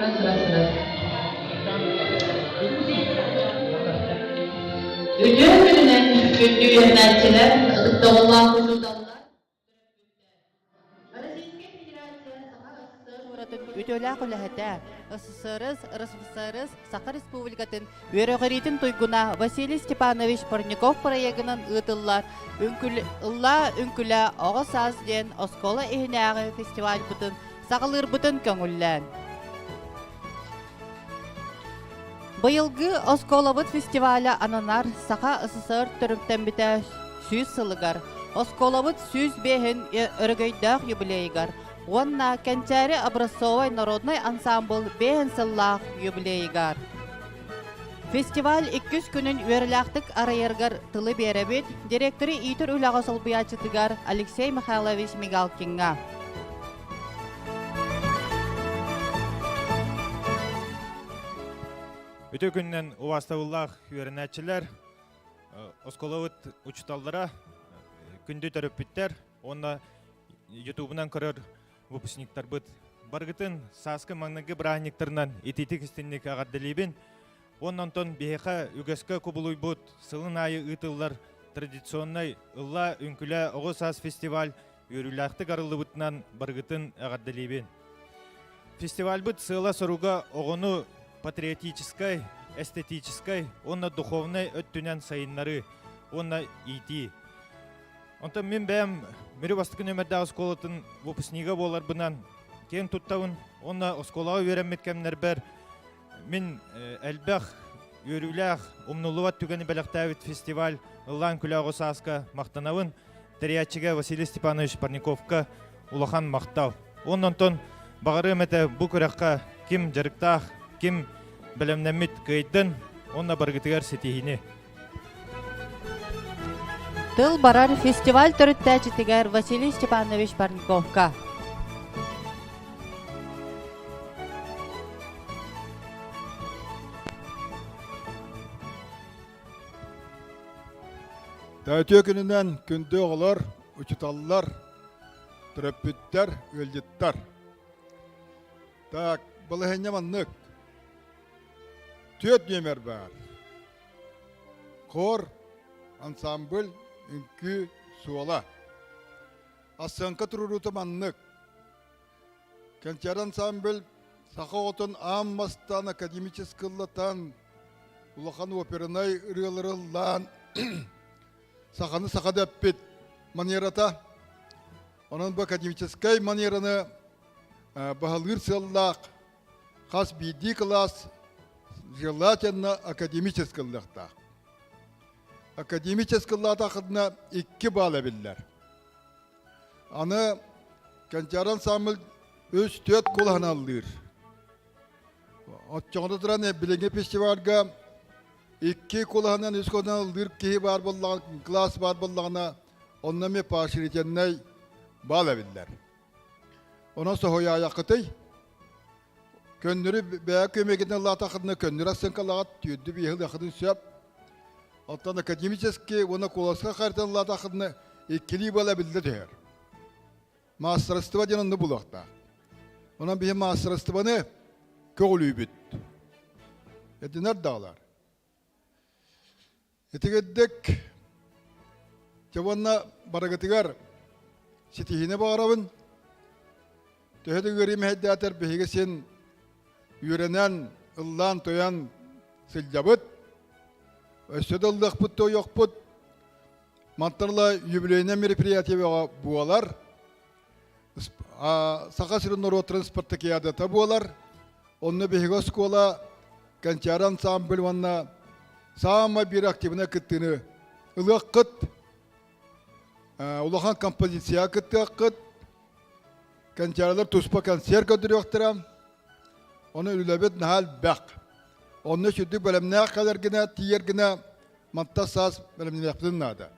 Раз, раз, раз. Үтүө күнүнэн күндү үөрэнээччилэр, ытыктабыллаах учууталлар, Российскай Федерация Саха СССР куоратын үтүөлээх үлэһитэ, СССР, РСФСР Саха Республикатын үөрэҕириитин туйгуна Василий Степанович Парников проегынан ыытыллар Ыллаа үҥкүлэ оҕо саас диэн оскуола иһинээҕи фестивальбытын саҕалыырбытын көҥүллээн. Быйылгы оскуолабыт фестиваля ананар Саха СССР төрүттэммитэ 100 сылыгар, оскуолабыт 105-ин өрөгөйдөөх юбилейыгар уонна Кэнчээри образцовай народнай ансаамбыл 5 сыллаах юбилейыгар. Фестиваль иккис күнүн үөрэлээхтик арыйарыгар тылы биэрэбит директоры иитэр үлэҕэ солбуйааччытыгар Алексей Михайлович Мигалкиҥҥа. Үтүө күнүнэн убаастабыллаах үөрэнээччилэр, оскуолабыт учууталлара, күндү төрөппүттэр уонна ютубунан көрөр выпускниктарбыт. Барыгытын сааскы маҥнайгы бырааһынньыктарынан итиитик истинник эҕэрдэлиибин. Уонна онтон биһиэхэ үгэскэ кубулуйбут сылын аайы ыытыллар традиционнай Ылла үҥкүлэ оҕо саас фестиваль үөрүүлээхтик арыллыбытынан барыгытын эҕэрдэлиибин. Фестивальбыт сыала-соруга оҕону патриотическай, эстетическай уонна духовнай өттүнэн сайыннарыы уонна иитии. Онтон мин бэйэм Мүрү бастакы нүөмэрдээх оскуолатын выпускнига буоларбынан киэн туттабын уонна оскуолаҕа үөрэммит кэмнэрбэр мин элбэх үөрүүлээх, умнуллубат түгэни бэлэхтээбит фестиваль Ыллаан күлэ оҕо сааска махтанабын. Тэрийээччигэ Василий Степанович Парниковка улахан махтал. Уонна онтон баҕарыам этэ бу күрэххэ ким дьарыктаах, ким бэлэмнэммит кыайдын уонна барыгытыгар ситиһиини. Тыл барар фестиваль төрүттээччитигэр Василий Степанович Парниковка. Үтүө күнүнэн күндү оҕолор, учууталлар, төрөппүттэр, ыалдьыттар. Так, балаһыанньа маннык. Түөрт нүөмэр баар. Хор, ансамбль, үҥкүү, суола. Ассыаҥка туруоруута маннык. Кэнчээри ансамбль саха оҕотун аан бастаан академическай ыллатан, улахан опернай ырыалары ыллаан, саханы саха дэппит манерата. Онон бу академическай манераны баһылыыр сыаллаах хас биирдии кылаас желательно академическай ыллыахтаах. Академическай ыллаатаххытына икки балл эбиллэр. Аны Кэнчээри ансамбль үс-түөрт кулаһын аллыыр. Оччоҕуна туран билиҥҥи фестивальга икки кулаһынан үс кулаһынан ыллыыр киһи баар буоллаҕына, класс баар буоллаҕына, онно эмиэ поощрительнай баал эбиллэр. Онон соһуйаайаххытый? Көннөрү бэйэ көмөгүнэн ыллаатаххытына көннөрү ассыҥкалаҕыт, түөрдү биэһи ылыаххытын сөп. Оттон академический уонна куоласка хайытан ыллаатаххытына иккилии буола эбиллэ түһэр. Маастарыстыба диэн онно булуохтаах. Онон биһи маастарыстыбаны көҕүлүүбүт. Этинэр даҕалар. Итигирдик дьэ уонна барыгытыгар ситиһиини баҕарабын. Төһө да ыарыы мэһэйдээтэр биһиги син үөрэнэн, ыллаан-тойон сылдьабыт. Өссө да ыллыахпыт, туойуохпут. Мантан ыла юбилейнай мероприятие бөҕө буолар. Саха сирин норуоттарын спартакиадата буолар. Онно биһиги оскуола Кэнчээри ансамбль уонна саамай биир активнай кыттыыны ылыаххыт, улахан композицияҕа кыттыаххыт, кэнчээрилэр туспа концерт көрдөрүөхтэрэ. Ону үлэбит наһаа элбэх. Онно сүрдүк бэлэмнээх кэлэргинэ, тиийэргинэ мантан саас бэлэмнэниэхпитин наада.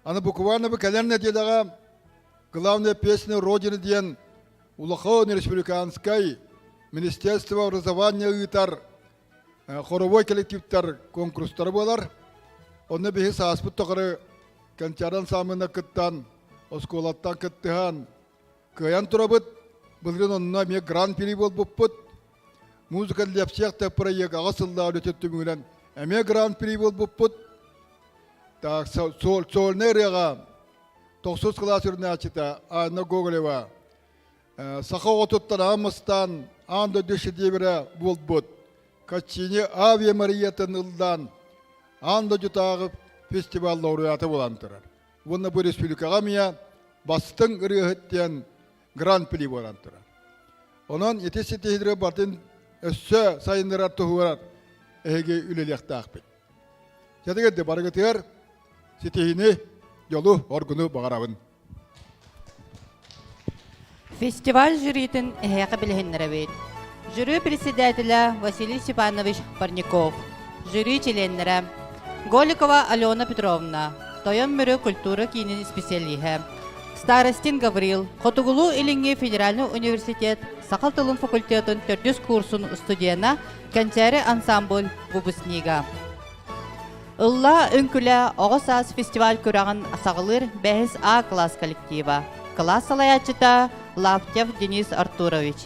Аны буквально бу кэлэр нэдиэлэҕэ Главная песня Родины диэн улахан республиканскай Министерство образования ыытар хоровой коллективтар конкурстара буолар. Онно биһи сааспыт тухары Кэнчээри ансамблына кыттан, оскуолаттан кыттыһан кыайан турабыт. Былырыын онно эмиэ гран-при буолбуппут. Музыка для всех проект аҕыс сыллаах үлэтин түмүгүнэн эмиэ гран-при буолбуппут. Так, сольнай ырыаҕа тохсус кылаас үрнээччитэ Анна Гоголева саха оҕотуттан аан аан дойду шедеврэ буолбут Каччини Авиа Мариятын ыллаан аан дойдутааҕы фестиваль лауреата буолан турар. Уонна бу республикаҕа эмиэ бастыҥ ырыаһыт диэн гран-при буолан турар. Онон ити ситиһиилэри бартын өссө сайыннарар туһугар эһиги үлэлиэхтээхпит. Дьэ барыгытыгар ситиһиини, дьолу, оргуну баҕарабын. Фестиваль жюритин эһиэхэ билиһиннэрэбит. Жюри председателя Василий Степанович Парников, жюри чилиэннэрэ Голикова Алена Петровна, Тойон Мүрү культура киинин специалиһэ, Старостин Гаврил, Хотугулуу-Илиҥҥи федеральнай университет саха тылын факультетын төрдүс курсун студена, Кэнчээри ансамбль выпускнига. Ылла үҥкүлэ оҕо саас фестиваль күрэҕин саҕалыыр бэһис А класс коллектива. Кылаас салайааччыта Лаптев Денис Артурович.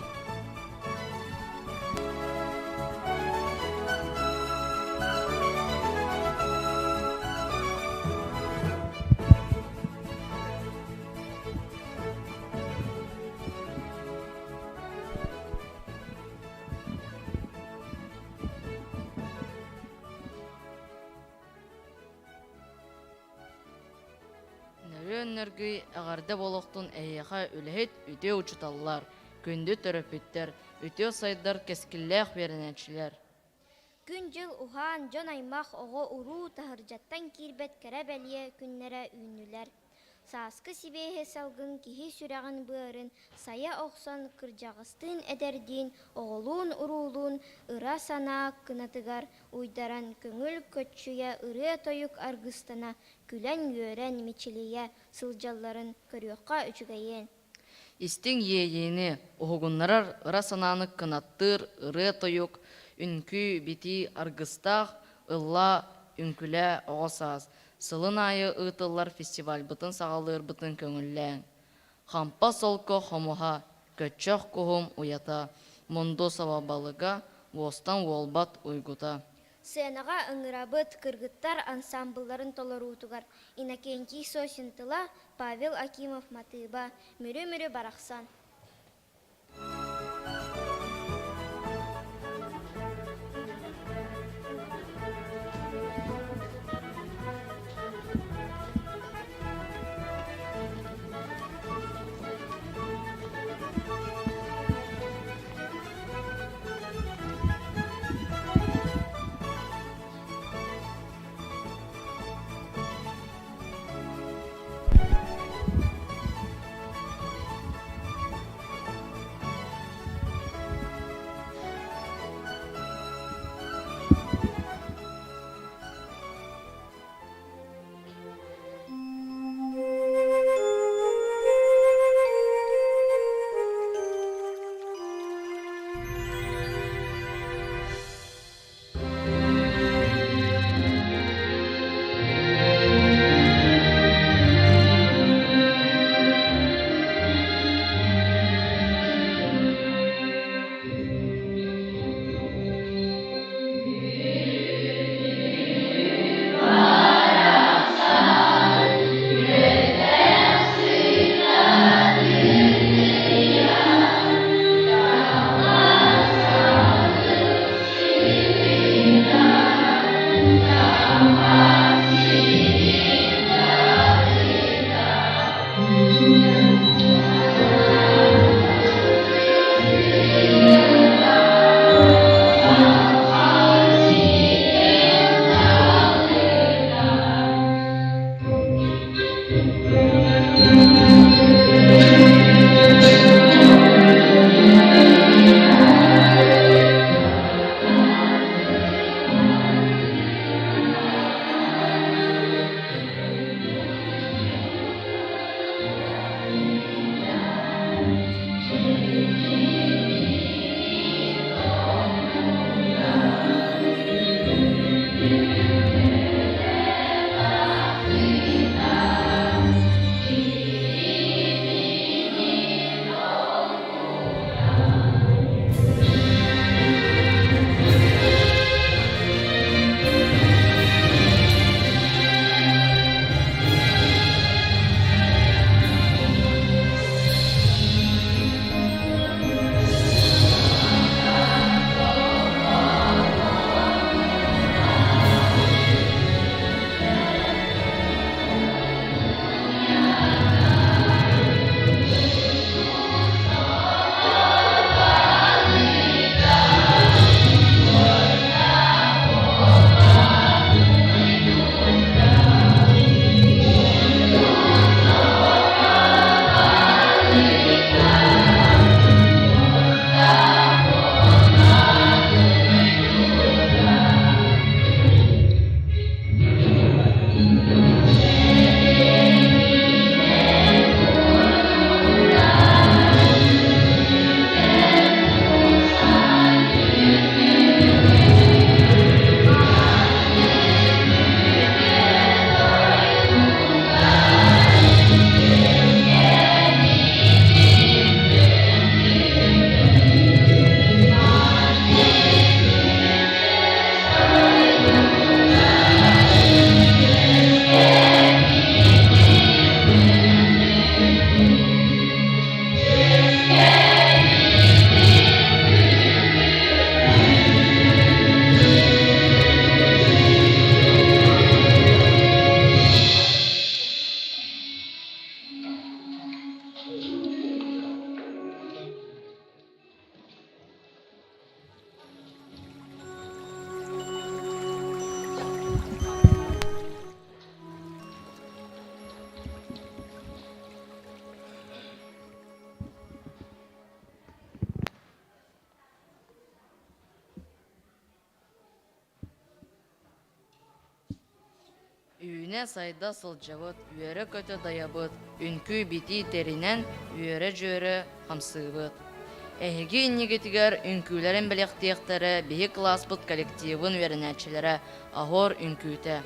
Нөрүөн нөргүй эҕэрдэ буолуохтун эһиэхэ үлэһит үтүө учууталлар, күндү төрөппүттэр, үтүө сайдар кэскиллээх үөрэнээччилэр. Күн-дьыл уһаан, дьон-аймах, оҕо-уруу таһырдьаттан киирбэт кэрэ-бэлиэ күннэрэ үүннүлэр. Сааскы сибиэһэй салгын киһи сүрэҕин-быарын сайа охсон кырдьаҕастыын эдэрдиин, оҕолуун-уруулуун ыра санаа кынатыгар уйдаран көҥүл көччүйэ ырыа-тойук аргыстана күлэн-үөрэн мичилийэ сылдьалларын көрүөххэ үчүгэйиэн. Истиҥ иэйиини уһугуннарар ыра санааны кынаттыыр ырыа-тойук, үҥкүү-битии аргыстаах ыллаа, үҥкүлээ оҕо саас сылын аайы ыытыллар фестивальбытын саҕалыырбытын көҥүллээҥ. Хампа солко хомуһа, көччөх куһум уйата, мунду сабабалыга, уостан уолбат уйгута. Сценаҕа ыҥырабыт кыргыттар ансаамбылларын толоруутугар Иннокентий Сосин тыла, Павел Акимов матыыба, Мүрү-мүрү барахсан. Үүнэ-сайда сылдьабыт, үөрэ-көтө дайабыт, үҥкүү-битии тэринэн үөрэ-дьүөрэ хамсыыбыт. Эһиги иннигитигэр үҥкүүлэрин бэлэхтиэхтэрэ биһи кылааспыт коллективын үөрэнээччилэрэ Аһор үҥкүүтэ.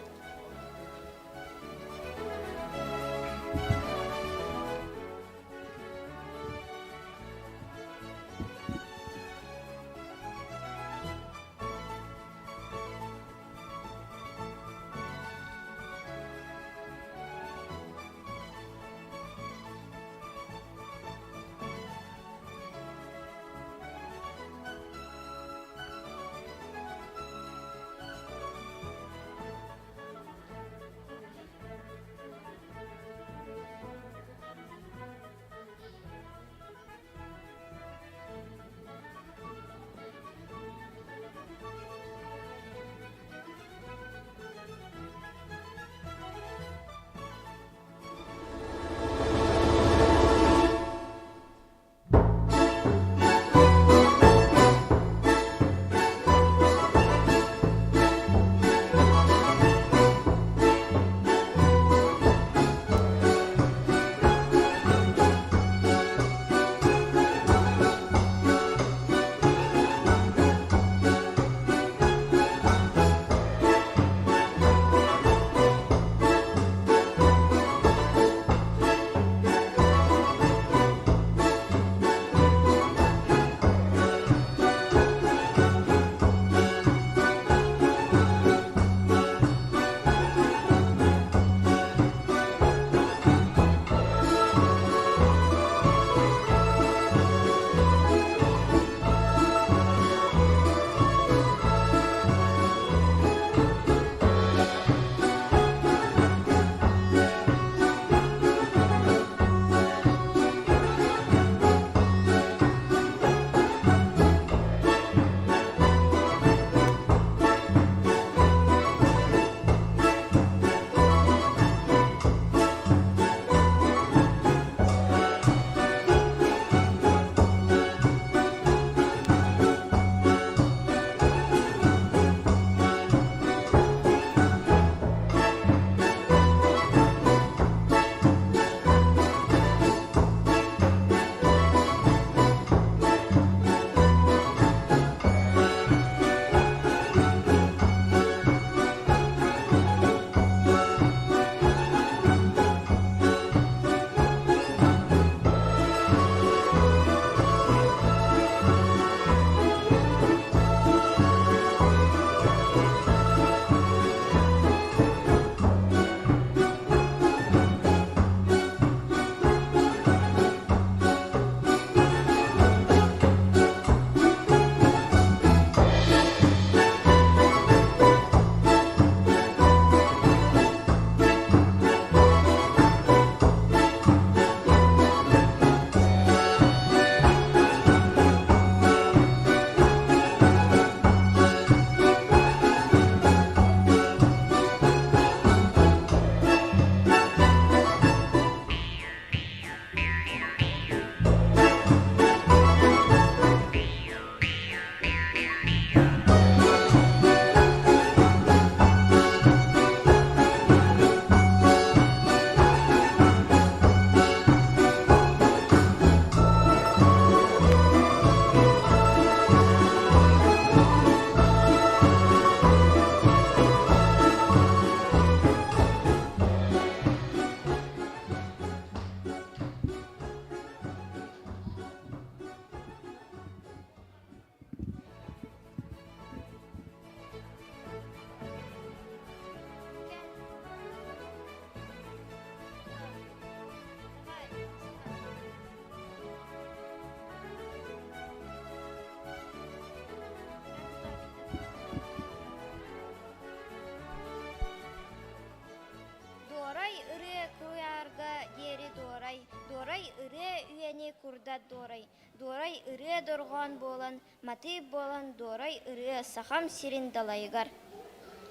Дуорай ырыа куйаарга диэри дуорай, дуорай ырыа үйэни курдат дуорай, дуорай ырыа дорҕоон буолан, матыып буолан дуорай ырыа Сахам сирин далайыгар.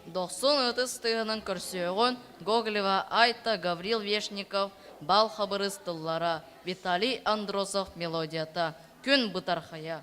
Дохсун ытыс тыаһынан көрсүөҕүн Гоголева Айта Гаврил Вешников Бал хабырыс тыллара Виталий Андросов мелодията Күн бытархайа.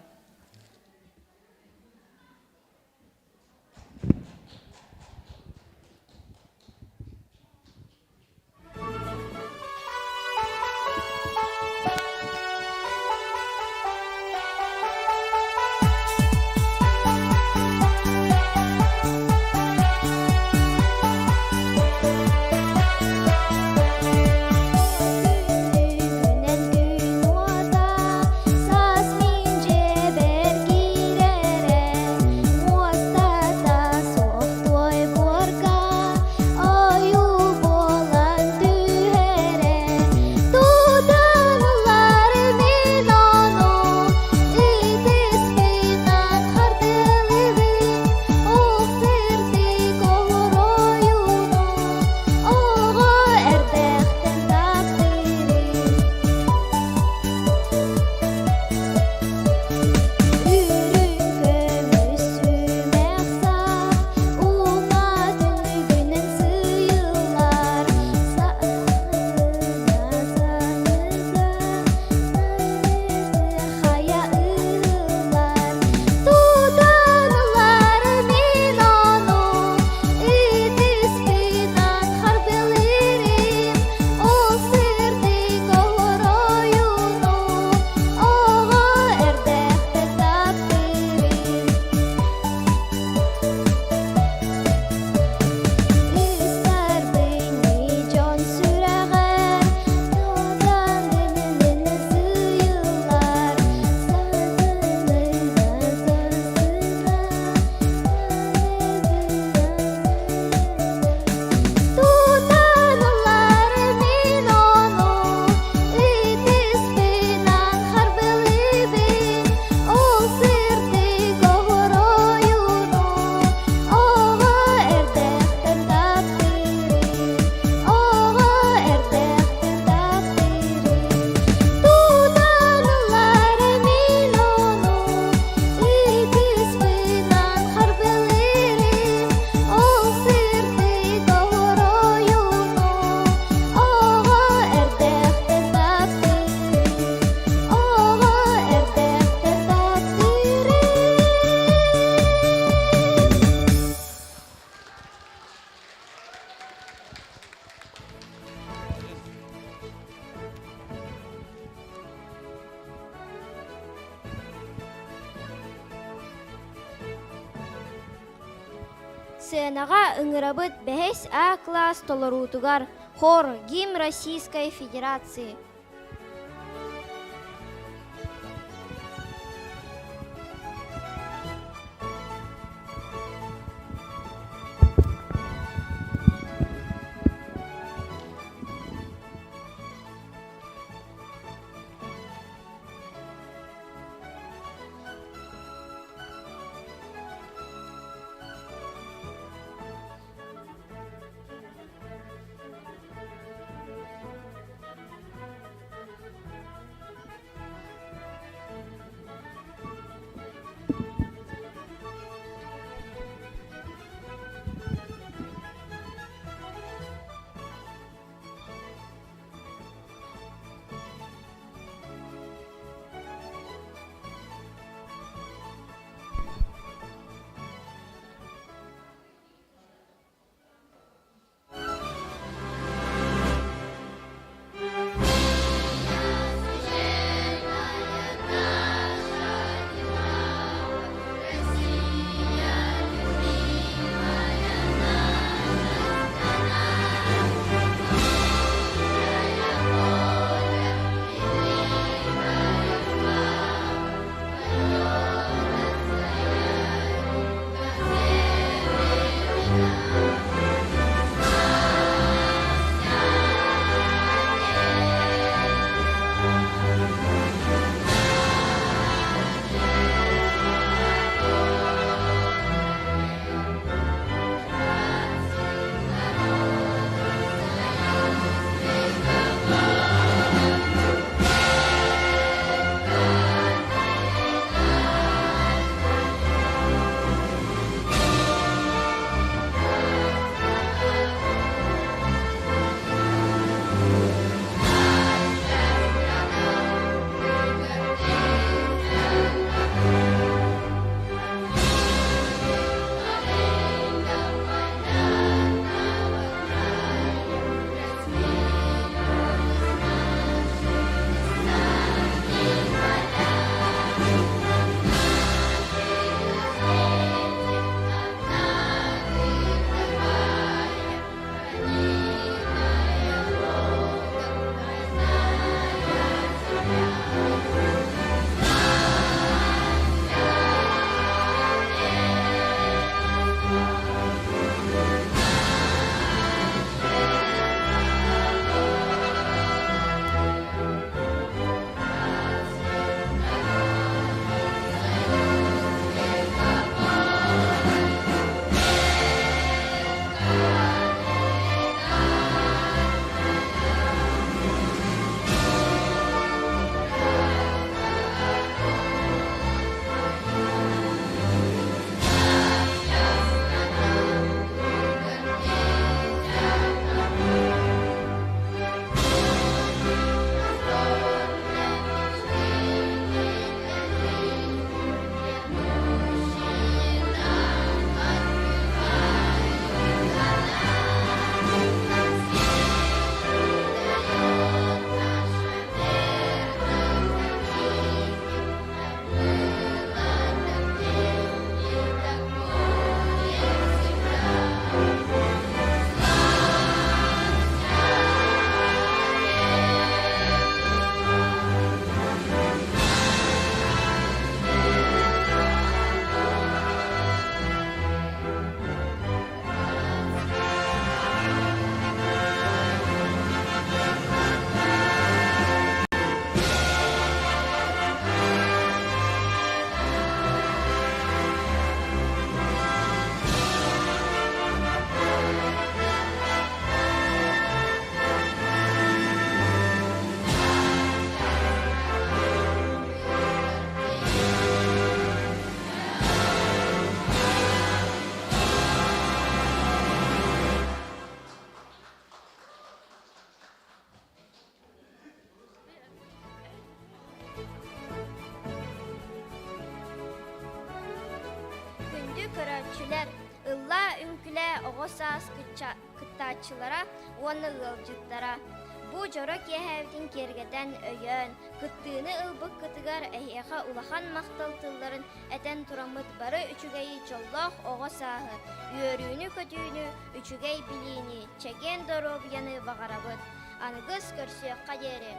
Сценаҕа ыҥырабыт бэһис А класс толоруутугар хор Гимн Российской Федерации. Күндү көрөөччүлэр, ыллаа үҥкүлээ оҕо саас кыттааччылара уонна ыалдьыттара. Бу дьоро киэһэбитин киэргэтэн, өйөөн, кыттыыны ылбыккытыгар эһиэхэ улахан махтал тылларын этэн тураммыт бары үчүгэйи дьоллоох оҕо сааһы, үөрүүнү-көтүүнү, үчүгэй билиини, чэгиэн доруобуйаны баҕарабыт. Аныгыс көрсүөххэ диэри!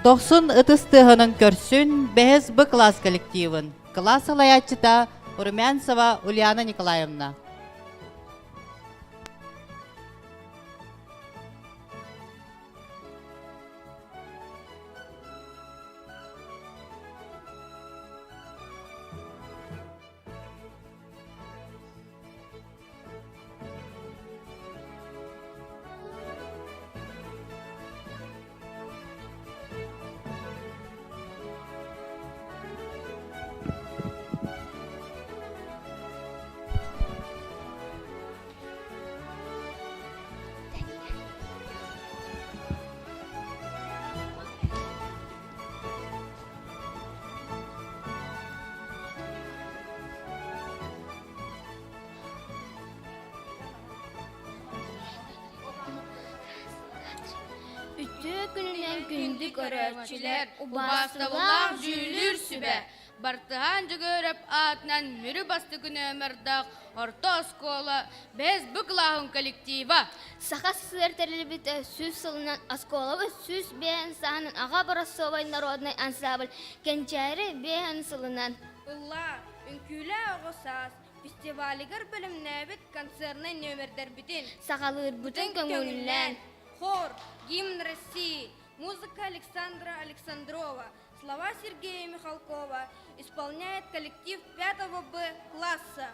Дохсун ытыс тыаһынан көрсүн бэһис Б класс коллективын кылаас салайааччыта Румянцева Ульяна Николаевна. Үтүө күнүнэн күндү көрөөччүлэр, убаастабыллаах дьүүллүүр сүбэ, Бартыһаан Дьөгүөрэп аатынан Мүрү бастакы нүөмэрдээх орто оскуола бэһис Б кылааһын коллектива. Саха СССР тэриллибитэ 100 сылынан оскуолабыт 105 сааһынан аҕа образцовай народнай ансамбль Кэнчээри биэһин сылынан. Ыллаа, үҥкүүлээ оҕо саас фестивалыгар бэлэмнээбит концертнай нүөмэрдэрбитин саҕалыырбытын көҥүллээн. Хор, гимн России, музыка Александра Александрова, слова Сергея Михалкова исполняет коллектив 5 Б класса.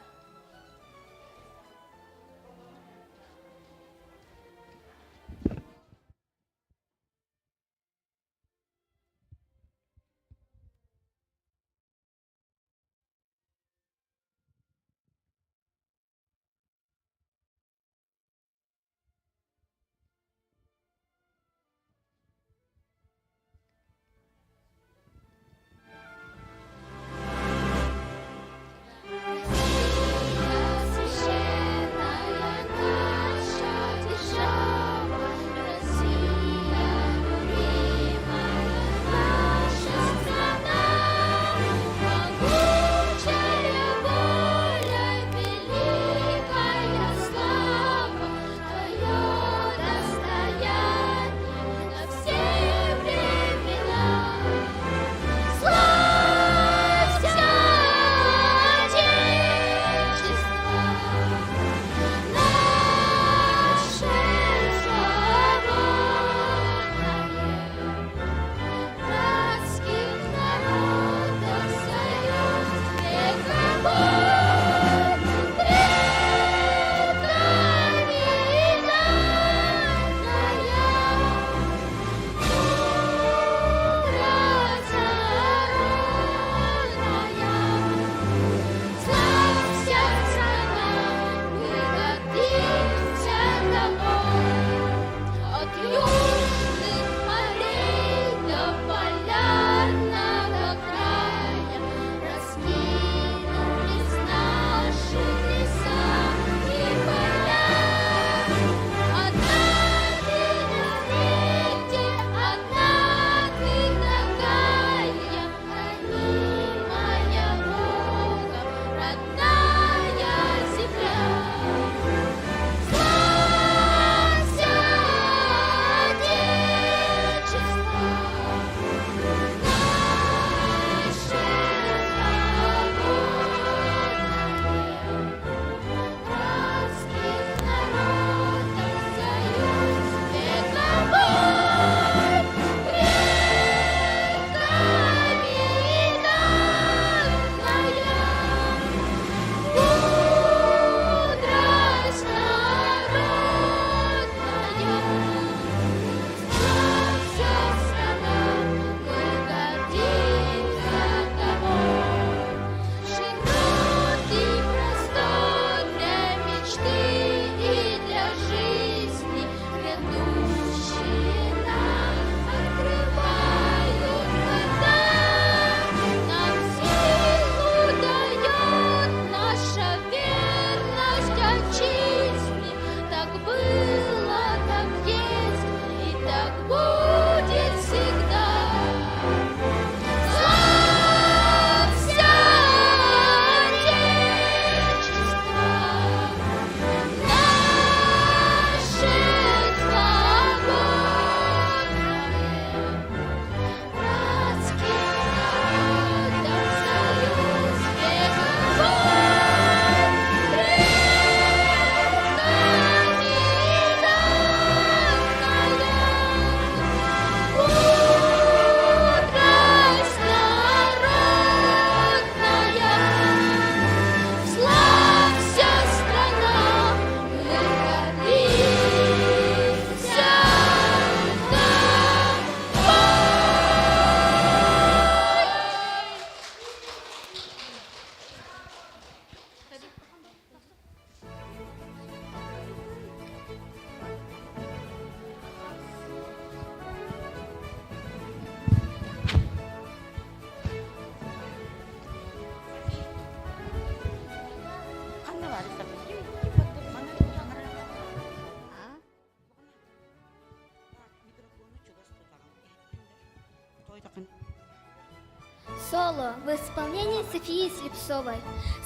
Соло в исполнении Софии Слепцовой.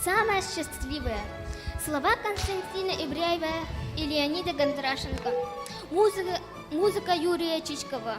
Самая счастливая. Слова Константина Ибряева и Леонида Гондрашенко. Музыка, музыка Юрия Чичкова.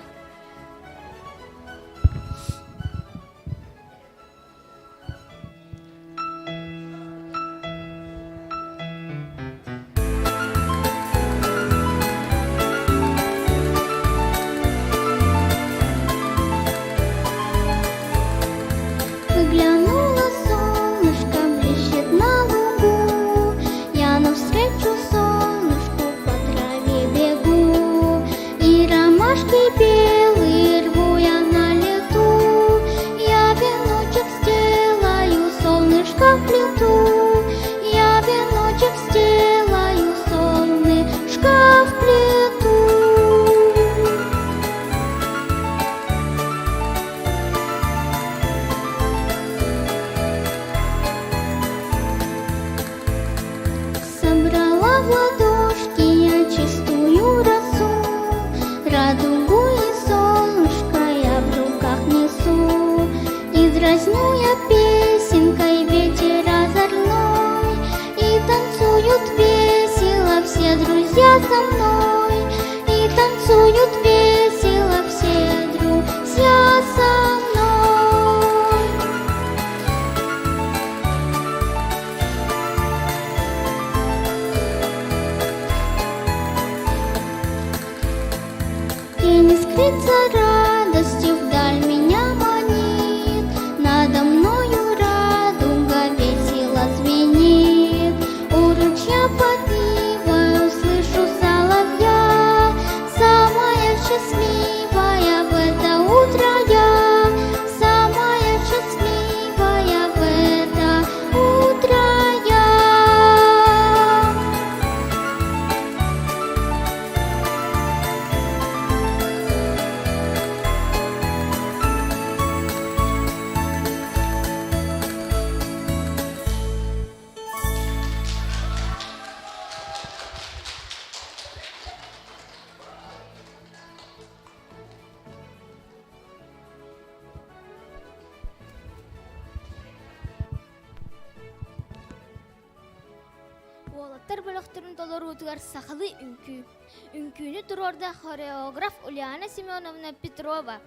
Выглянуло солнышко, блещет на лугу. Я навстречу солнышку по траве бегу. И ромашки белые рву я на лету. Я веночек сделаю, солнышко вплету. Я веночек сделаю, солнышко вплету. Собрала в ладошки я чистую росу, Радугу и солнышко я в руках несу. И дразню я песенкой ветер озорной, И танцуют весело все друзья со мной, И танцуют весело все друзья со мной. День искрится радостью, вдаль меня манит, Надо мною радуга весело звенит. У ручья под ивою слышу соловья, Самая счастливая в это утро я, Самая счастливая в это утро я. Уолаттар бөлөхтөрүн толоруутугар сахалыы үҥкүү. Үҥкүүнү туруорда хореограф Ульяна Семеновна Петрова.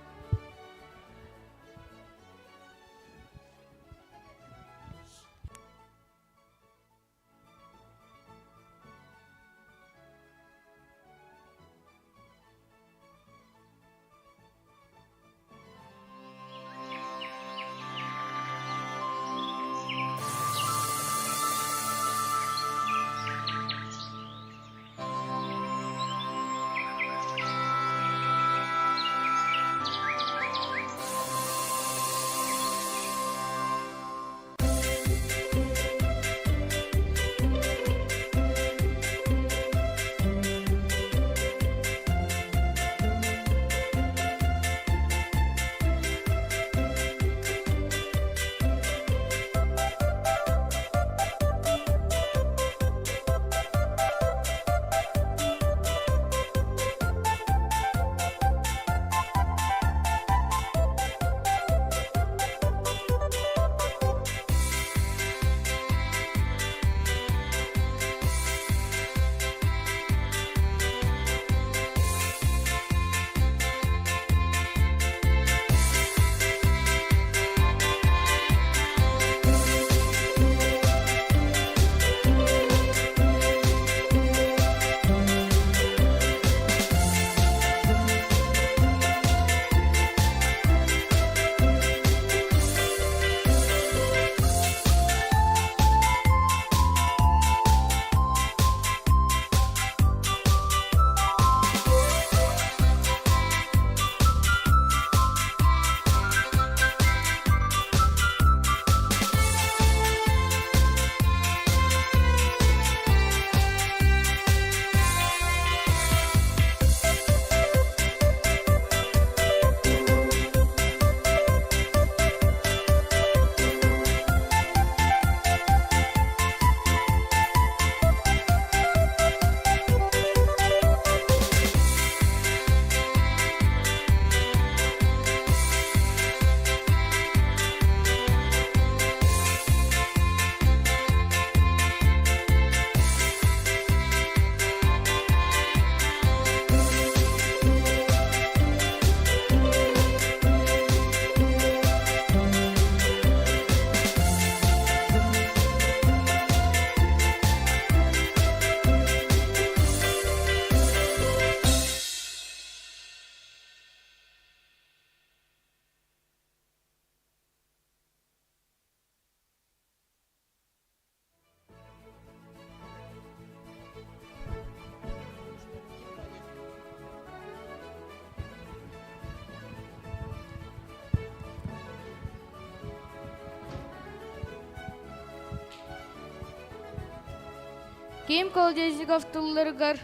Ким Колодезников тылларыгар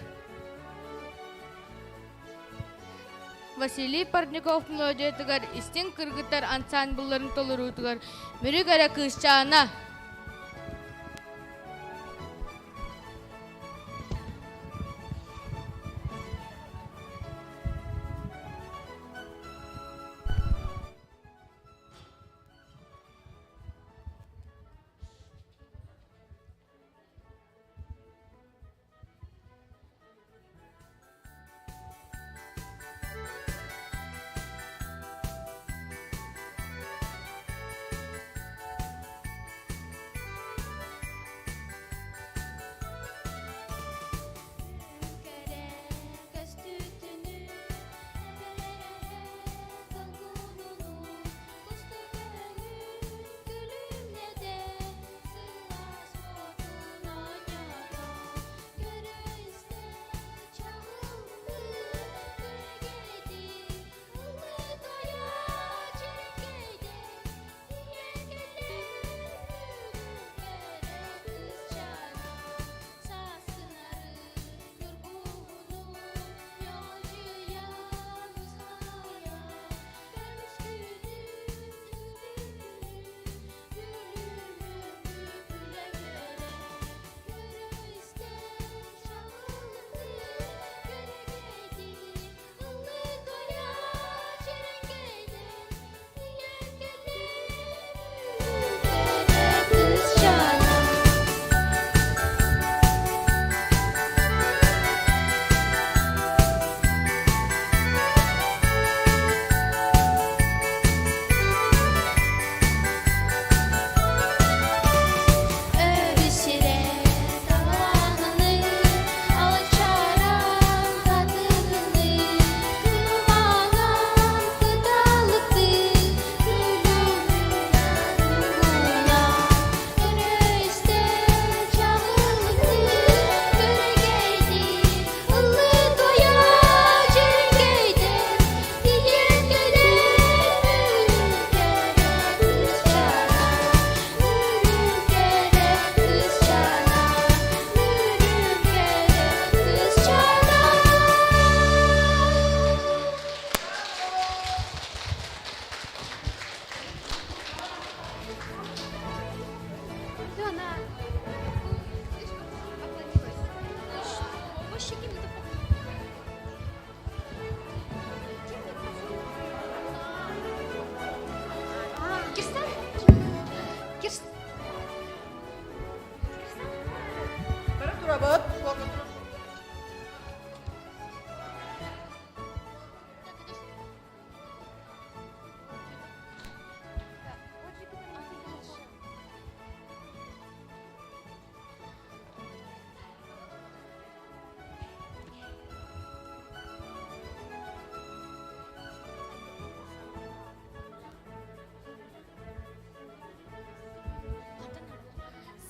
Василий Парников мелодиятыгар истиҥ кыргыттар ансаамбылларын толоруутугар Мүрү кэрэ кыысчаана.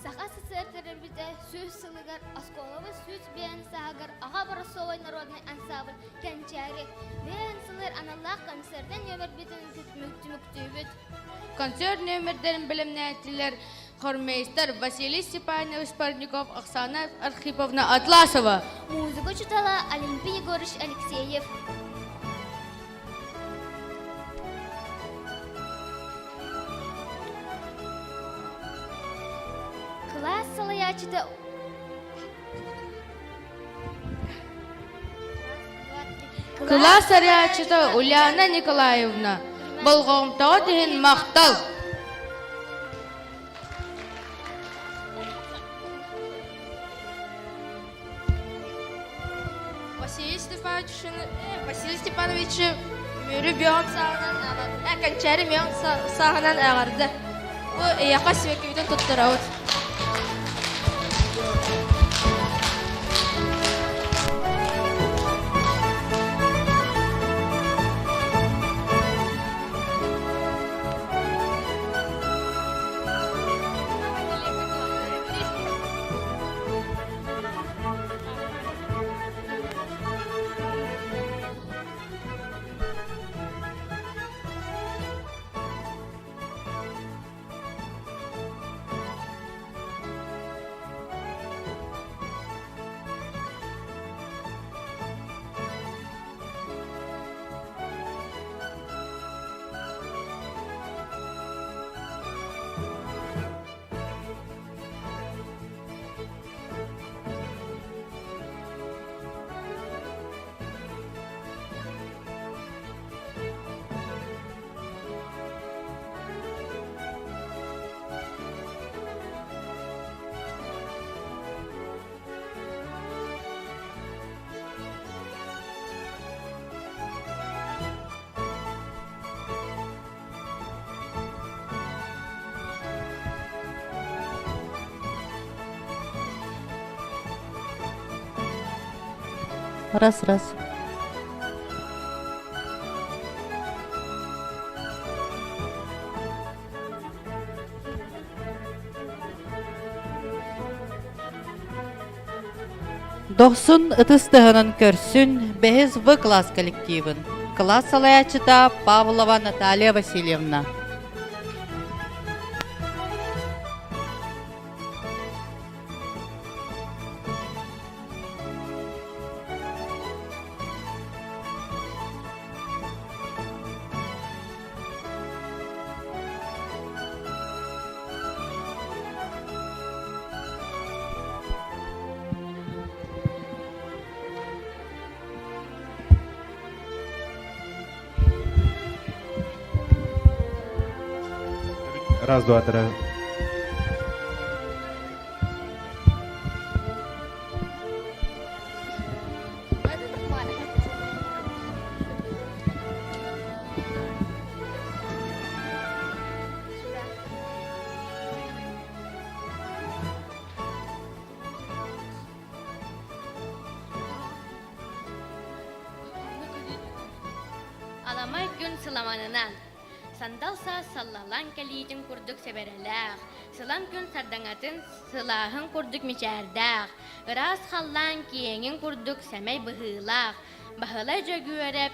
Саха СССР төрөппүтэ сүүс сылыгар оскуолабыт 105 сааһыгар Аҕа Боросуобай народнай ансаамбыл Кэнчээри бэйэн сылыгар аналлаах концертан нүөмэрбитин түмүктүүбүт. Концерт нүөмэрдэрин бэлэмнээтилэр хормейстер Василий Степанович Парников, Оксана Архиповна Атласова. Музыка учуутала Олимпий Егорович Алексеев. Кылаас салайааччыта Кылаас салайааччыта Ульяна Николаевна болҕомтоҕут иһин махтал! Василий Степанович, Василий Степанович Мүрү бүөҕүн сааһынан Кэнчээри мүөҕүн сааһынан эҕэрдэ. Бу эйиэхэ сибэккибитин туттарабыт. Раз, раз. Дохсун ытыс тыһынан көрсүн бэһис В класс коллективын. Класс салайааччыта Павлова Наталья Васильевна. Раз, два, три. Аламай күн сыламанынан, сандал саас саллалаан кэлиитин курдук сэбэрэлээх, сылам күн сардаҥатын сылааһын курдук мичээрдээх, ыраас халлаан киэҥин курдук сэмэй быһыылаах, Баһылай Дьөгүөрэп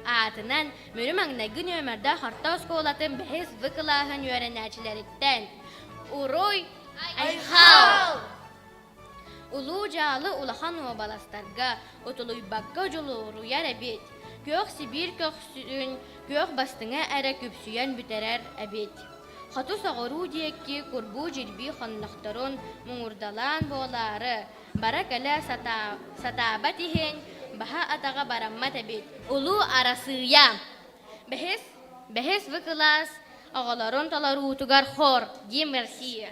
аатынан Мүрү маҥнайгы нүөмэрдээх орто оскуолатын бэһис В кылааһын үөрэнээччилэриттэн Уруй Айхал! Улуу дьаалы улахан уобаластарга утулуйбакка дьулуруйар эбит, күөх Сибиир көхсүн күөх бастыҥа эрэ күпсүйэн бүтэрэр эбит. Хоту соҕуруу диэки курбуу-дьирбии хоннохторун муҥурдалаан буолаары, бара-кэлэ сатаабат иһин, баһа-атаҕа бараммат эбит. Улуу Арасыыйа Бэһис, бэһис В кылаас оҕолорун толоруутугар хор, Гимн России.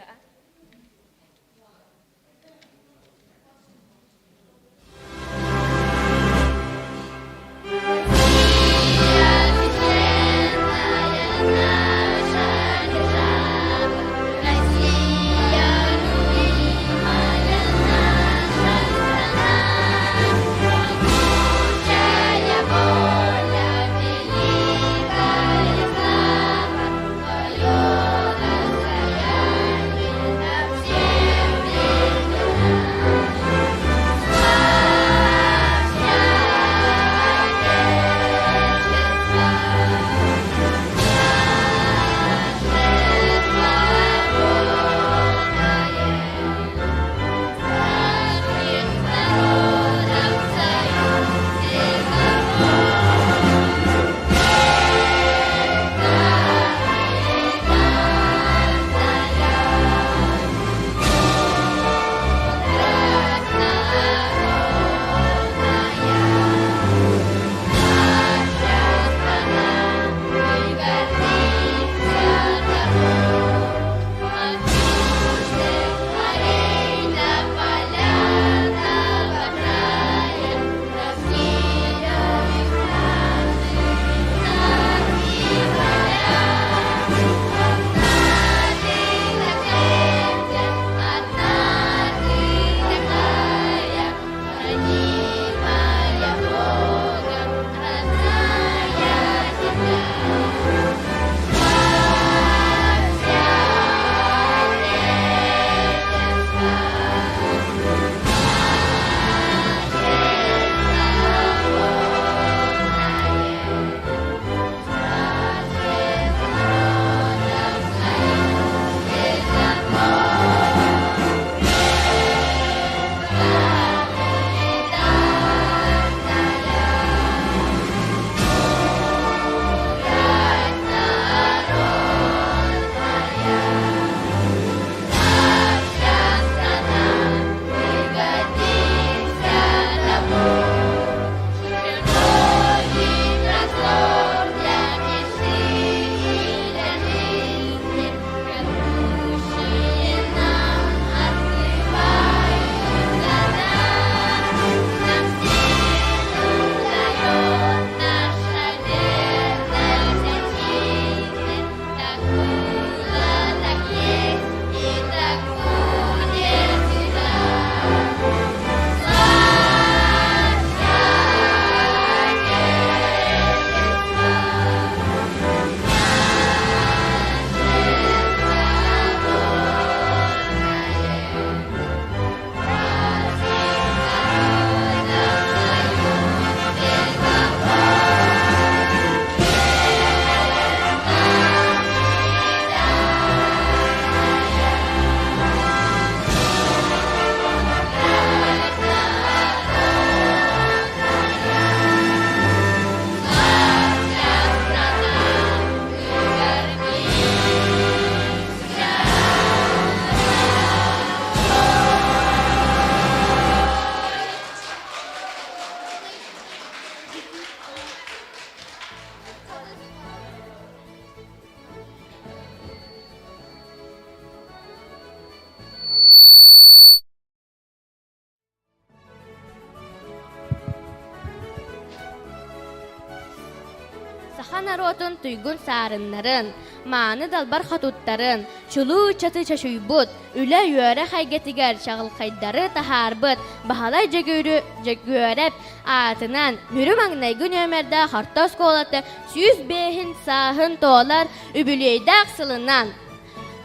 Саха норуотун туйгун саарыннарын, мааны далбар хотуттарын, чулуу ыччаты чочуйбут, үлэ-үөрэх эйгэтигэр чаҕылхайдары таһаарбыт Баһылай Дьөгүөрү Дьөгүөрэп аатынан Мүрү маҥнайгы нүөмэрдээх орто оскуолата 105-ин сааһын туолар үбүлүөйдээх сылынан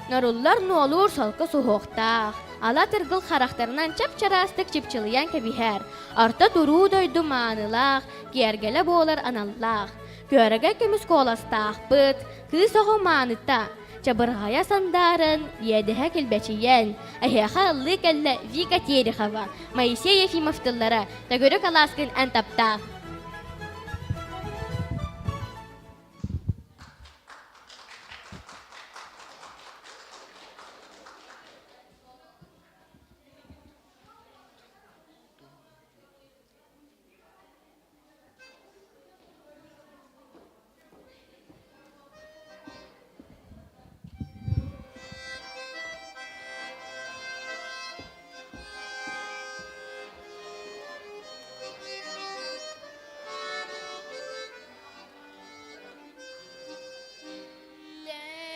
Норуллар нуолуур солко суһуохтаах, ала тыргыл харахтарынан чап-чараастык чыпчылыйан кэбиһэр, орто туруу дойду маанылаах, киэргэлэ буолар аналлаах. Күөрэгэй көмүс куоластаахпыт, кыыс оҕо мааныта, чабырҕайа сандааран, иэдэһэ килбэчийэн, эһиэхэ ыллыы кэллэ Вика Терехова, Моисей Ефимов тыллара, төгүрүк алааскын эн таптаа.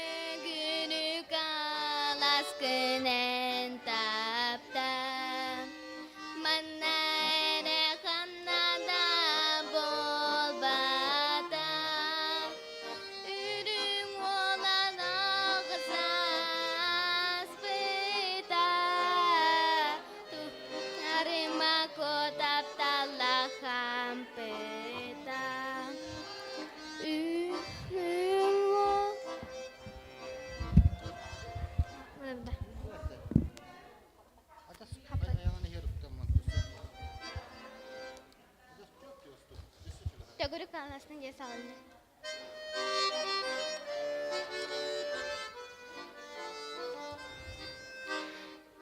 Төгүрүк аласкын эн таптаа, манна эрэ ханна да буолбатах. Үрүҥ уолан аҕыс ааспыта, Туттарыма тапталлах хампыта. Төгүрүк ааласына дьиэ саҕаланна.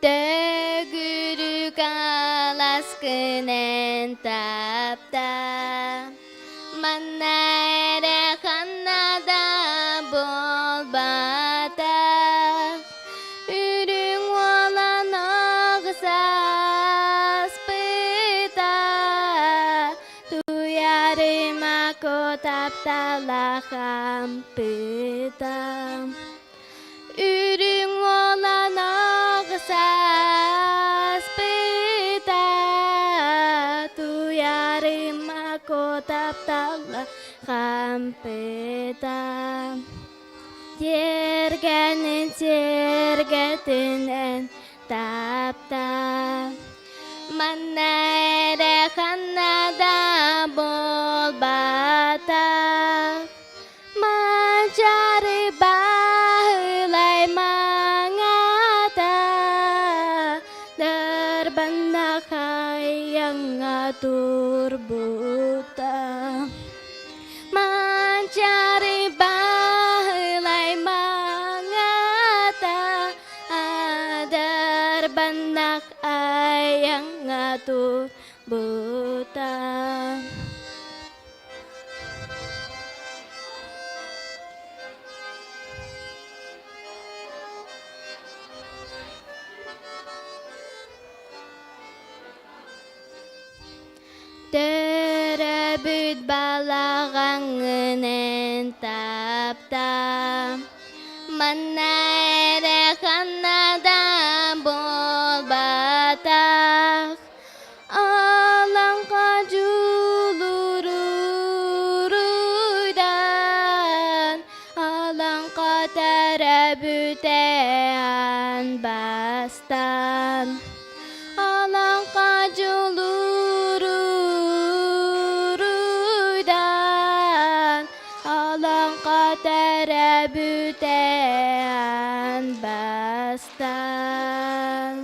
Төгүрүк аласкын эн таптаа, манна эрэ ханна да буолбатах. Үрүҥ уолан аҕыс ааспыта, туйарыма тапталах ампыта. Үрүҥ уолан аҕыс ааспыта, туйарыма тапталла хампыта. Тиэргэнин сэргэтинэн таптаа, манна эрэ ханна да буолбатах. Манчаары Баһылай маҥата, Дарбанна хайаҥҥа турбута. Манчаары Баһылай маҥата, Дарбаннах айаҥҥа турбута. Төрөбүт балаҕаҥҥын эн таптаа, манна эрэ ханна да буолбатах. Алаҥха дьулуруйдан, алаҥха төрөбүтэ аан бастаан. Алаҥха дьулуруйдан, алаҥха төрөбүтэ аан бастаан.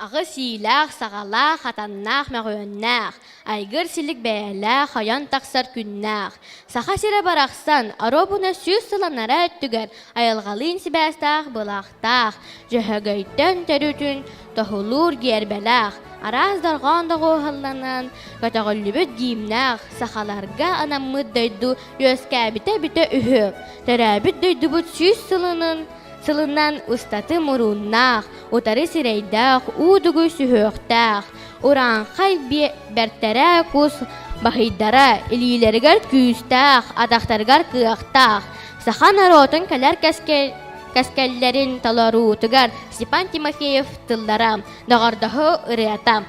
Аҕыс иилээх, саҕалаах, хатаннаах, мөҕүөннээх, айгыр-силик бэйэлээх, ойон тахсар күннээх. Саха сирэ барахсан, оруобуна сүүс сыл анараа өттүгэр айылҕалыын сибээстээх былаахтаах, Дьөһөгөйтөн төрүтүн тоһулуур гиэрбэлээх, араас дорҕоон доҕуһалланан көтөҕүллүбүт гиимнээх сахаларга анаммыт дойду үөскээбитэ эбитэ үһү. Төрөөбүт дойдубут сүүс сылынан сылынан устаты мурууннаах, утары сирэйдээх, уу-дугуй сүһүөхтээх, урааҥхай бэртэрэ кус баһыйдара илиилэригэр күүстээх, атахтарыгар кыахтаах, саха норуотун кэлэр кэскэллэрин толоруутугар Степан Тимофеев тыллара, доҕордоһуу ырыата.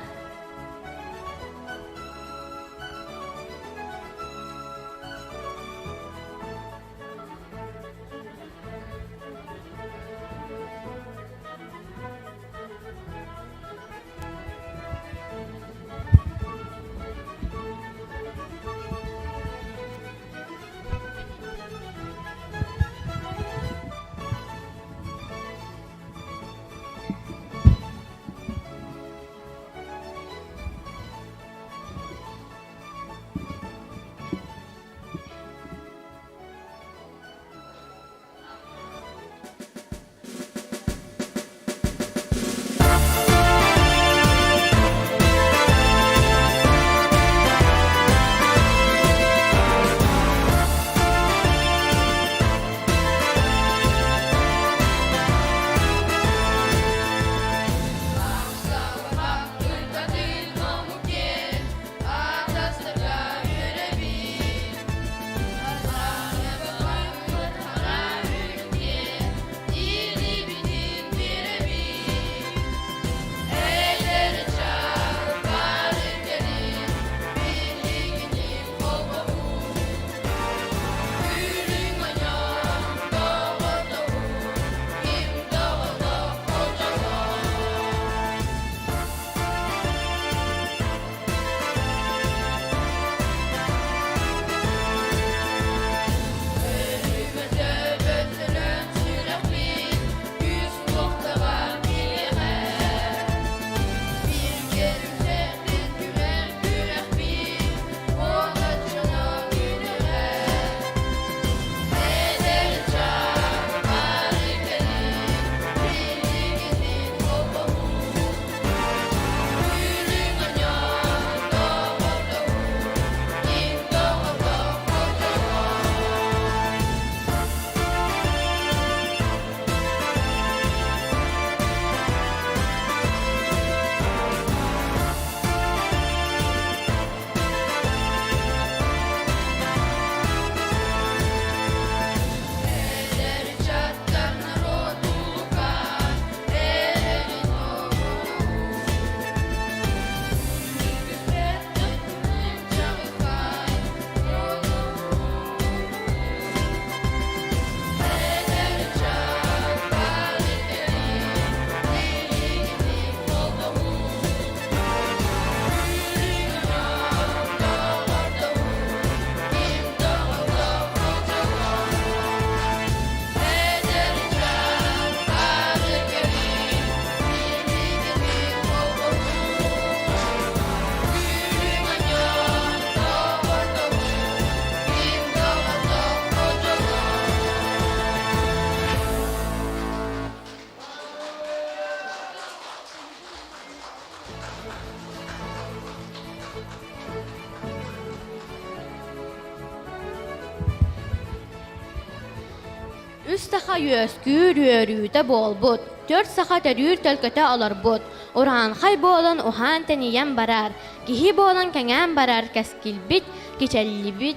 Үс саха үөскүүр үөрүүтэ буолбут, түөрт саха төрүүр төлкөтө олорбут, ураанхай буолан уһаан тэнийэн барар, киһи буолан кэҥээн барар кэскилбит, кичэллибит,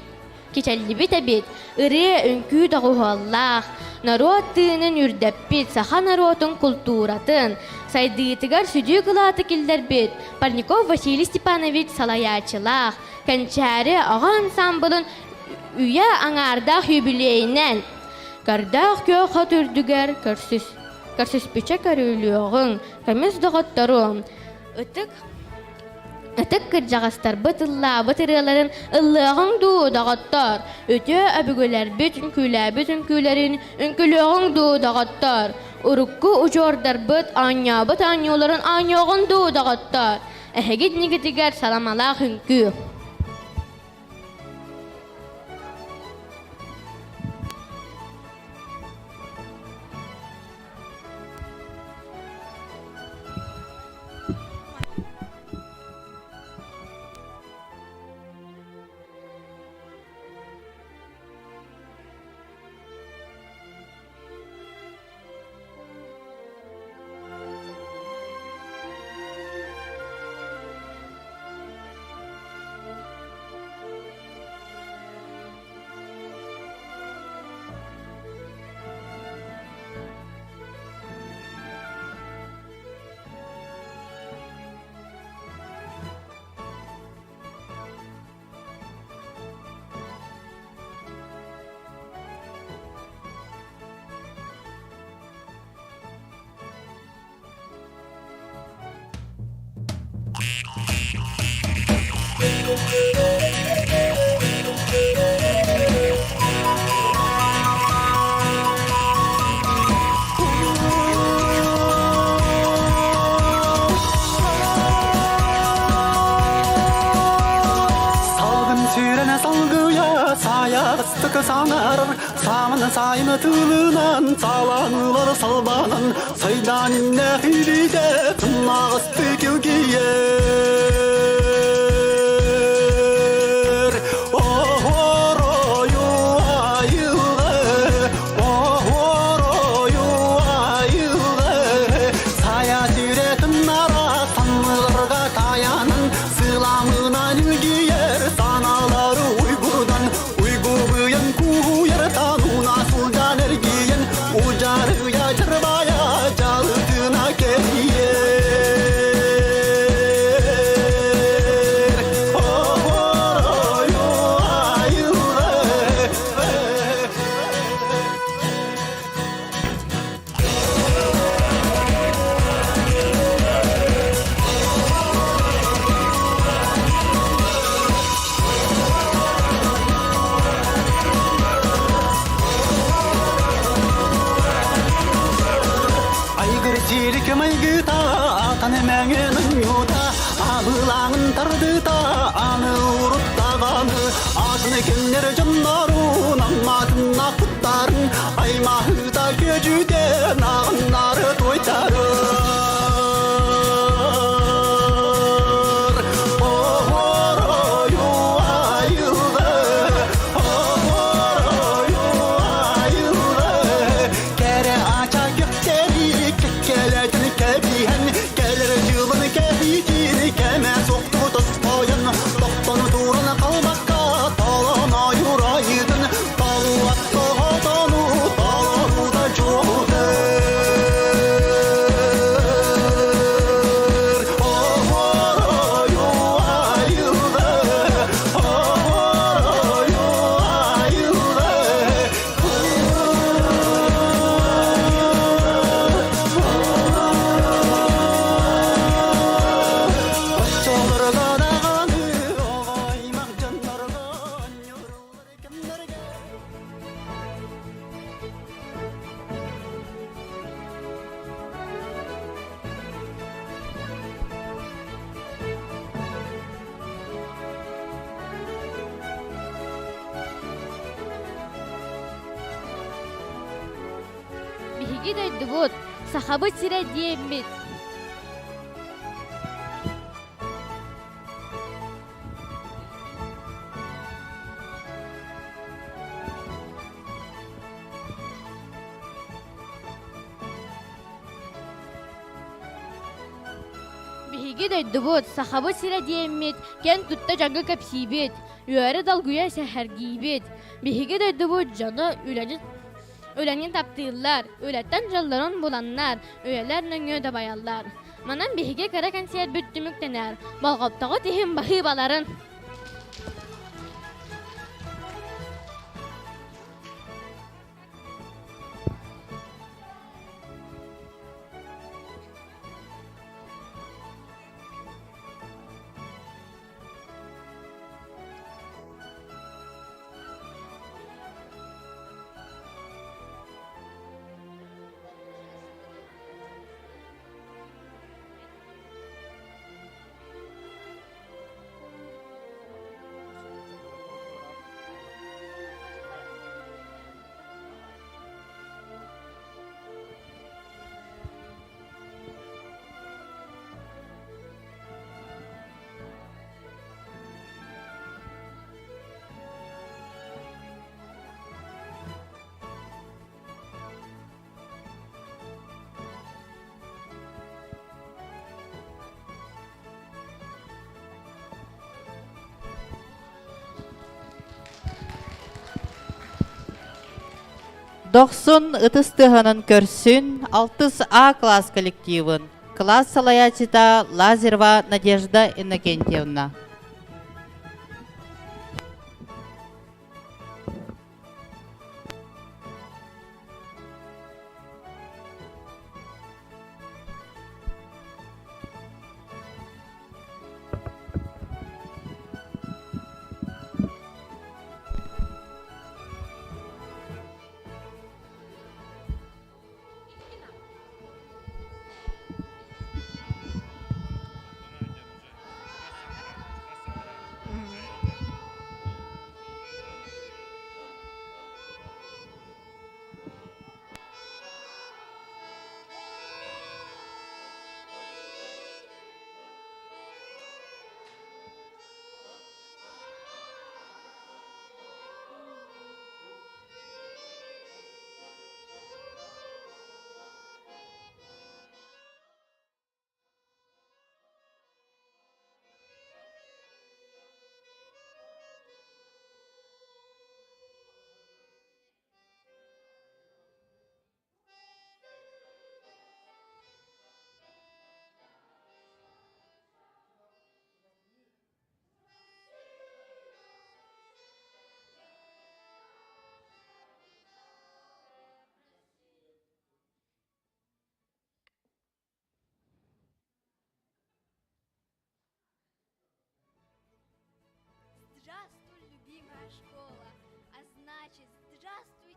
кичэллибит эбит, ырыа үҥкүү доҕуһуоллаах, норуот тыынын үрдэппит саха норуотун култууратын сайдыытыгар сүдү кылааты киллэрбит Парников Василий Степанович салайааччылаах Кэнчээри оҕо ансаамбылын үйэ аҥаардаах юбилейинэн Көрдөөх күөх от үрдүгэр көрсүс, көрсүспүчэ көрүүлүөҕүҥ, көмүс доҕотторум, ытык Ытык кырдьаҕастарбыт ыллаабыт ырыаларын ыллыаҕыҥ дуу, доҕоттоор, үтүө өбүгэлэрбит үҥкүүлээбит үҥкүүлэрин үҥкүлүөҕүҥ дуу, доҕоттоор, урукку удьуордарбыт оонньообут оонньууларын оонньуоҕуҥ дуу, доҕоттоор, эһиги иннигитигэр саламалаах үҥкүү. Салгын сүүрэнэ салгыйа саайаҕастык саҥарар Саамана сайына тылынан сааланыылар салбанан сайдан иннэх илиитэ тымнаҕасты килгийэр Оһорою айылҕа оһорою айылҕа сайа сүүрэ тымнара санныларга таянан сыламынан илгийэр санаалары уйгурдан Уйгугуйан кууйартан уна сылдьан эргийэн Удьарыйа дьарбайа дьалытына кэрийэр Оһорою айылҕа Айгыр сиэлик майгыта, атан эмэҥин ньута, абылаҥын тардыта, аны уруттаҕаны, атын кэмнэр дьоннорун, амматынна куттарын, аймаһыта күөдьүтэ, наҕыннары туойтарын. Оһорою айылҕа, оһорою айылҕа, кэрэ ача көктери кэккэлэтин кэбиһэн, кэлэр дьылын кэбитин кэмэ суохту тосхойон, тохтон туран қалбакка толон ойурайытын, толуат тоҕотону толоруда дьуотыр. Оһорою айылҕа, оһорою айылҕа, Оччолорго даҕаны оҕо аймах дьоннорго ньурулар кэмнэргэ Биһиги дойдубут, Сахабыт сирэ диэммит. Биһиги дойдубут, Сахабыт сирэ диэммит, кэн тутта дьоҥҥо кэпсиибит, үөрэ долгуйа сэһэргиибит. Биһиги дойдубут дьоно үлэни үлэни таптыыллар, үлэттэн дьоллорун буланнар, үйэлэр нөҥүө дабайаллар. Манан биһиги кыра кэнсиэрбит түмүктэнэр. Болҕомтоҕут иһин баһыыбаларын! Дохсун ытыс тыаһынан көрсүн алтыс А класс коллективын класс салайааччыта Лазарева Надежда Иннокентьевна.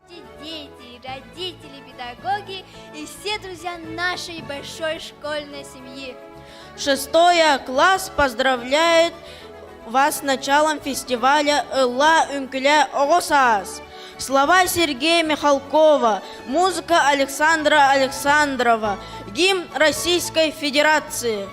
Дети, родители, педагоги и все друзья нашей большой школьной семьи. Шестой класс поздравляет вас с началом фестиваля «Ылла үҥкүлэ оҕо саас». Слова Сергея Михалкова, музыка Александра Александрова, гимн Российской Федерации.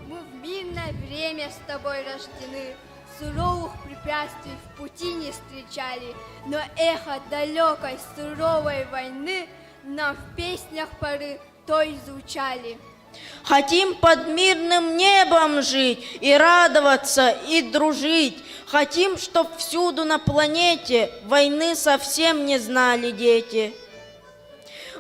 Мы в мирное время с тобой рождены. Суровых препятствий в пути не встречали, но эхо далекой суровой войны нам в песнях поры той звучали. Хотим под мирным небом жить и радоваться, и дружить. Хотим, чтоб всюду на планете войны совсем не знали дети.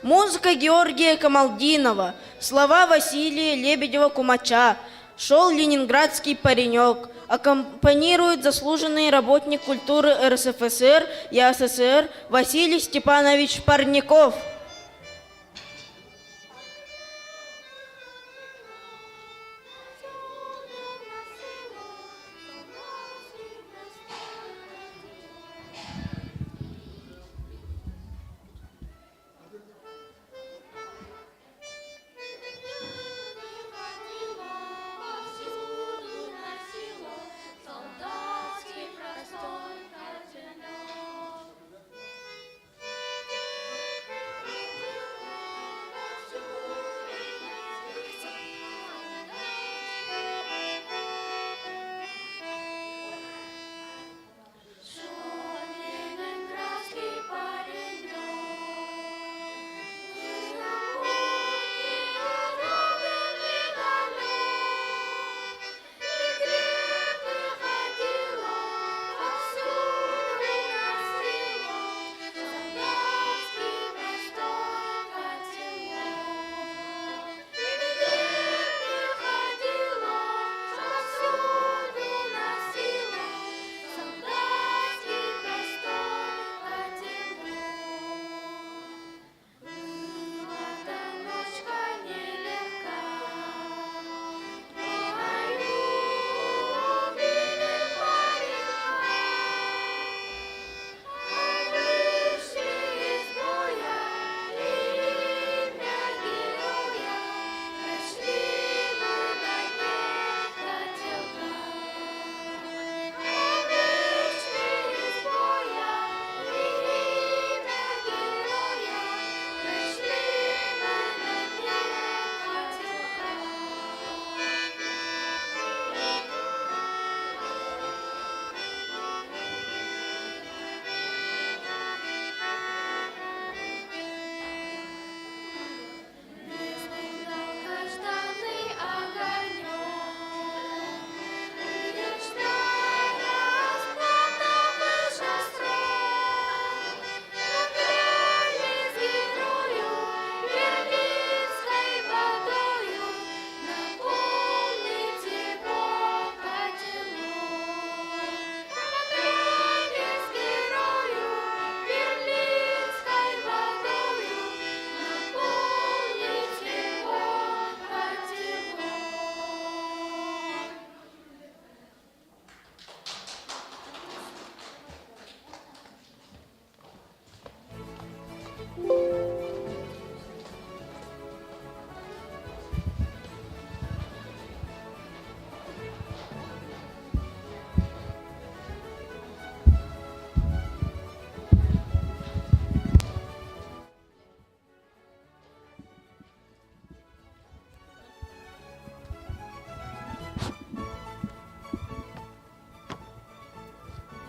Музыка Георгия Камалдинова, слова Василия Лебедева-Кумача, «Шел ленинградский паренек», аккомпанирует заслуженный работник культуры РСФСР и СССР Василий Степанович Парников.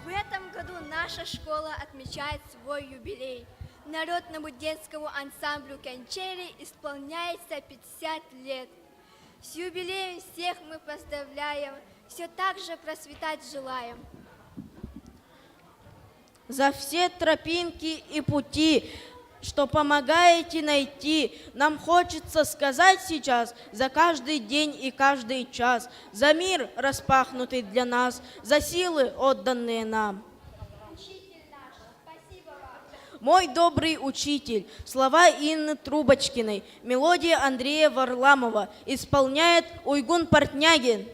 В этом году наша школа отмечает свой юбилей. Народному детскому ансамблю «Кончери» исполняется 50 лет. С юбилеем всех мы поздравляем, все так же процветать желаем. За все тропинки и пути, что помогаете найти, нам хочется сказать сейчас за каждый день и каждый час, за мир, распахнутый для нас, за силы, отданные нам. Учитель наш, спасибо вам. Мой добрый учитель, слова Инны Трубочкиной, мелодия Андрея Варламова, исполняет Уйгун Портнягин.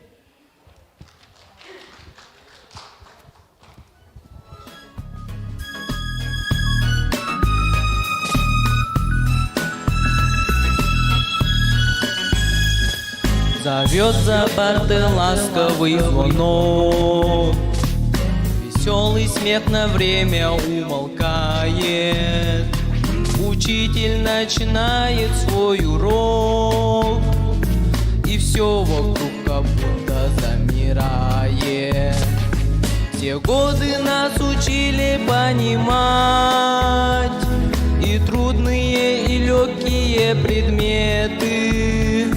Зовет за парты ласковый звонок. Веселый смех на время умолкает. Учитель начинает свой урок, И все вокруг как будто замирает. Все годы нас учили понимать И трудные, и легкие предметы.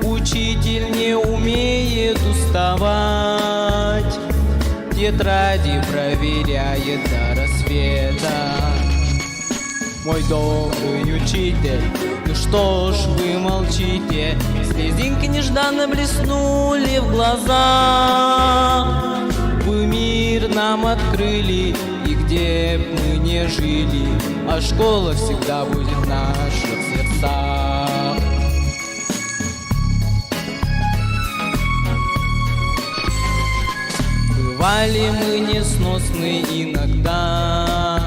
Учитель не умеет уставать, Тетради проверяет до рассвета. Мой добрый учитель, ну что ж вы молчите? Слезинки нежданно блеснули в глазах. Вы мир нам открыли, и где б мы не жили, А школа всегда будет в наших сердцах. Бывали мы несносны иногда,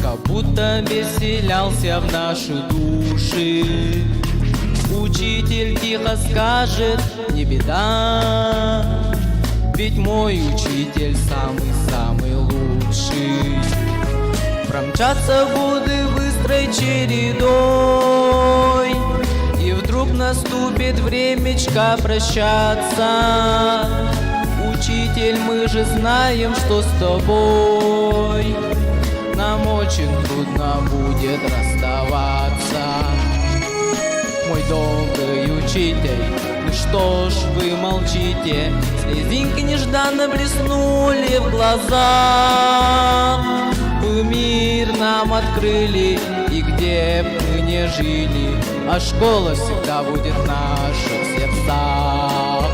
Как будто веселялся в наши души. Учитель тихо скажет, не беда, Ведь мой учитель самый-самый лучший. Промчатся годы быстрой чередой, И вдруг наступит времечко прощаться. Учитель, мы же знаем, что с тобой Нам очень трудно будет расставаться. Мой добрый учитель, ну что ж вы молчите? Слезинки нежданно блеснули в глазах. Вы мир нам открыли, и где б мы не жили, А школа всегда будет в наших сердцах.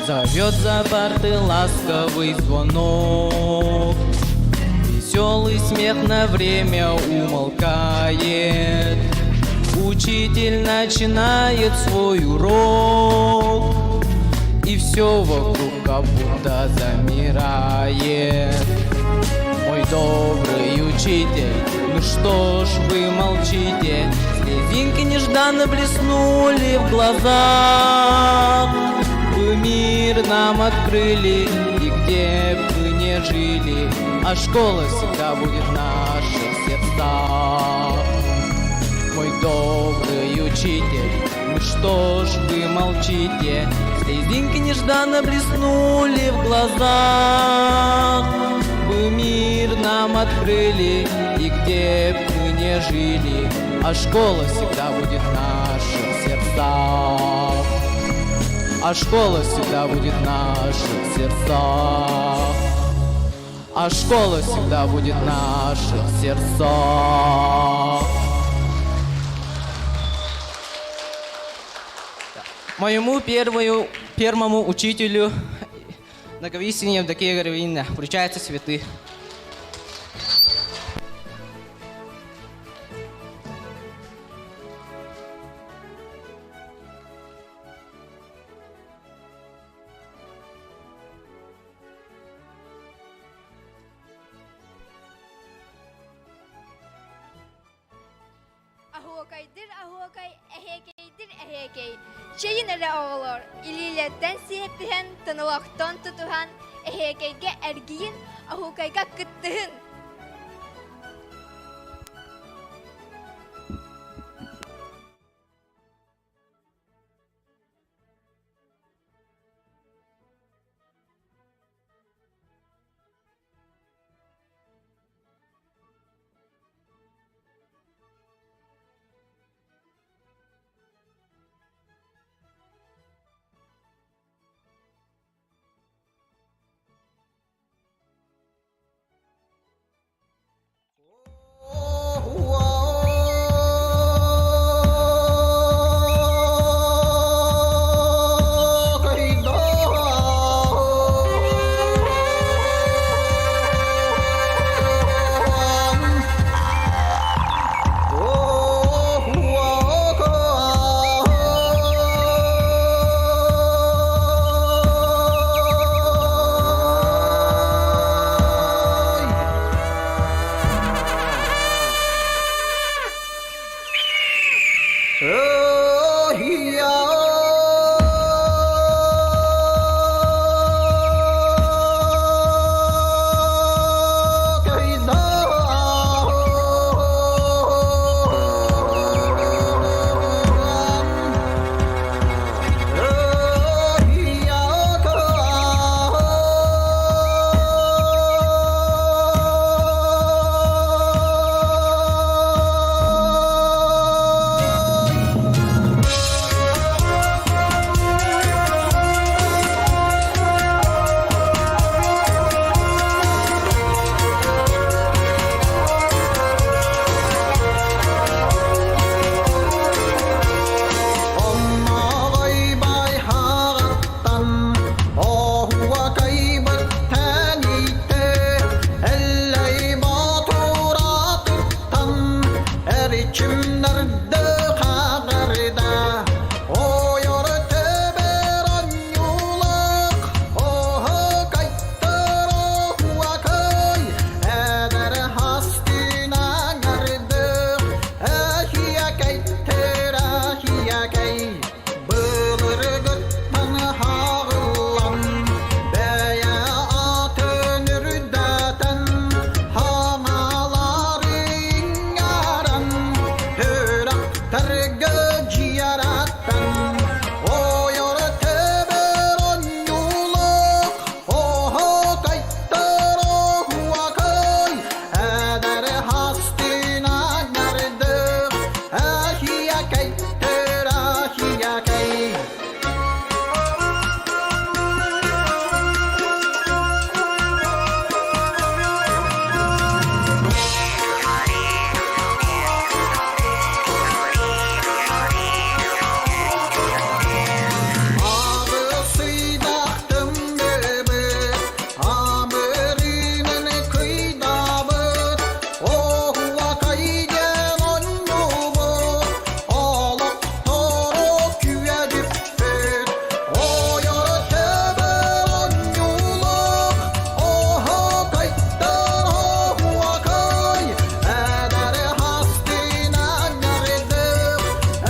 Зовет за парты ласковый звонок. Веселый смех на время умолкает. Учитель начинает свой урок, И все вокруг как будто замирает. Мой добрый учитель, ну что ж вы молчите? Слезинки нежданно блеснули в глазах. Вы мир нам открыли, и где б мы не жили, А школа всегда будет в наших сердцах. Мой добрый учитель, ну что ж вы молчите? Слезинки нежданно блеснули в глазах. Вы мир нам открыли, и где б мы не жили, А школа всегда будет в наших сердцах. А школа всегда будет в наших сердцах. А школа всегда будет в наших сердцах. Моему первому учителю Наговицыне Евдокии Гавриловне вручаются цветы. Оһуокайдыр оһуокай, эһиэкэйдир эһиэкэй. Чэйин эрэ оҕолор, илиилэртэн сиэттиһэн, тонолохтон тутуһан, эһиэкэйгэ эргийин, оһуокайга кыттыһын! Эрчимнэрдэ хаҕарда Ойор төбөр онньуулах Оһо кайттар оһуакай Эдэр хастын аҥардых Эхиякэйтэр ахиякэй Былыргыттан хаҕыллан Бэйэ атын үрдэтэн Хаҥалары иҥэрэн Сүрэхтэргэ дьиэрэтэн Ойор төбөр онньуулук Оһокайтар оһуокай Эдэр хастын аҥардых Эхиякэйтэр ахиякэй Аҕысыйдахтым бэбит, амырыынын кыйдабыт, оһуокай диэн онньуубут, олохтору күөдүппүт, ойор төбөр онньуулук, оһуокайтар оһуокай, эдэр хастын аҥардык,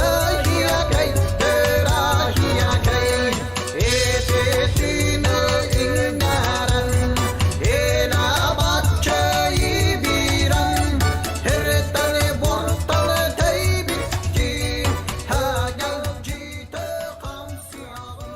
эһиэкэйтэр аһиэкэй, ититини иҥнэрэн, илэ-бачча ибиирэн, Эртэн бортан тэйбиттии, эгэлдьитэ хамсыаҕын.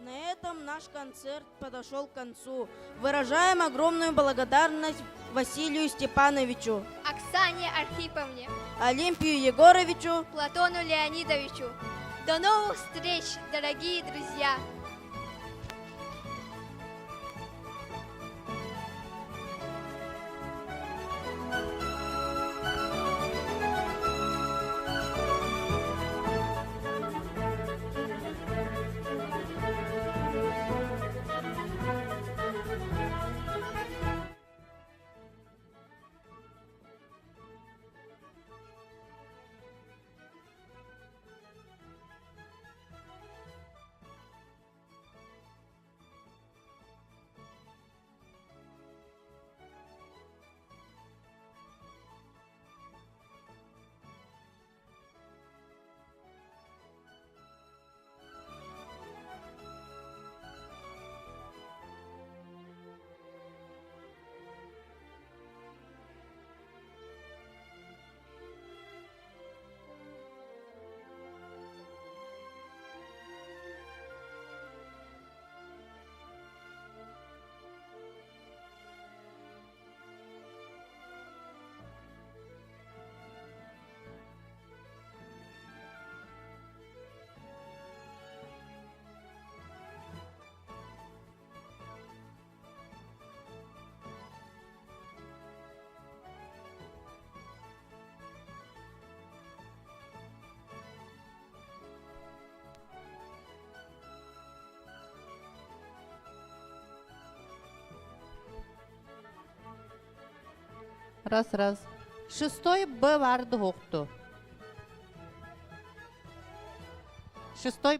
На этом наш концерт подошел к концу. Выражаем огромную благодарность Василию Степановичу, Оксане Архиповне, Олимпию Егоровичу, Платону Леонидовичу. До новых встреч, дорогие друзья! Раз, раз. Шестой Б барды хоқту. Шестой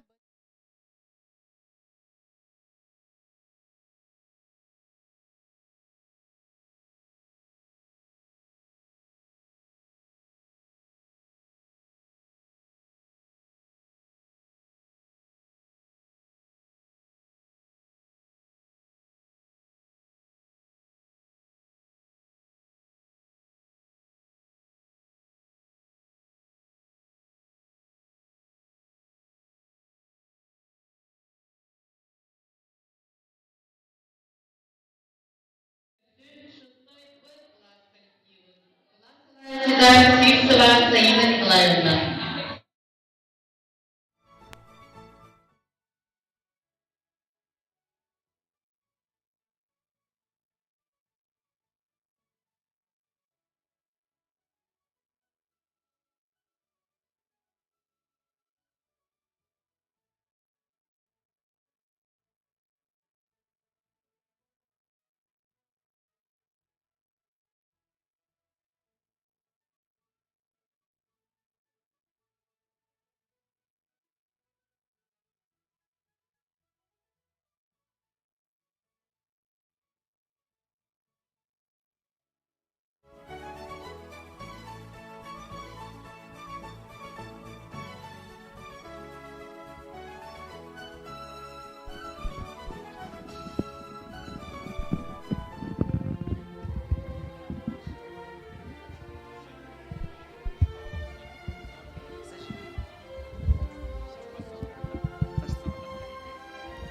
Сивцева Саина Николаевна.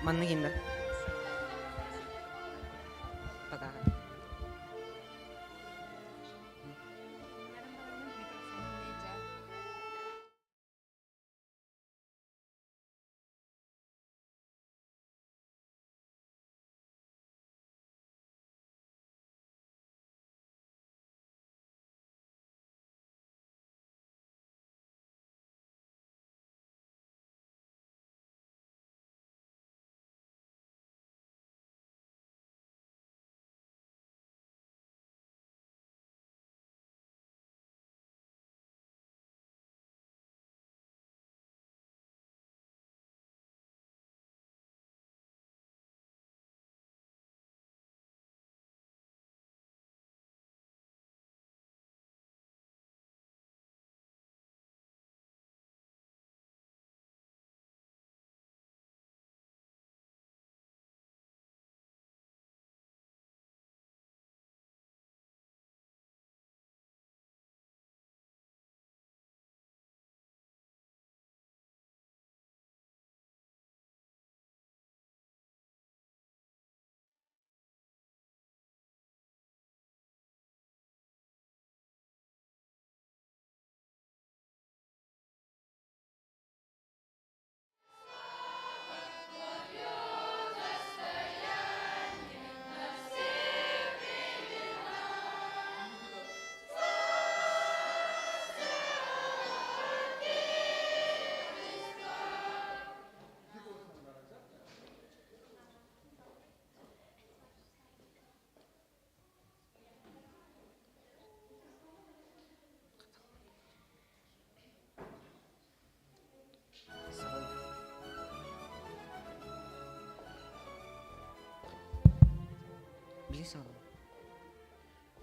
Маннык иһин да. Пока.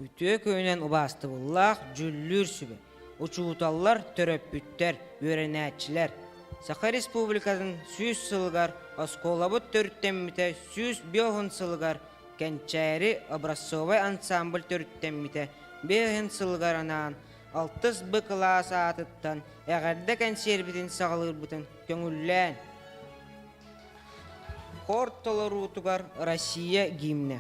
Үтүө күнүнэн убаастабыллаах дьүүллүүр сүбэ, учууталлар, төрөппүттэр, үөрэнээччилэр Саха Республикатын 100 сылыгар оскуолабыт төрүттэммитэ 105 сылыгар Кэнчээри образцовай ансамбль төрүттэммитэ 5 сылыгар анаан алтыс Б кылаас аатыттан эҕэрдэ кэнсиэрбитин саҕалыырбытын көҥүллээн Хор толоруутугар Россия гимнэ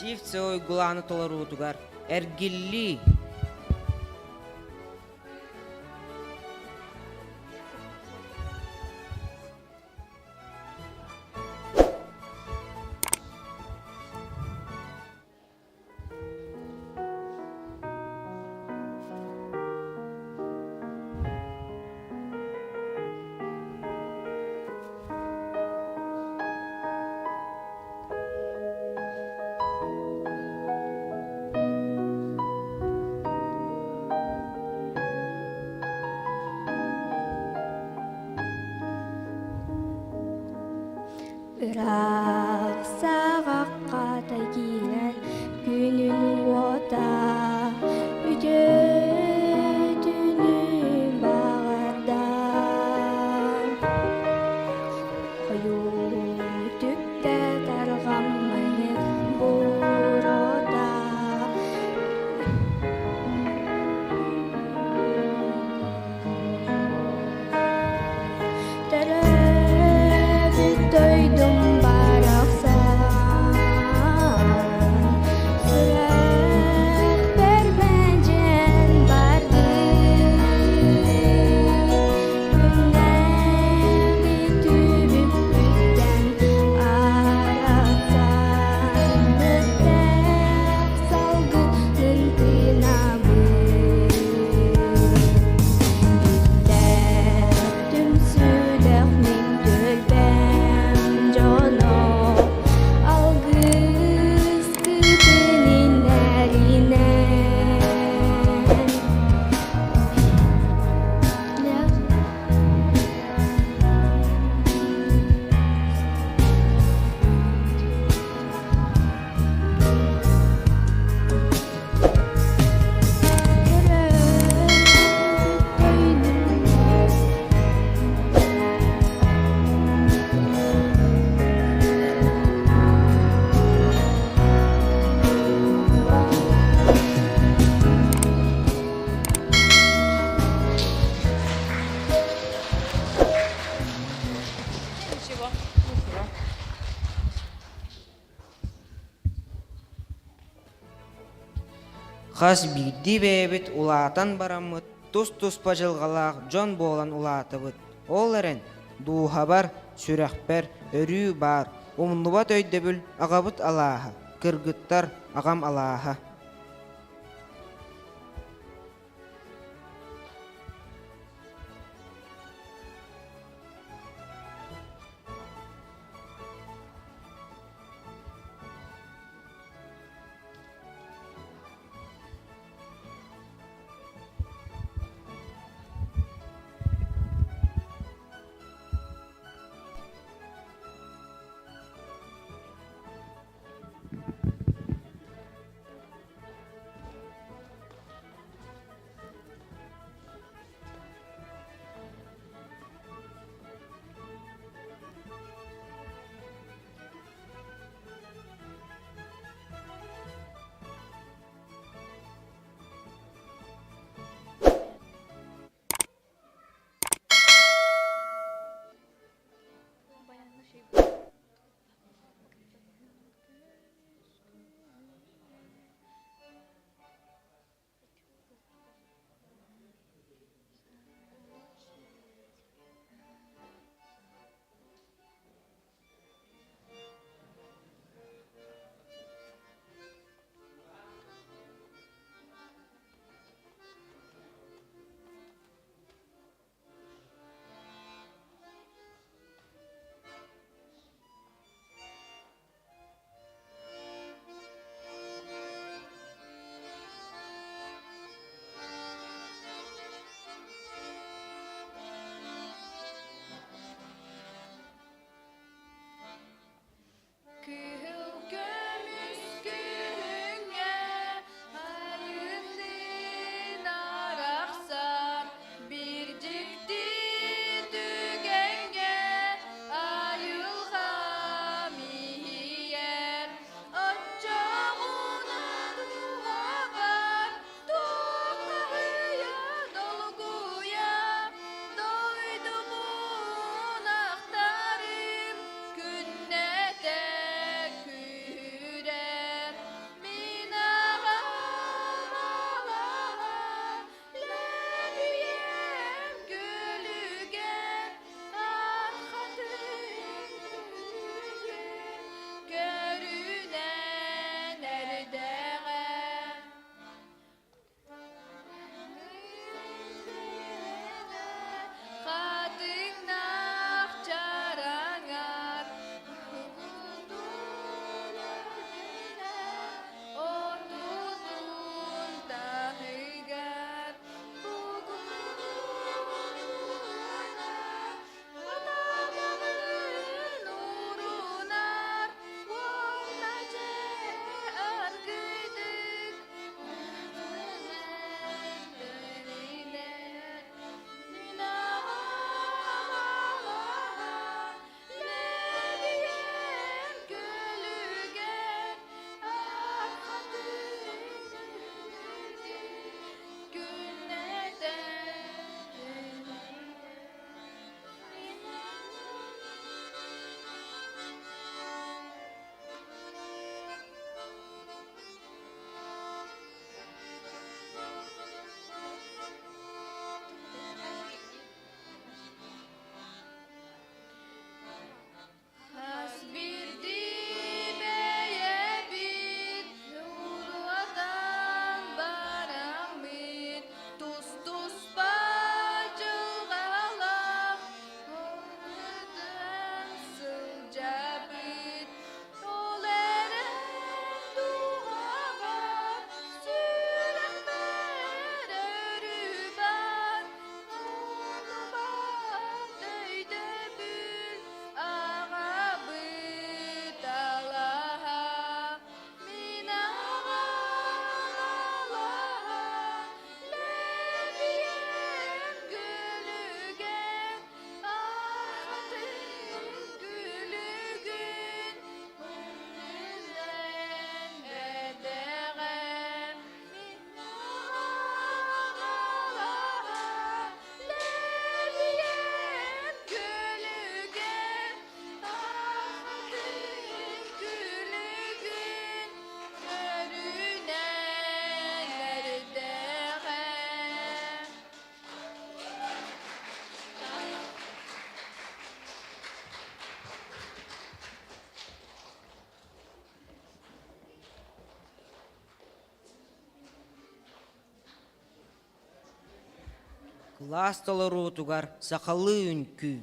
Сивцева Уйгулаана толоруутугар Эргиллии. Ыраах саҕахха киирэр күнүн уота үтүө түнү баҕарда. Хойуу түптэ тарҕаммыт буруота Төрөөбүт дойдум барахсан, сүрэхпэр мэлдьэн бардын. Күннээҕи түбүкпүттэн арахсан, мөттөх салгынын тыынабын. Түмсүүлээх мин түөлбэм дьоно алгыс кытын иннэринэн Ничего, ничего. Хас биирдии бэйэбит улаатан бараммыт тус-туспа дьылҕалаах дьон буолан улаатабыт. Ол эрэн, дууһабар, сүрэхпэр өрүү баар, умнубат өйдөбүл аҕабыт алааһа, кыргыттар аҕам алааһа. Кылаас толоруутугар сахалыы үҥкүү.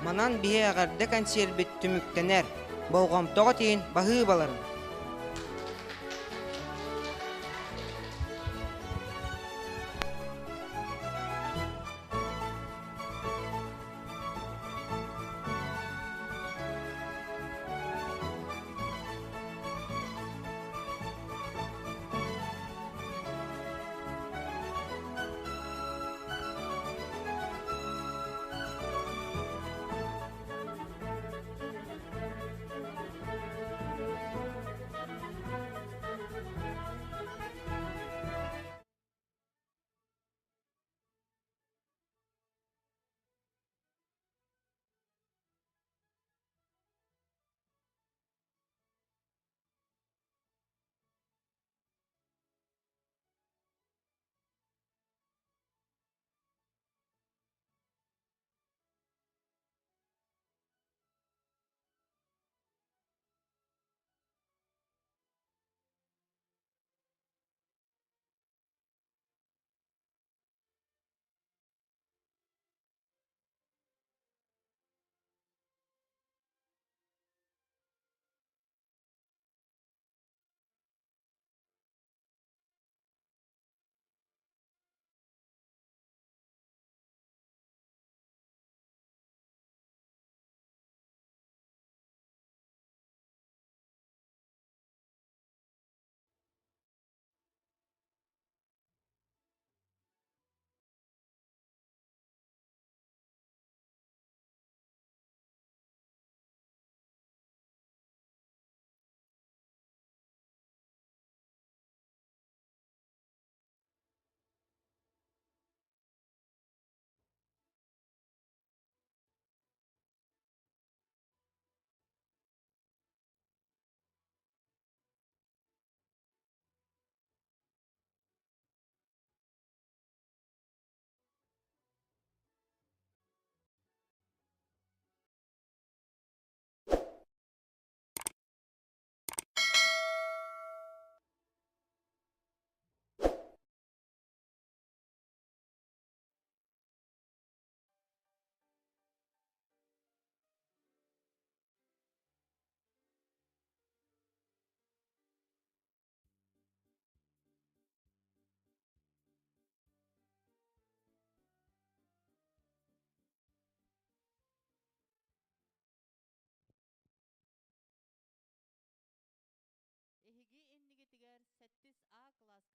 Манан биһи эҕэрдэ кэнсиэрбит түмүктэнэр. Болҕомтоҕо тиийин баһыыбаларын!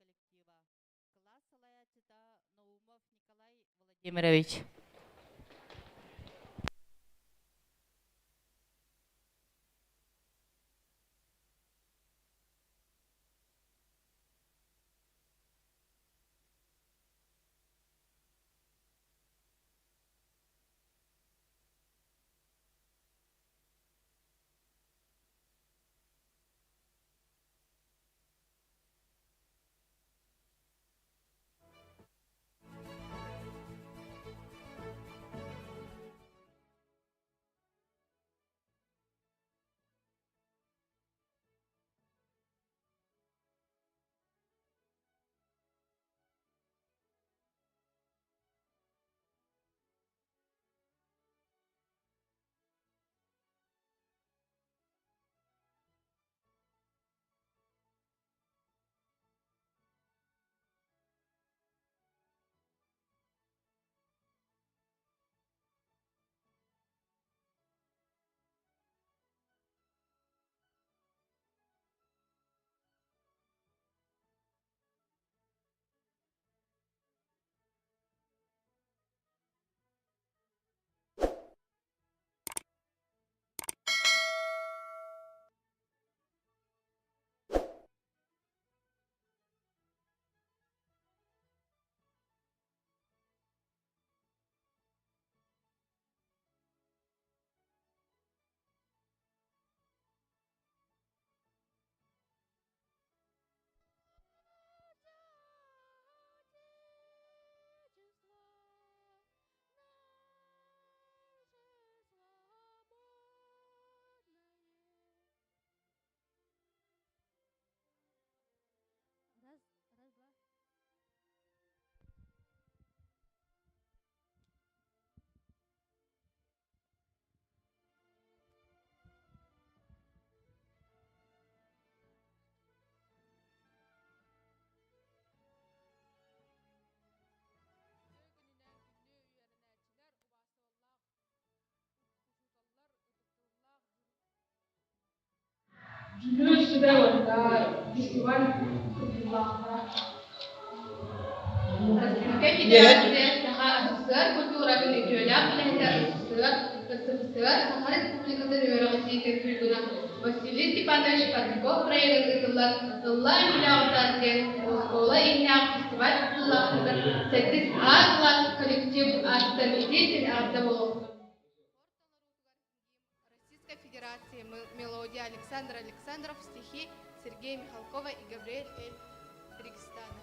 коллектива. Кылаас салайааччыта Наумов Николай Владимирович. Раз, раз, два. Дьүүллүүр сүбэ уонна фестиваль кыттыылаахтара. Российскай Федерация Саха СССР культуратын үтүөлээх үлэһитэ СССР СССР Саха Республикатын үөрэҕирдиитин туйгуна Василий Степанович Парников проегын ыытыллар Ыллаа үҥкүүлээҕитэ диэн оскуола иһинээҕи фестиваль кыттыылаахтарыгар сэттис А кылаас коллектив аатыттан итии-истиҥ эҕэрдэ буолуохтун! Российской Федерации мелодия Александр Александров, стихи Сергея Михалкова и Габриэль Эль Рикстана.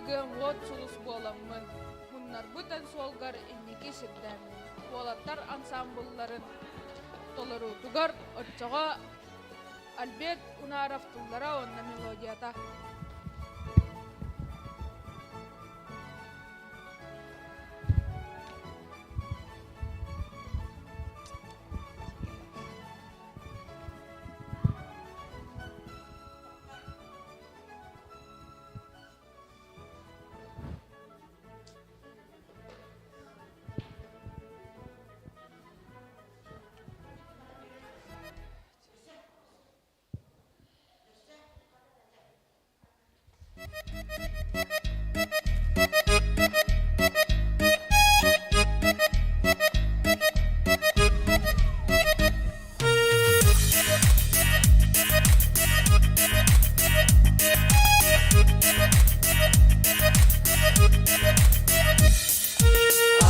тыгыам уот сулус буоламмын, муннарбыт эн суолгар инники сирдээммин, уолаттар ансаамбылларын толоруутугар оччоҕо Альберт Унаров тыллара уонна мелодията.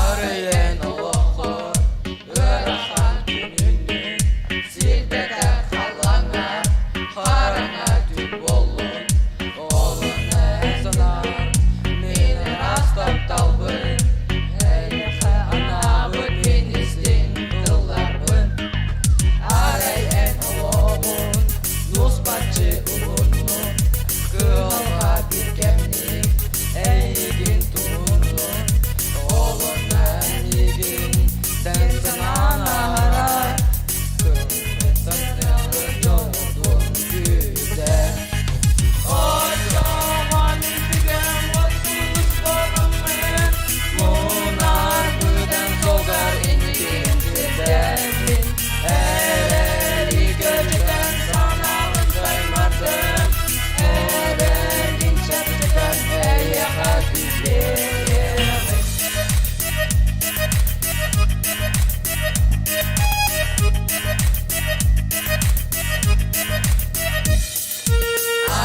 Арыйан олоххо ыарахан күнүнүн сирдэтэ халлаҥҥа хараҥа түн буоллун олуна санаар мин ыраас тапталбын эйиэхэ анаабыт мин истиҥ тылларбын арай эн олоҕун нус-баччы уһуннун кыһалҕа биир кэмник эйигин туһуннун олуна эйигин тэн санаан аһарар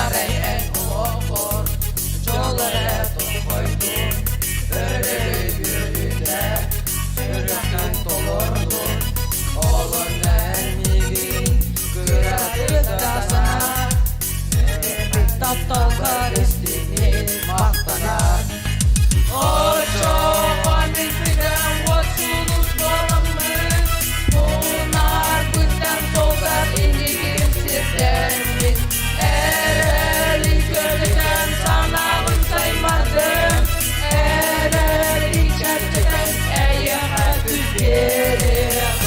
Арай эн олоххор дьол эрэ тосхойдун, өрөгөйдүүрүтэ сүрэххин толордун, олорно эн миигин кыратык да санаа, тапталгар истиҥник махтанар. Оччоҕо мин сүрэҕим уот сулус буоламмын, мунаарбыттан солгар иннигин сирдэммин, эрэлин көрдүтэн санаабын саймардым, эрэлин чэпчэтэн эйиэхэ күүс биэриэҕим.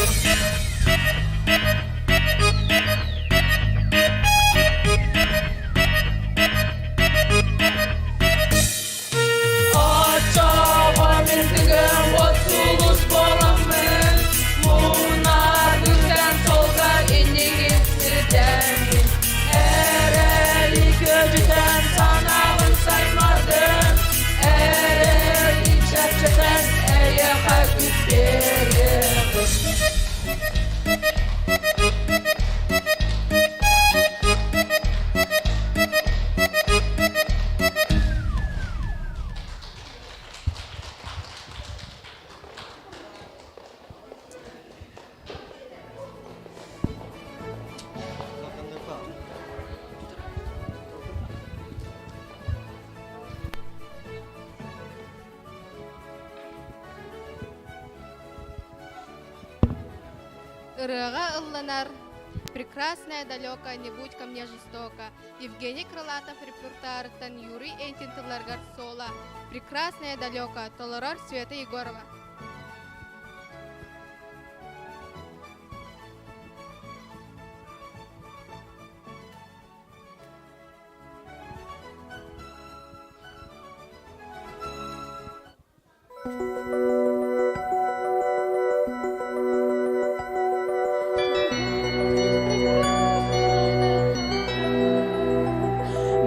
Оччоҕо мин тыгым уот сулус буоламмын, мунаарбыттан солго иннигин сирдэммин, эрэли көтүтэн санаабын саймардым, эрэли чэпчэтэн эйиэхэ күүс биэриэҕим. Ырыаҕа ылланар «Прекрасная далеко, не будь ко мне жестоко» Евгений Крылатов репертуарыттан Юрий Энтин тылларыгар соло «Прекрасная далеко» толорор Света Егорова.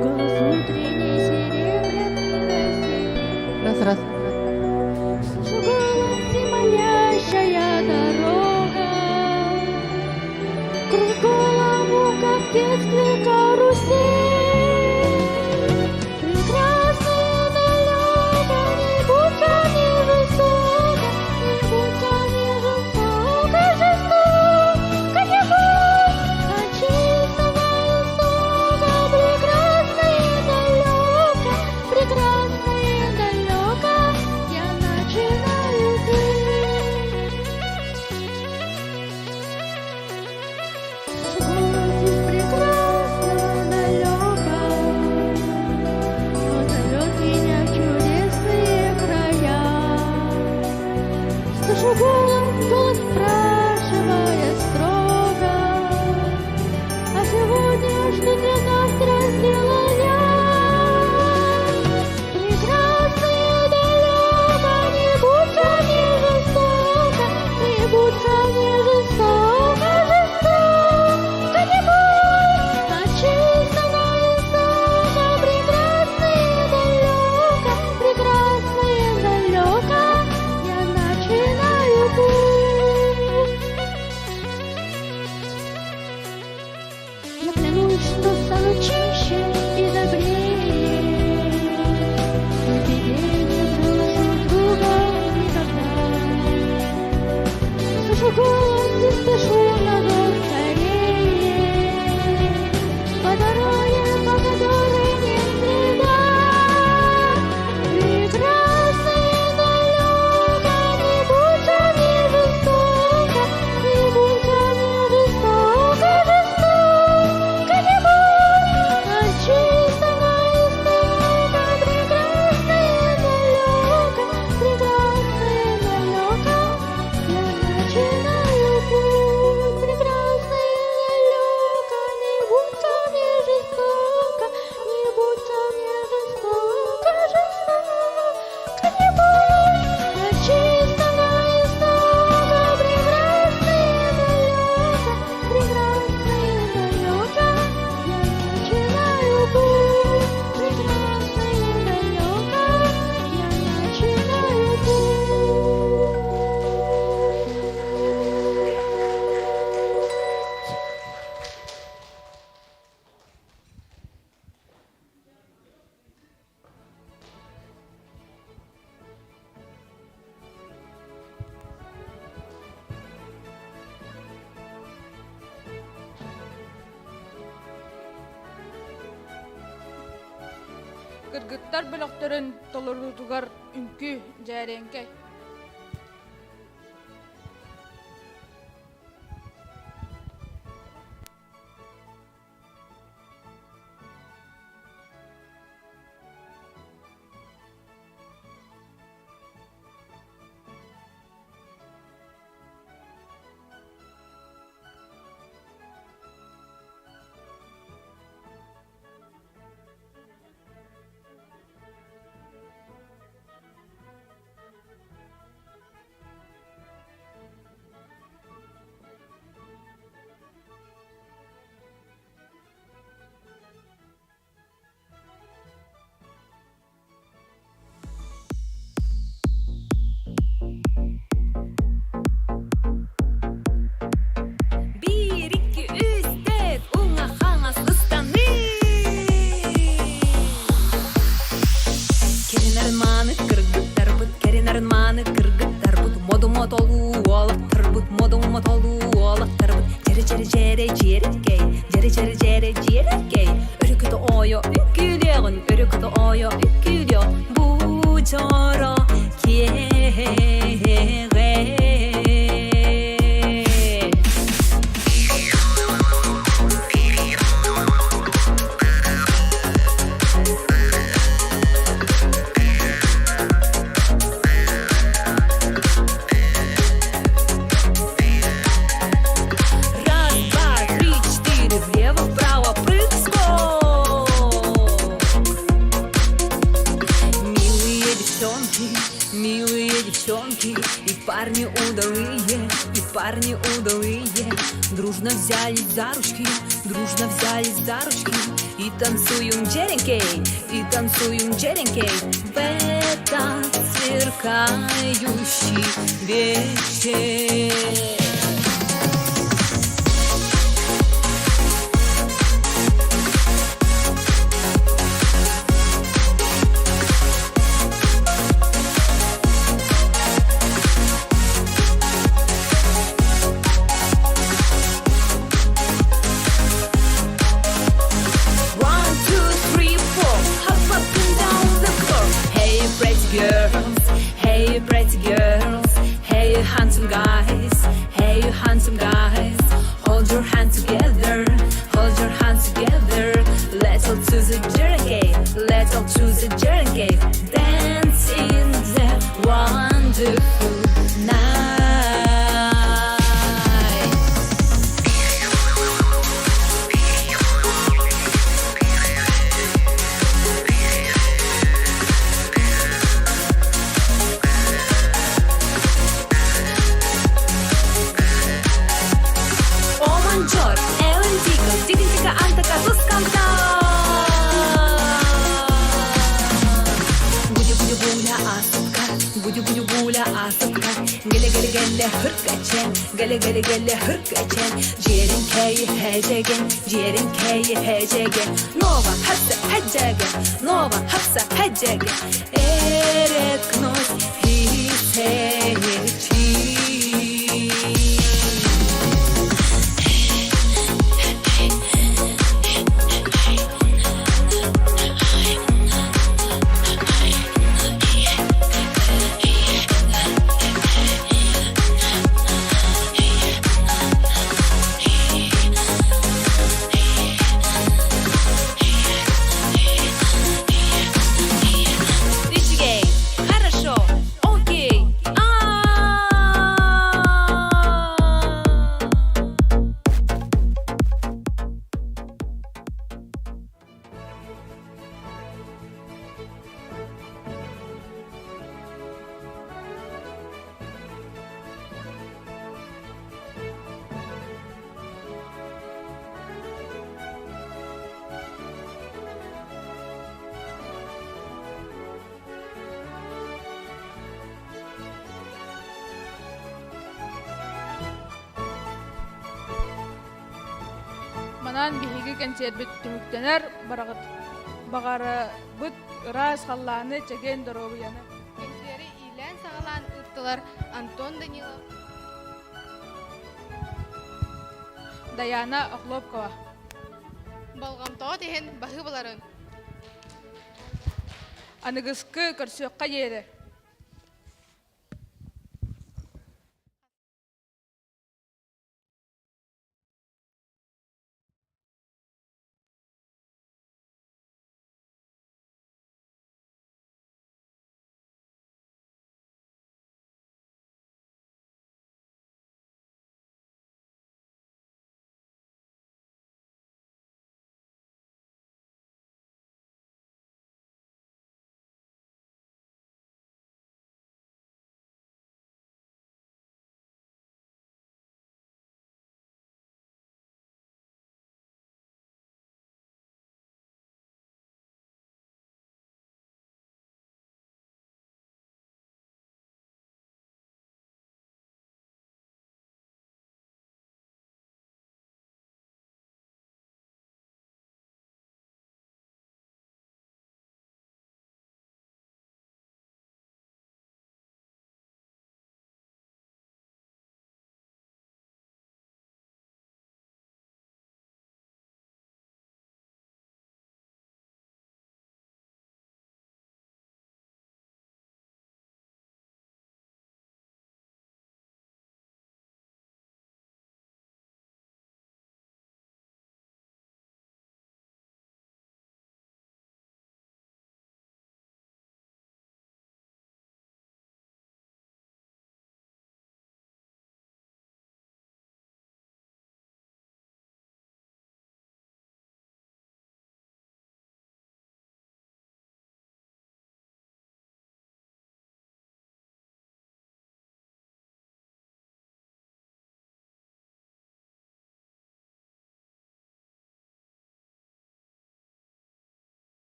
Голос утренней серебряной росы. Раз, раз. Слышу голос и манящая дорога. Кружит голову, как в детстве карусель. Прекрасная далеко, не будь ко мне жестоко, не будь ко мне жестоко, жестоко, не будь. От чистого истока, прекрасное далеко, прекрасное. Кыргыттар бөлөхтөрүн толоруутугар үҥкүү дьээриэҥкэй. Биир, икки, үс, төрт, уҥа хаҥас ыстаныы. Кэринэрин мааны кыргыттарбыт, кэринэрин мааны кыргыттарбыт, модум отолуу уолаттарбыт, модум отолуу уолаттарбыт, дьэрэ дьэрэ дьэрэ дьиэрэкэй, дьэрэ дьэрэ дьэрэ дьиэрэкэй, өрүкүтэ ойо үҥкүүлүөҕүн, өрүкүтэ ойо үҥкүүлүөх, бу дьоро киэһэҕэ. Раз, два, три, четыре, влево, вправо, прыг, скок. Милые девчонки, милые девчонки, и парни удалые, и парни удалые, дружно взялись за ручки, дружно взялись за ручки, и танцуем джеренькей, и танцуем джеренькей в этот сверкающий вечер. One, two, three, four. Hop up and down the floor. Hey, pretty girls. Hey, pretty girls. Hey, you handsome guys. Hey, you handsome guys. Hold your hands together. Hold your hands together. Let's all choose a journey. Let's all choose a journey. Dance in the wonderful night. Оманчор, Элен Тика, Тика-тика, Антака, Тусканта. Гудю-гудю-гуля, асытка, гудю-гудю-гуля, асытка. Геле-геле-геле, хыркачен, геле-геле-геле, хыркачен. Жерин кей хежеген, жерин кей хежеген. Нова хапса хаджаген, нова хапса хаджаген. Эреткнось хисечи. Үчүгэй, хорошо, окей, Манан биһиги кэнсиэрбит түмүктэнэр, бараҕыт баҕарабыт ыраас халлааны, чэгиэн доруобуйаны. Кэнсиэри иилээн-саҕалаан ыыттылар Антон Данилов, Даяна Охлопкова. Болҕомтоҕут иһин баһыыбаларын! Аныгыскы көрсүөххэ диэри.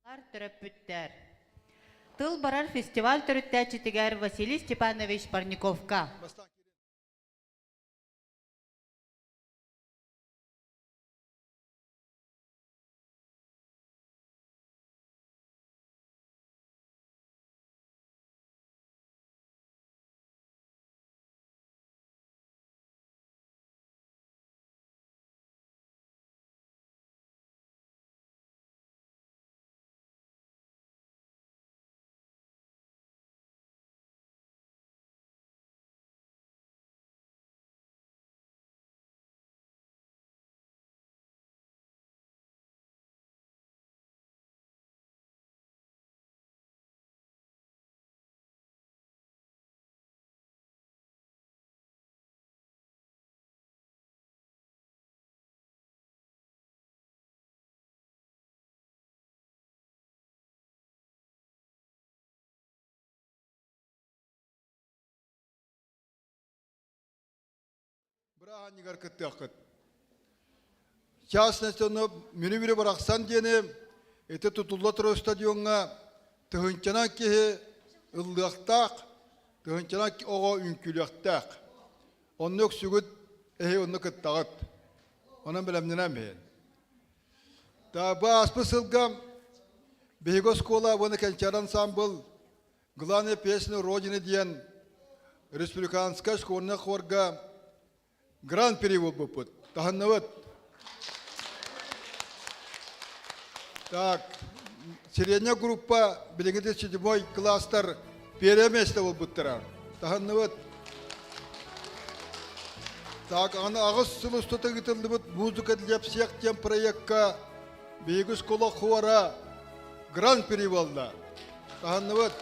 Төрөппүттэр. Тыл барар фестиваль төрүттээччитигэр Василий Степанович Парниковка. Бырааһынньыгар кыттыаххыт. Частность ону мүрү-мүрү барахсан диэни ити тутулла турар стадиоҥҥа тыһыынчанан киһи ыллыахтаах, тыһыынчанан оҕо үҥкүүлүөхтээх. Онно үксүгүт эһи онно кыттаҕыт. Онон бэлэмнэнэн иһин. Бу ааспыт сылга биһиги оскуола уонна Кэнчээри ансаамбыл «Главная песня Родины» диэн республиканскай школьнай хорга гран-при буолбуппут. Таһынныбыт. Так, средняя группа билиҥҥи седьмой класстар первое место буолбуттара. Таһынныбыт. Так, аны аҕыс сыл устата ыытыллыбыт «Музыка для всех» диэн проекка биһиги школа хора гран-при буолла. Таһынныбыт.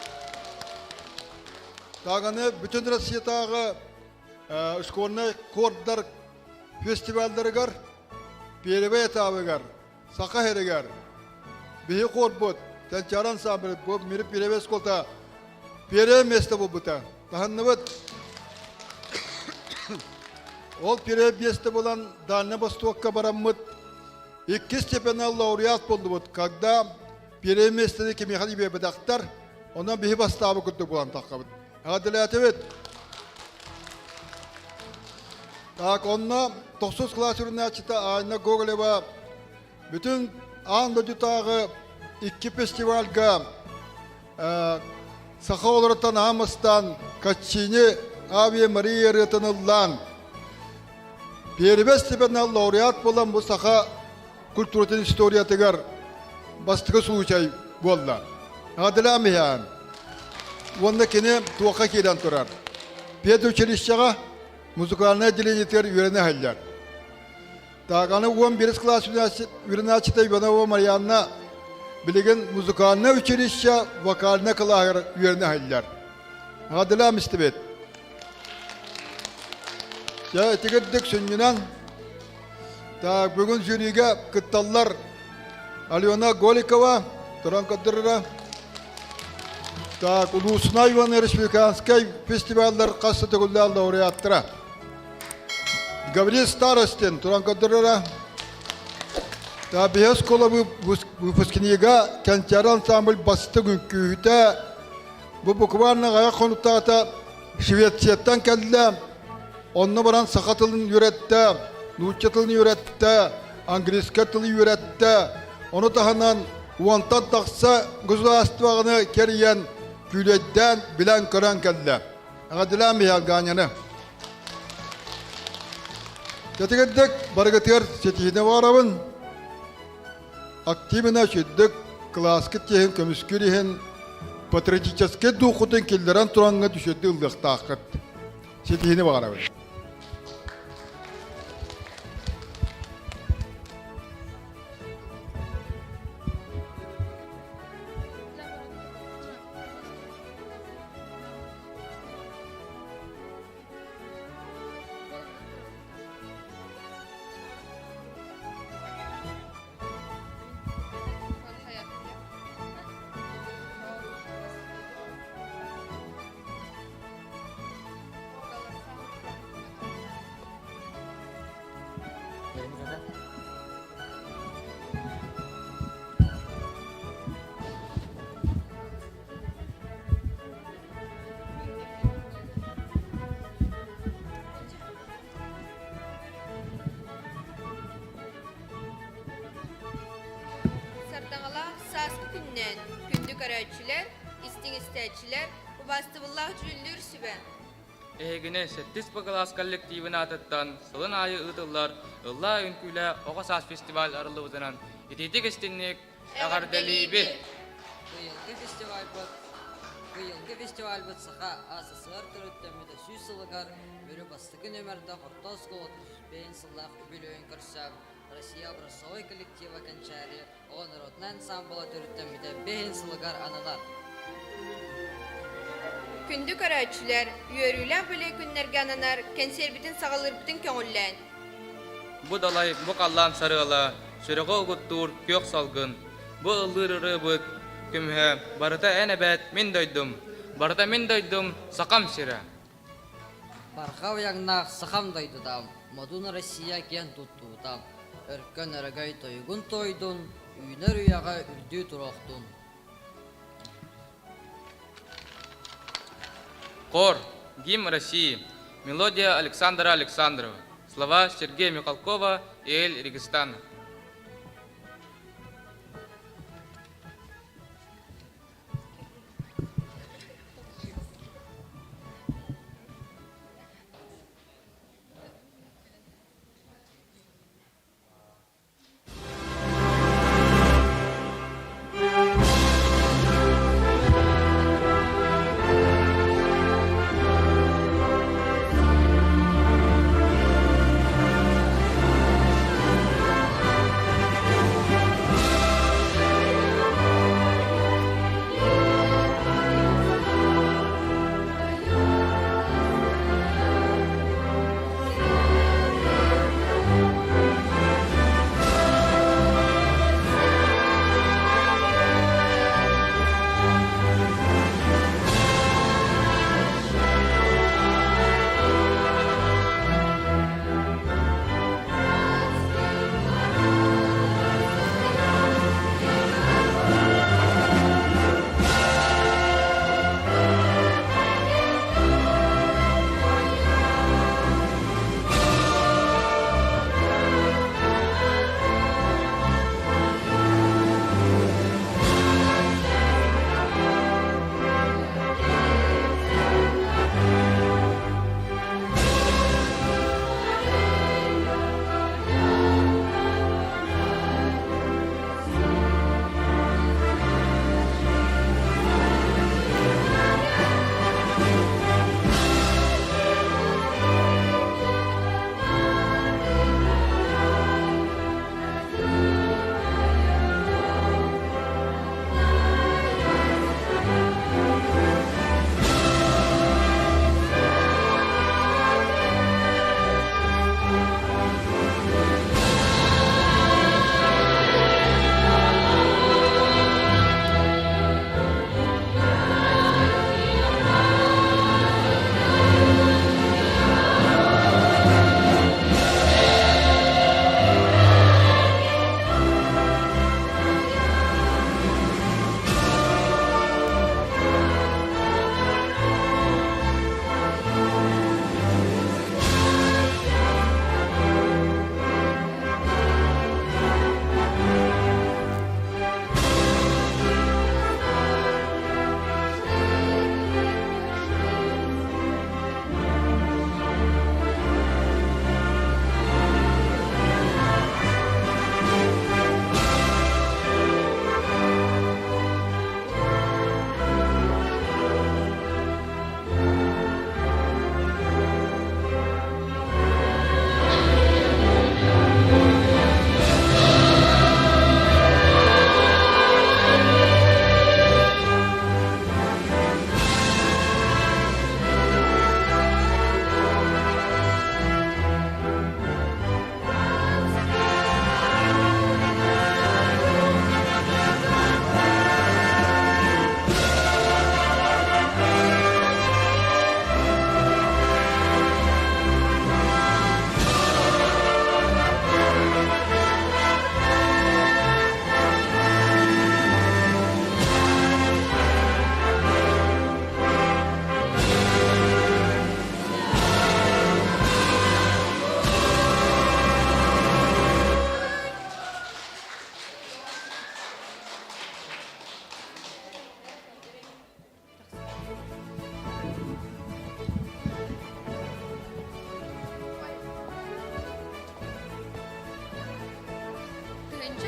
Так, аны бүтүн Россиятааҕы школьнай хордар фестивалларыгар первый этабыгар Саха сиригэр биһи хорбут Кэнчээри ансамбль бу Мири первый школата первое место буолбута. Таһынныбыт. Ол первое место булан Дальнай Востокка бараммыт иккис степеннээх лауреат буоллубут. Когда первое местоны кимиэхэ биэрбэтэхтэр, онон биһи бастаабы курдук булан таххабыт. Эҕэрдэлээтибит. Так, онно тохсус кылаас үрүнээччитэ Айна Гоголева бүтүн аан дойдутааҕы икки фестивальга саха олорутан аамыстан Каччини Авиа Мария ырыатын ыллаан Первый степеннээх лауреат буолан бу саха культуратын историятыгар бастакы случай буолла. Эҕэрдэлээн иһээн. Уонна кини туохха киирэн турар. Педучилищеҕа музыкальнай отделениетыгар үөрэнэ иһэллэр. Так, аны 11 класс үөрэнээччитэ Иванова Марианна билигин музыкальнай училище вокальнай кылааһыгар үөрэнэ иһэллэр. Эҕэрдэлээн истибит. Дьэ, итигирдик сүнньүнэн Так, бүгүн жюригэ кытталлар Алена Голикова, туран көрдөрөрө. Так, Улуусунай уонна республиканскай фестиваллар хас да төгүллээх лауреаттара. Гаврил Старостин туран көрдөрөрө. Так, биһи оскуола выпускнига Кэнчээри ансамбль бастыҥ үҥкүүһүтэ. Бу буквально аҕыйах хонуктаата Швецияттан кэллэ. Онно баран саха тылын үөрэттэ, нуучча тылын үөрэттэ, английскай тылы үөрэттэ. Ону таһынан уонтан тахса государствоҕаны кэрийэн, күүлэйдээн, билэн-көрөн кэллэ. Эҕэрдэлээн Михаил Ганяны. Кэтигирдик барыгытыгар ситиһиини баҕарабын. Активно сүрдүк кылааскыт иһин көмүскүүр иһин патриотическай духутун киллэрэн тураҥҥа түшүрдү ыллыахтааххыт. Ситиһини баҕарабын. үөрэнээччилэр, убаастабыллаах дьүүллүүр сүбэ. Эһигини сэттис Б кылаас коллективын аатыттан сылын аайы ыытыллар Ыллаа үҥкүүлээ оҕо саас фестиваль арыллыбытынан итиитик истинник эҕэрдэлиибит! Быйылгы фестивальбыт Быйылгы фестивальбыт Саха АССР төрүттэммитэ сүүс сылыгар Мүрү бастакы нүөмэрдээх орто оскуолатын сүүс сыллаах үбүлүөйүн көрсө Россия образцовай коллектива Кэнчээри оҕо народнай ансаамбыла төрүттэммитэ бэһин сылыгар ананар. Күндү көрөөччүлэр, үөрүүлээх бэлиэ күннэргэ ананар кэнсиэрбитин саҕалыырбытын көҥүллээн. Бу далай, бу халлаан сарыала, сүрэҕи угуттуур күөх салгын. Бу ыллыыр ырыабыт көмүһэ, барыта эн эбээт мин дойдум, барыта мин дойдум, сахам сирэ. Барҕа уйаҥнаах сахам дойдута, модун Россия киэн туттуута, өркөн өрөгөй тойугун туойдун, үүнэр үйэҕэ үрдүү туруохтун. Хор, гимн России, мелодия Александра Александрова, слова Сергея Михалкова и Эль Регистана.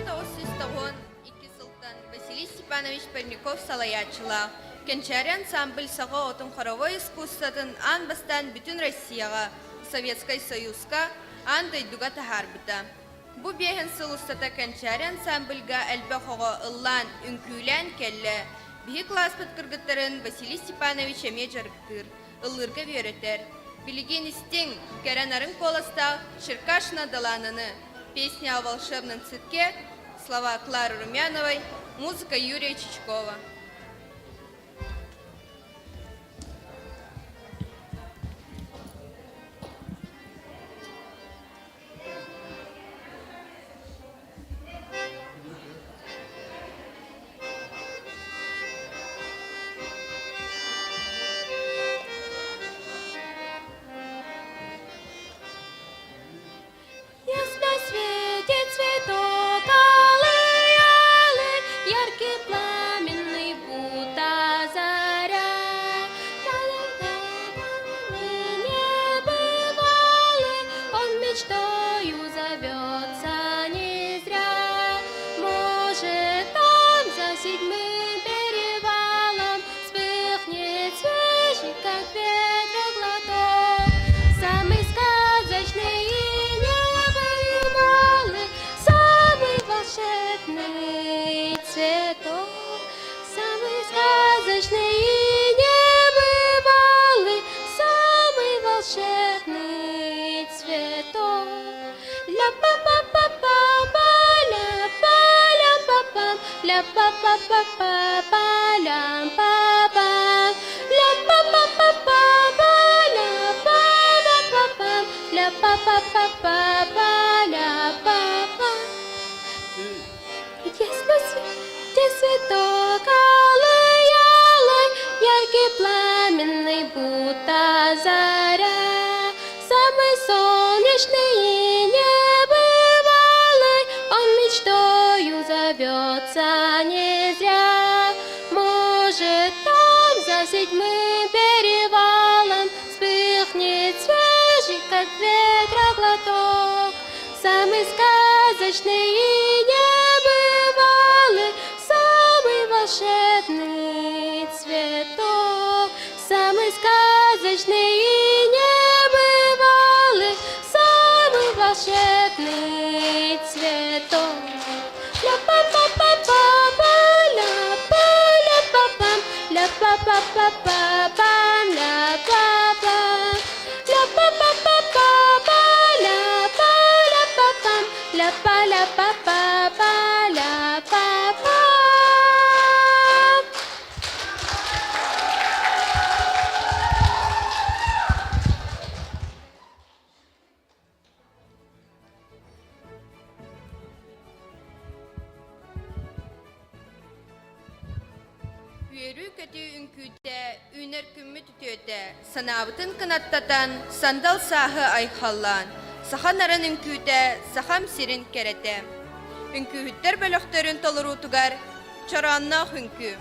1992 сылтан Василий Степанович Пермяков салайааччылаах Кэнчээри ансамбль саха отун хоровой искусствотын аан бастаан бүтүн Россияҕа, Советскай Союзка, аан дойдуга таһаарбыта. Бу биэһин сыл устата Кэнчээри ансамбльга элбэх оҕо ыллаан, үҥкүүлээн кэллэ. Биһи кылааспыт кыргыттарын Василий Степанович эмиэ дьарыктыыр, ыллыырга үөрэтэр. Билигин истиҥ, кэрэ нарын куоластаах Черкашина Далананы, песня о волшебном цветке, слова Клары Румяновой, музыка Юрия Чичкова. Ясно светит цветок алый-алый, Яркий пламенный, будто заря. Небывалый, он мечтою зовется не зря. Может, там за седьмым перевалом Вспыхнет свежий, как ветра глоток, Самый сказочный и небывалый, Самый волшебный цветок, Самый сказочный и небывалый, Самый волшебный цветок. Ля-па-па-па-па-па, ля-па, ля-па-па, ля-па-па-па-па-па, ля-па-па, ля-па-па-па-па-па, ля-па-па-па-па, ля-па-па-па-па-па, ля-па-па. Есть на свете цветок алый-алый, яркий пламенный, будто заря. Самый солнечный и небывалый, он мечтою зовется не зря. Может, там за седьмым перевалом вспыхнет свежий, как ветра глоток, Самый сказочный и небывалый, самый волшебный цветок, самый сказочный и небывалый, самый волшебный цветок. Ля-па-па-па-па-па, ля-па, ля-па-пам, ля-па-па-па-па-пам, ля-па-па, ля-па-па-па-па-па, ля-па, ля-па-пам, ля-па, ля-па-па-па, ля-па-па. Үөрүү-көтүү үҥкүүтэ, үүнэр күммүт үтүөтэ, санаабытын кынаттатан, сандал сааһы айхаллаан, саха нарын үҥкүүтэ, сахам сирин кэрэтэ. Үҥкүүһүттэр бөлөхтөрүн толоруутугар чороонноох үҥкүү.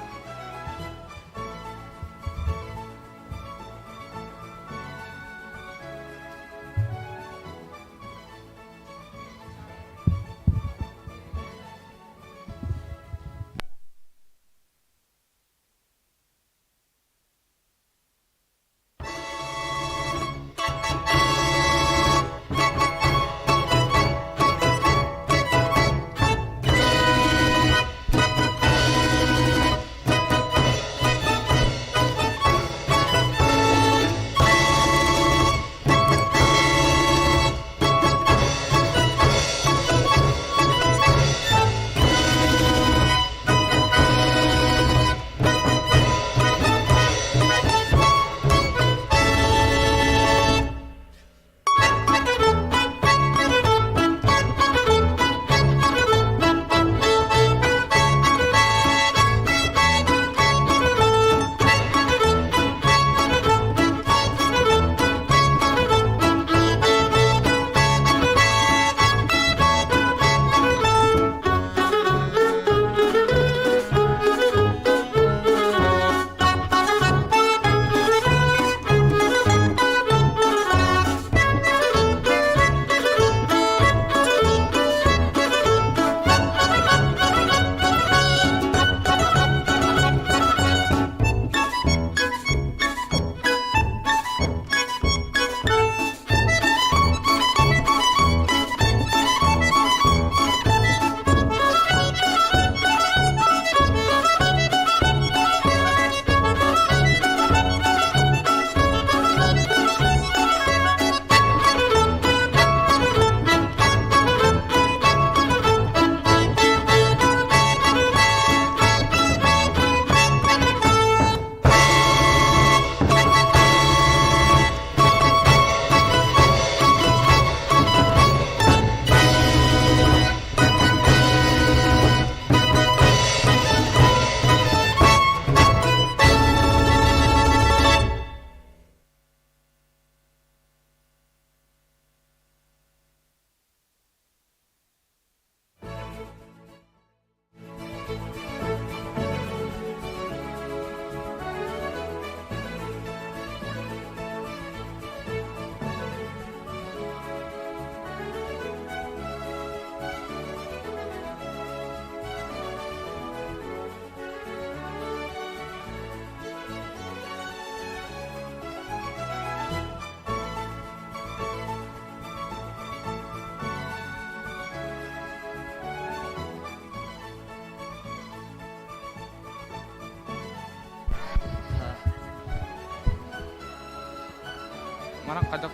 Манан хадак.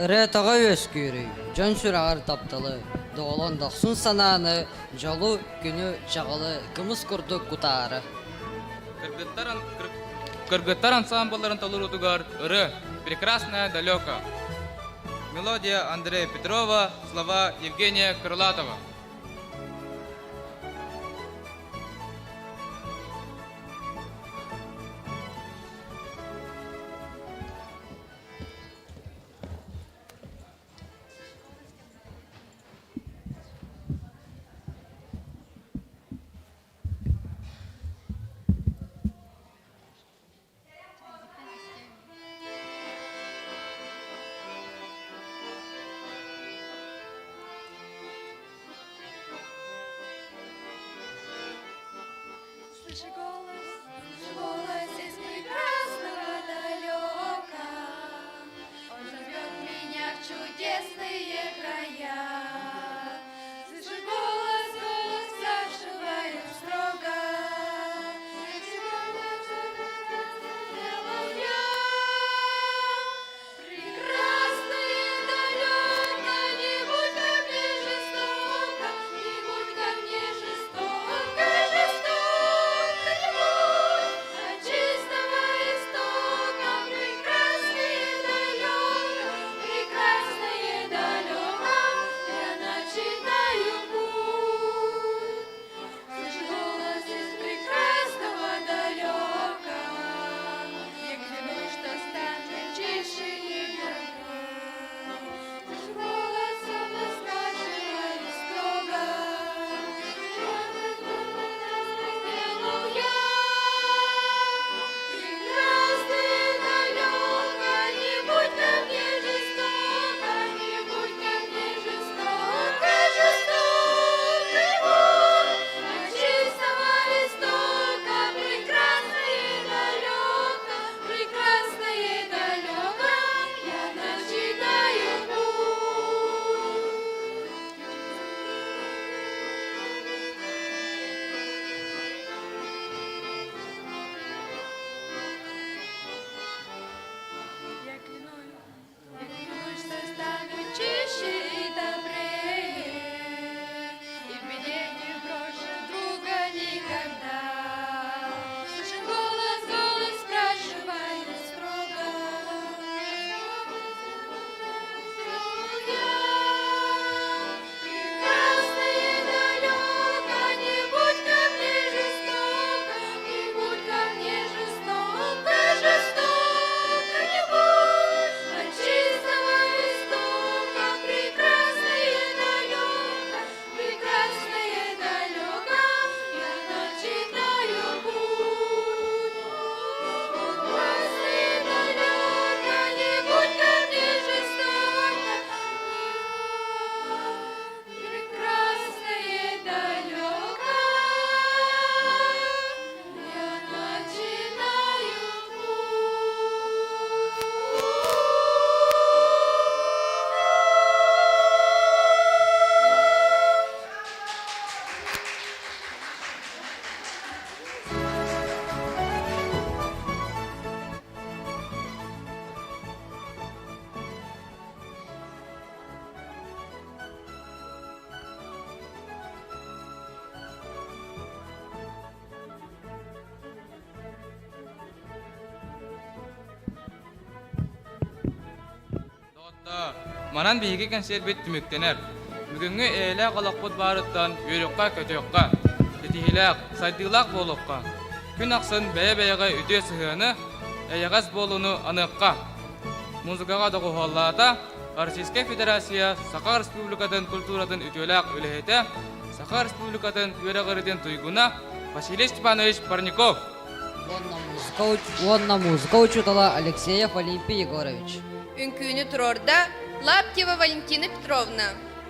Ырыа тоҕо үөскүүрүй? Дьон сүрэҕэр тапталы, доҕолон дохсун санааны, дьолу, күнү, чаҕылы кымыс курдук кутаары. Кыргыттар, кыргыттар ансаамбылларын толоруутугар ырыа «Прекрасная далеко». Мелодия Андрея Петрова, слова Евгения Крылатова. Слышу голос, слышу голос из прекрасного далека. Он зовет меня в чудесные края. Слышу голос, голос спрашивает строго. Сделал я? Прекрасное далеко, не будь ко мне жестоко, не будь ко мне жестоко, жестоко не будь. От чистого истока прекрасное далеко, прекрасное далеко, я начинаю путь. Слышу голос из прекрасного далека, Я клянусь, что стану чище и добрее. Слышу голос, он спрашивает строго, Сделал я прекрасное далеко, не будь ко мне жестоко, не будь ко мне жестоко, жестоко не будь. От чистого истока прекрасное далеко, прекрасное далеко, я начинаю путь. Я клянусь, я клянусь, что стану чище и добрее, И в беде не брошу друга никогда. Слышен голос, голос спрашивает строго. Я прекрасное далеко, не будь ко мне жестоко, не будь ко мне жестоко, жестоко не будь. От чистого истока прекрасное далеко, прекрасное далеко, я начинаю путь. Прекрасное далеко, не будь ко мне жестоко, прекрасное далеко, я начинаю путь. Доҕоттоор, манан биһиги кэнсиэрбит түмүктэнэр. Бүгүҥҥү эйэлээх олохпут баарыттан үөрүөххэ-көтүөххэ, ситиһиилээх, сайдыылаах буолуохха. Күн ахсын бэйэ-бэйэҕэ үтүө сыһыаны, эйэҕэс буолууну аныахха. Музыкаҕа доҕуһуоллаата Российскай Федерация Саха Республикатын культуратын үтүөлээх үлэһитэ, Саха Республикатын үөрэҕиритин туйгуна Василий Степанович Парников. Уонна музыка учуутала Алексеев Олимпий Егорович. Үҥкүүнү туруорда Лаптева Валентина Петровна.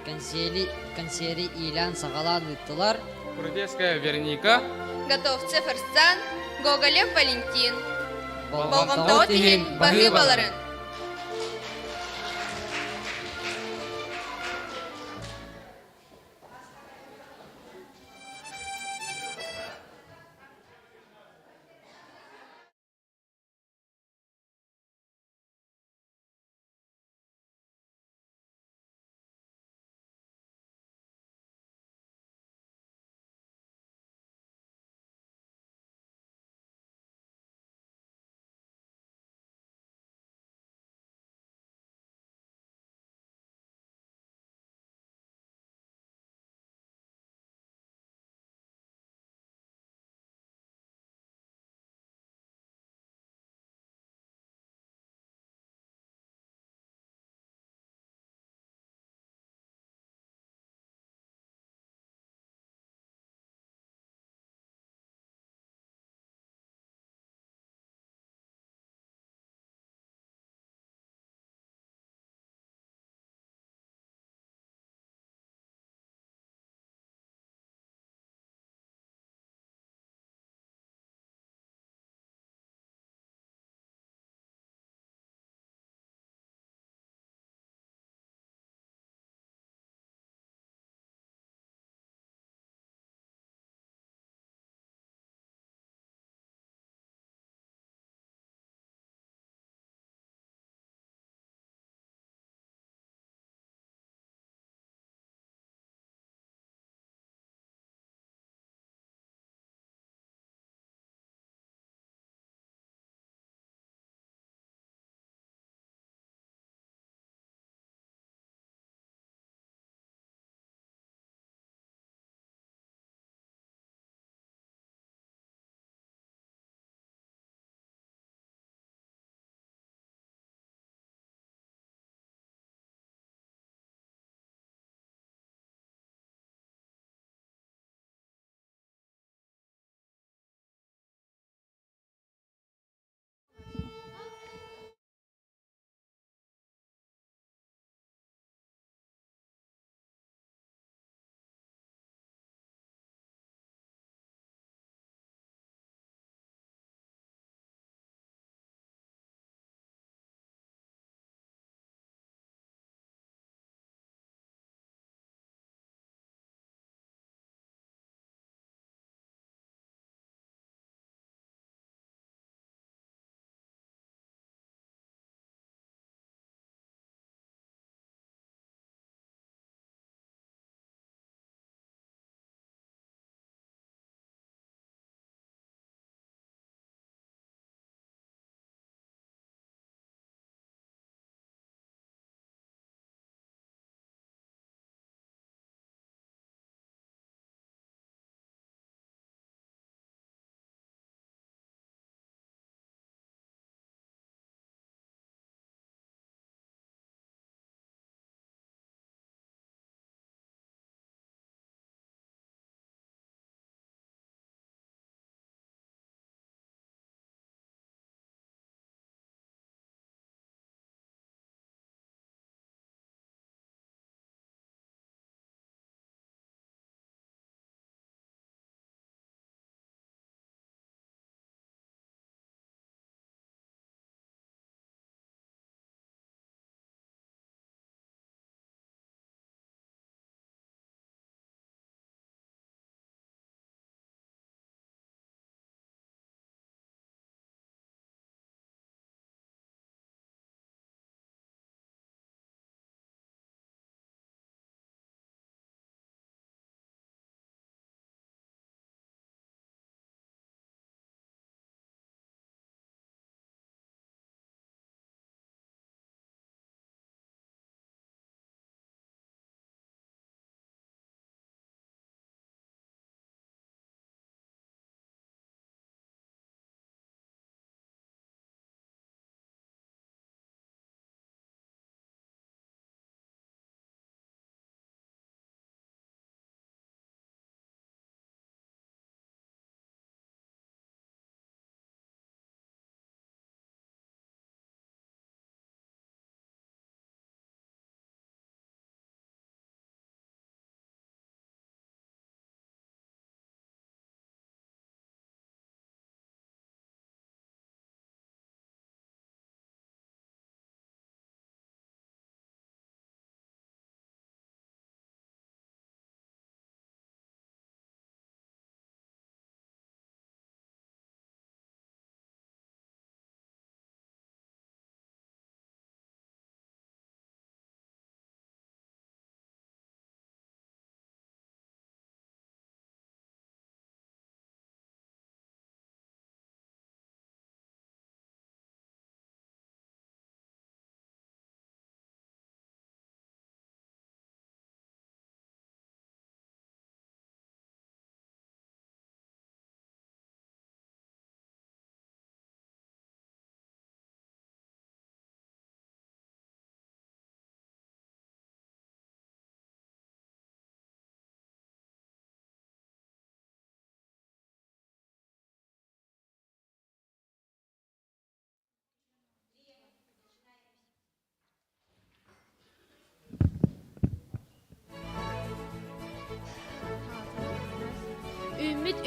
Кэнсиэри, кэнсиэри иилээн-саҕалаан ыыттылар. Крутецкая Вероника. Готовцев Арсан, Гоголев Валентин. Болҕомтоҕут иһин баһыыбаларын!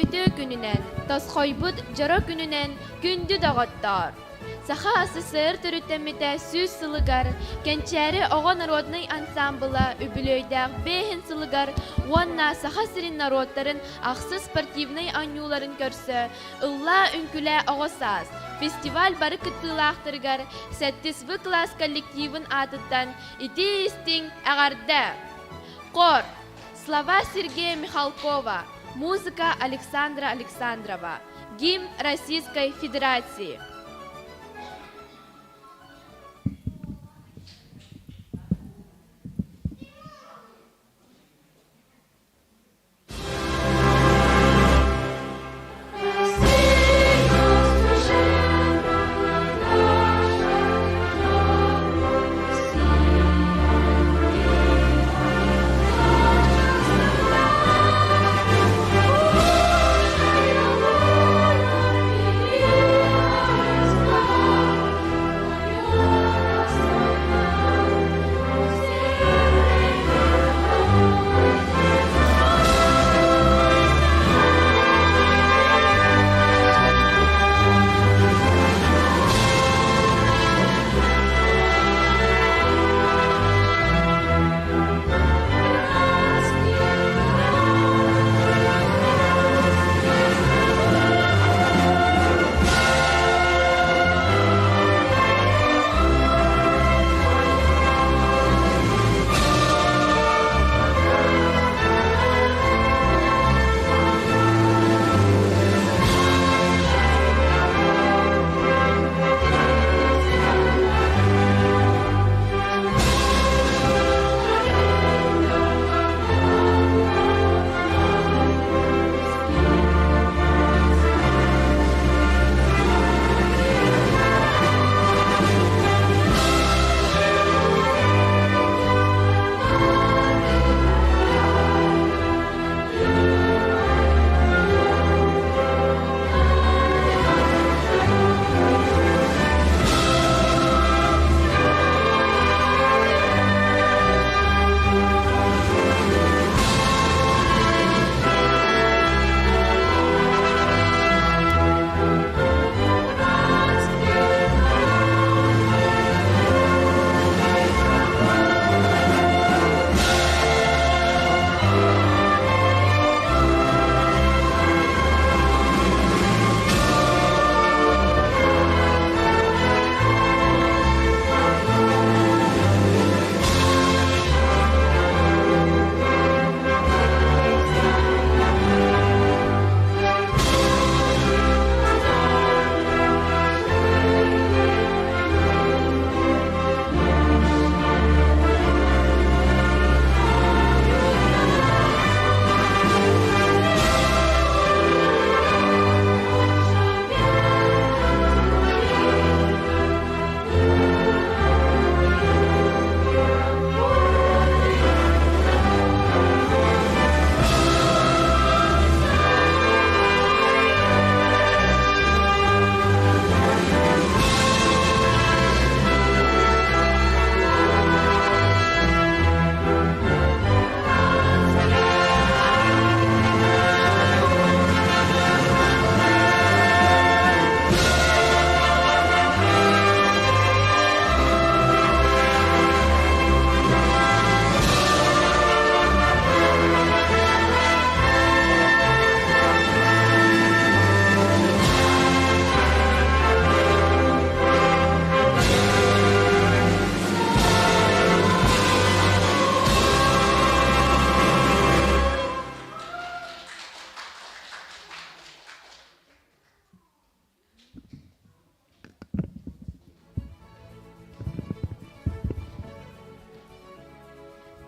үтүө күнүнэн, тосхойбут дьоро күнүнэн күндү доҕоттоор! Саха СССР төрүттэммитэ сүүс сылыгар Кэнчээри оҕо народнай ансаамбыла үбүлүөйдээх бэһин сылыгар уонна Саха сирин норуоттарын ахсыс спортивнай оонньууларын көрсө Ыллаа үҥкүлээ оҕо саас фестиваль бары кыттыылаахтарыгар сэттис В класс коллективын аатыттан итии-истиҥ эҕэрдэ! Хор! Слова Сергея Михалкова, музыка Александра Александрова, гимн Российской Федерации.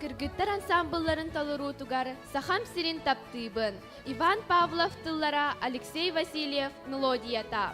Кыргыттар ансаамбылларын толоруутугар Сахам сирин таптыыбын Иван Павлов тыллара Алексей Васильев мелодията.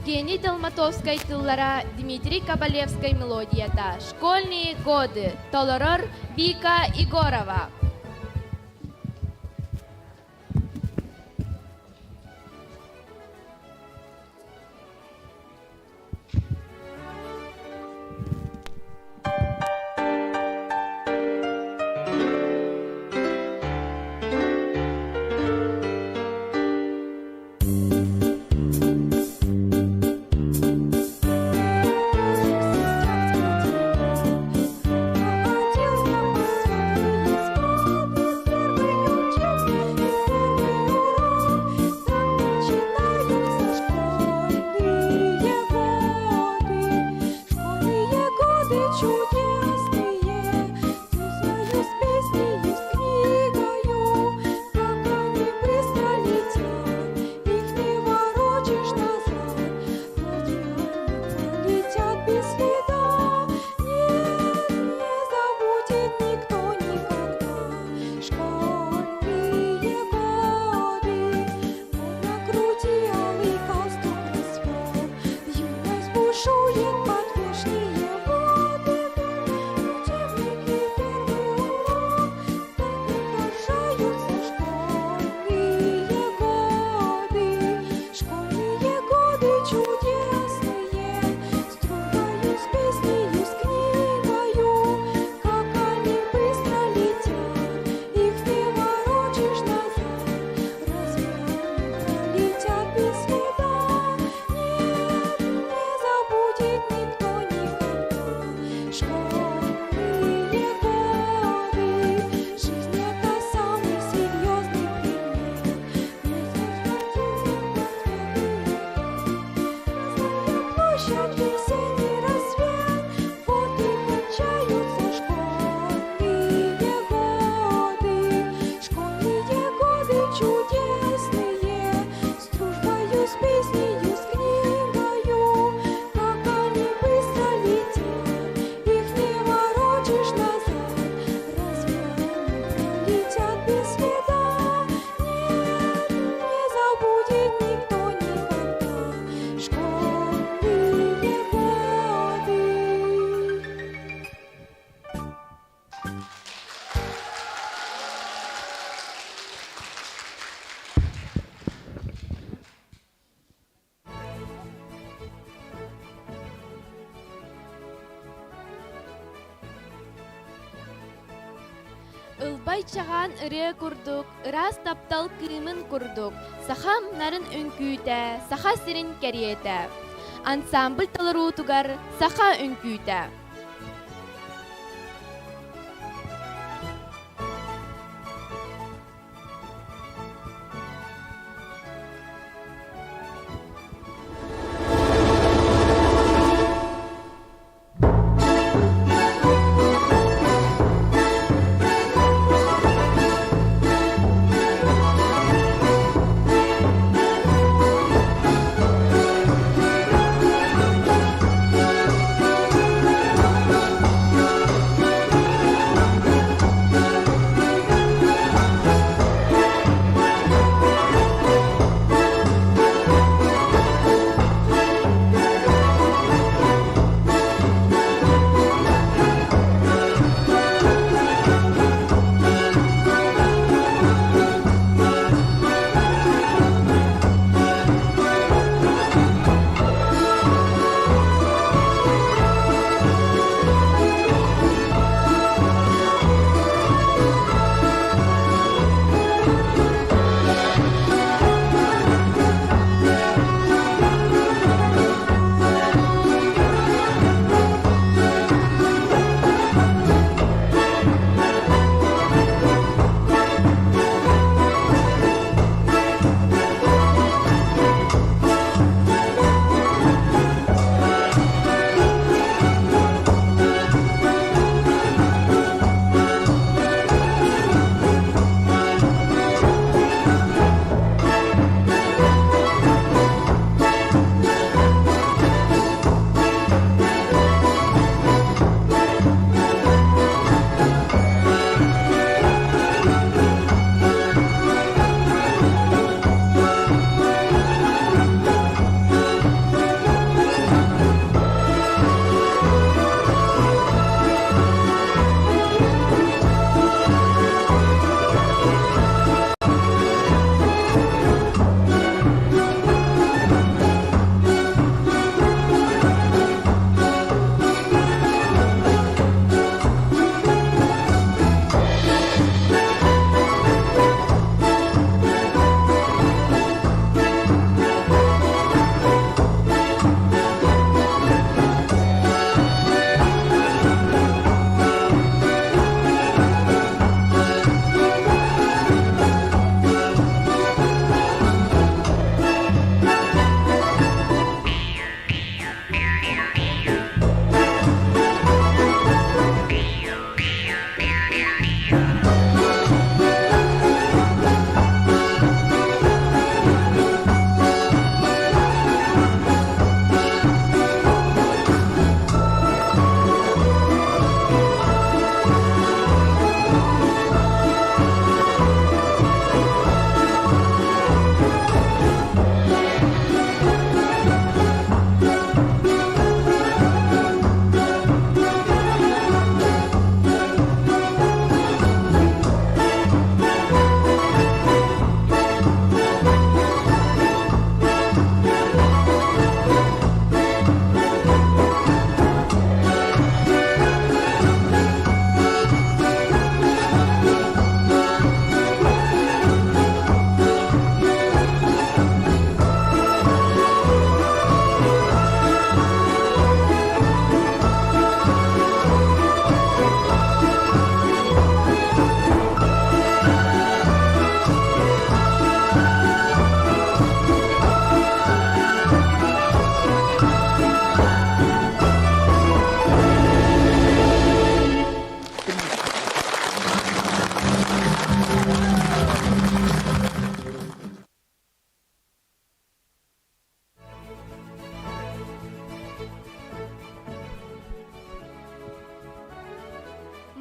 Евгений Долматовскай тыллара, Дмитрий Кабалевскай мелодията «Школьные годы» толорор Вика Егорова. Ылбай чаҕаан ырыа курдук, ыраас таптал кыымын курдук, сахам нарын үҥкүүтэ, саха сирин кэриэтэ. Ансамбль толоруутугар саха үҥкүүтэ.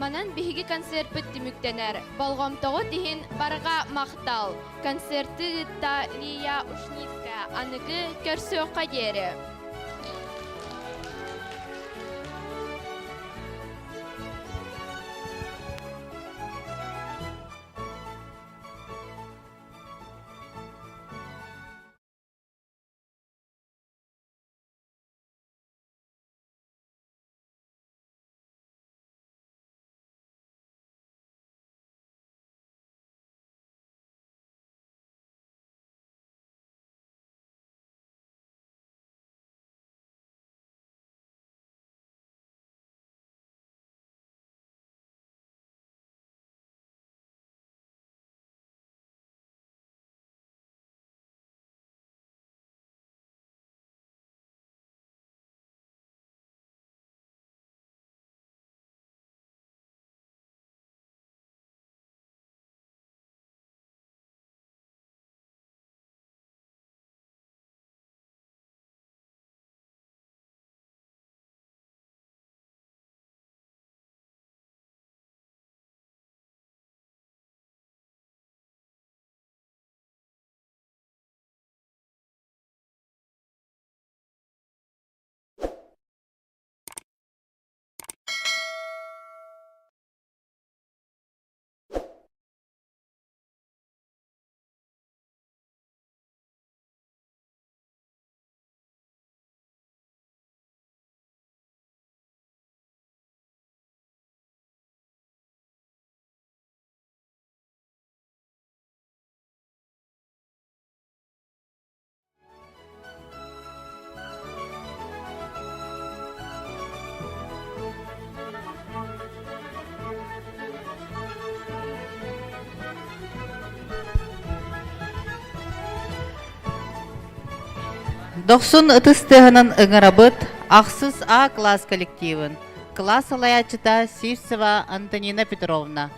Манан биһиги концерпыт түмүктэнэр. Болҕомтоҕут иһин барҕа махтал! Концерты ыытта Лия Ушницкая. Аныгы көрсүөххэ диэри! Дохсун ытыс тыаһынан ыҥырабыт ахсыс А класс коллективын кылаас салайааччыта Сивцева Антонина Петровна.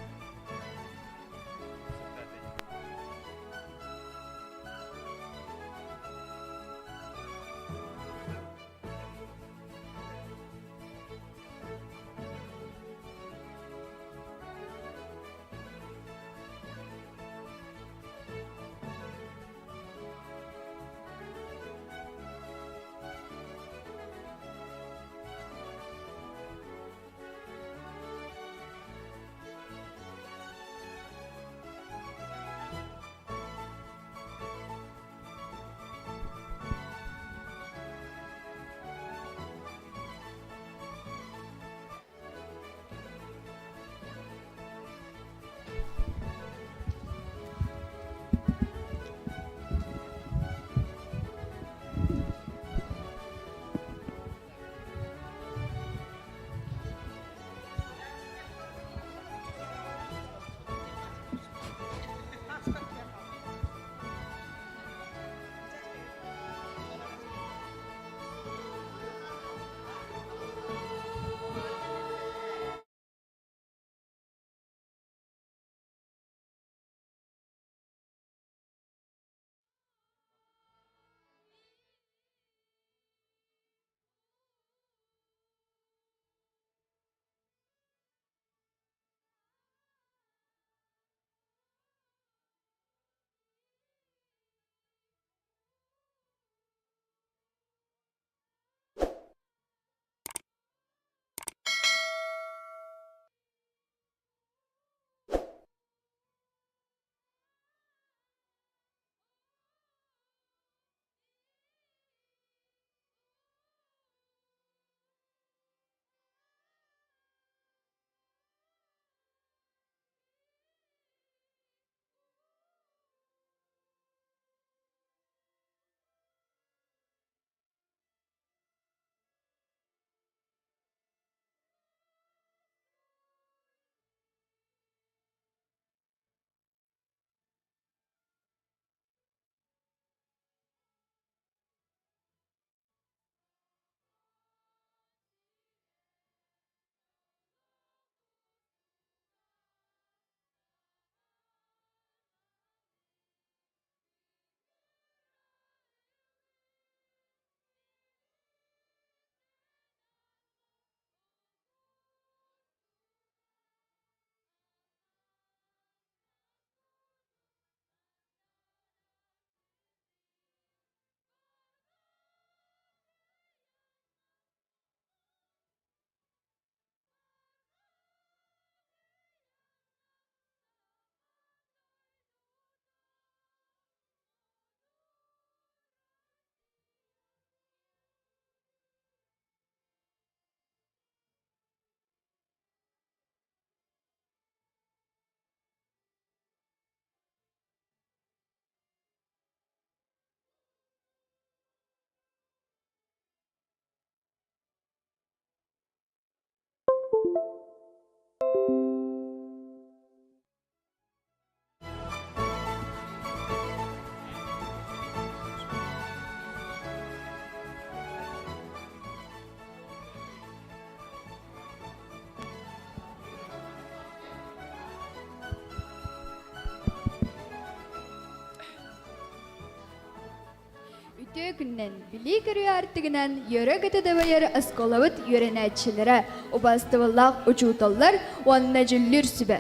Үтүө күнүнэн, билии-көрүү аартыгынан үөрэ-көтө дабайар оскуолабыт үөрэнээччилэрэ, убаастабыллаах учууталлар уонна дьүллүүр сүбэ.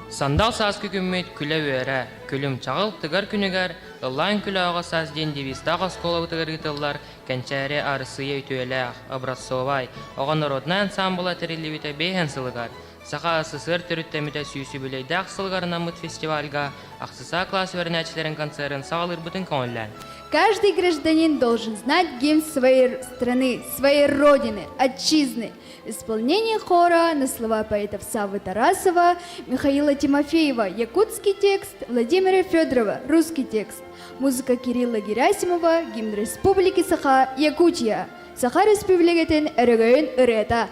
Сандал сааскы күммүт күлэ-үөрэ, күлүм-чаҕыл тыгар күнүгэр Ыллаан күлэ оҕо саас диэн девизтаах оскуолабытыгар ыытыллар Кэнчээри Арассыыйа үтүөлээх, образцовай, оҕо народнай ансаамбыла тэриллибитэ биэһэн сылыгар, Саха СССР төрүттэммитэ сүүс үбүлүөйдээх сылыгар анаммыт фестивальга ахсыса класс үөрэнээччилэрин концерын саҕалыырбытын көҥүллээн. Каждый гражданин должен знать гимн своей страны, своей родины, отчизны. Исполнение хора на слова поэтов Саввы Тарасова, Михаила Тимофеева, якутский текст, Владимира Федорова, русский текст. Музыка Кирилла Герасимова, гимн Республики Саха, Якутия. Саха Республикатын өрөгөйүн ырыата.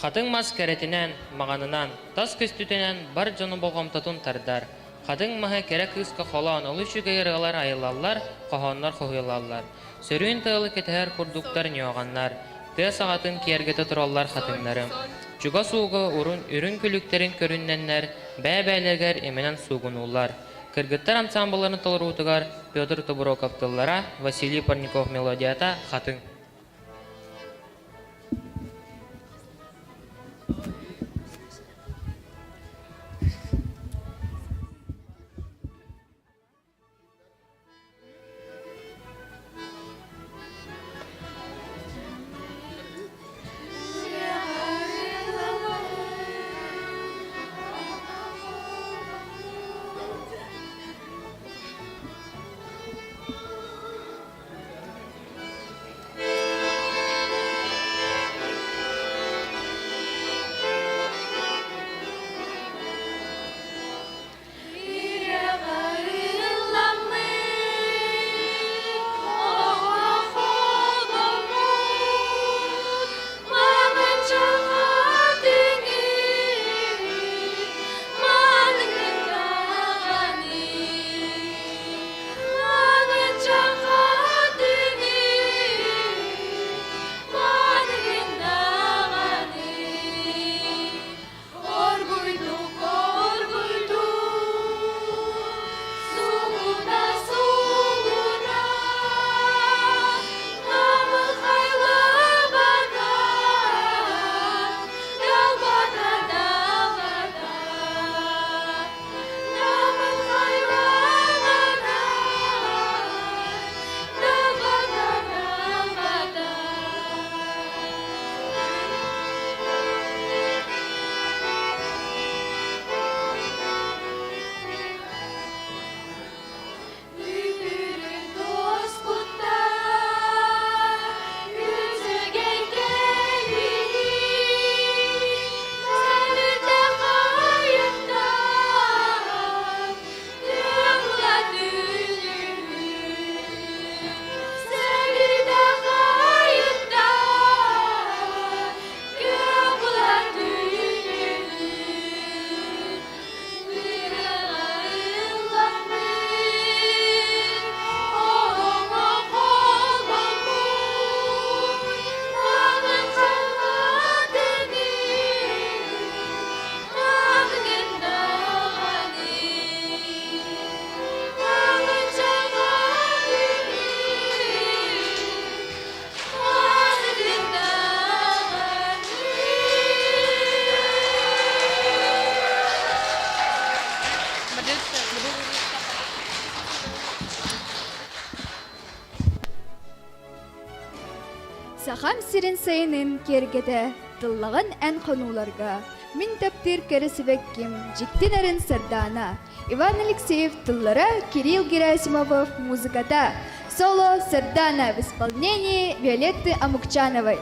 Хатыҥ мас кэрэтинэн, маҕанынан, тас көстүүтүнэн бар дьону болҕомтотун тардар. Хатыҥ маһы кэрэ кыыска холоон олус үчүгэй ырыалар айыллаллар, хоһооннор хоһуйаллар. Сөрүүн тыалы кэтэһэр курдуктар ньуоҕаннар, тыа саҕатын киэргэтэ тураллар хатыҥнарым. Чугас ууга урун үрүҥ күлүктэрин көрүннэннэр, бэйэ-бэйэлэригэр имэнэн суугунууллар. Кыргыттар ансаамбылларын толоруутугар Петр Тобуроков тыллара, Василий Парников мелодията «Хатыҥ». Сахам сирин сайынын киэргэтэ, тыллаҕын эн хонууларга, мин таптыыр кэрэ сибэкким, дьикти нарын Сардаана, Иван Алексеев тыллара, Кирилл Герасимов музыката, соло Сардаана в исполнении Виолетты Амукчановой.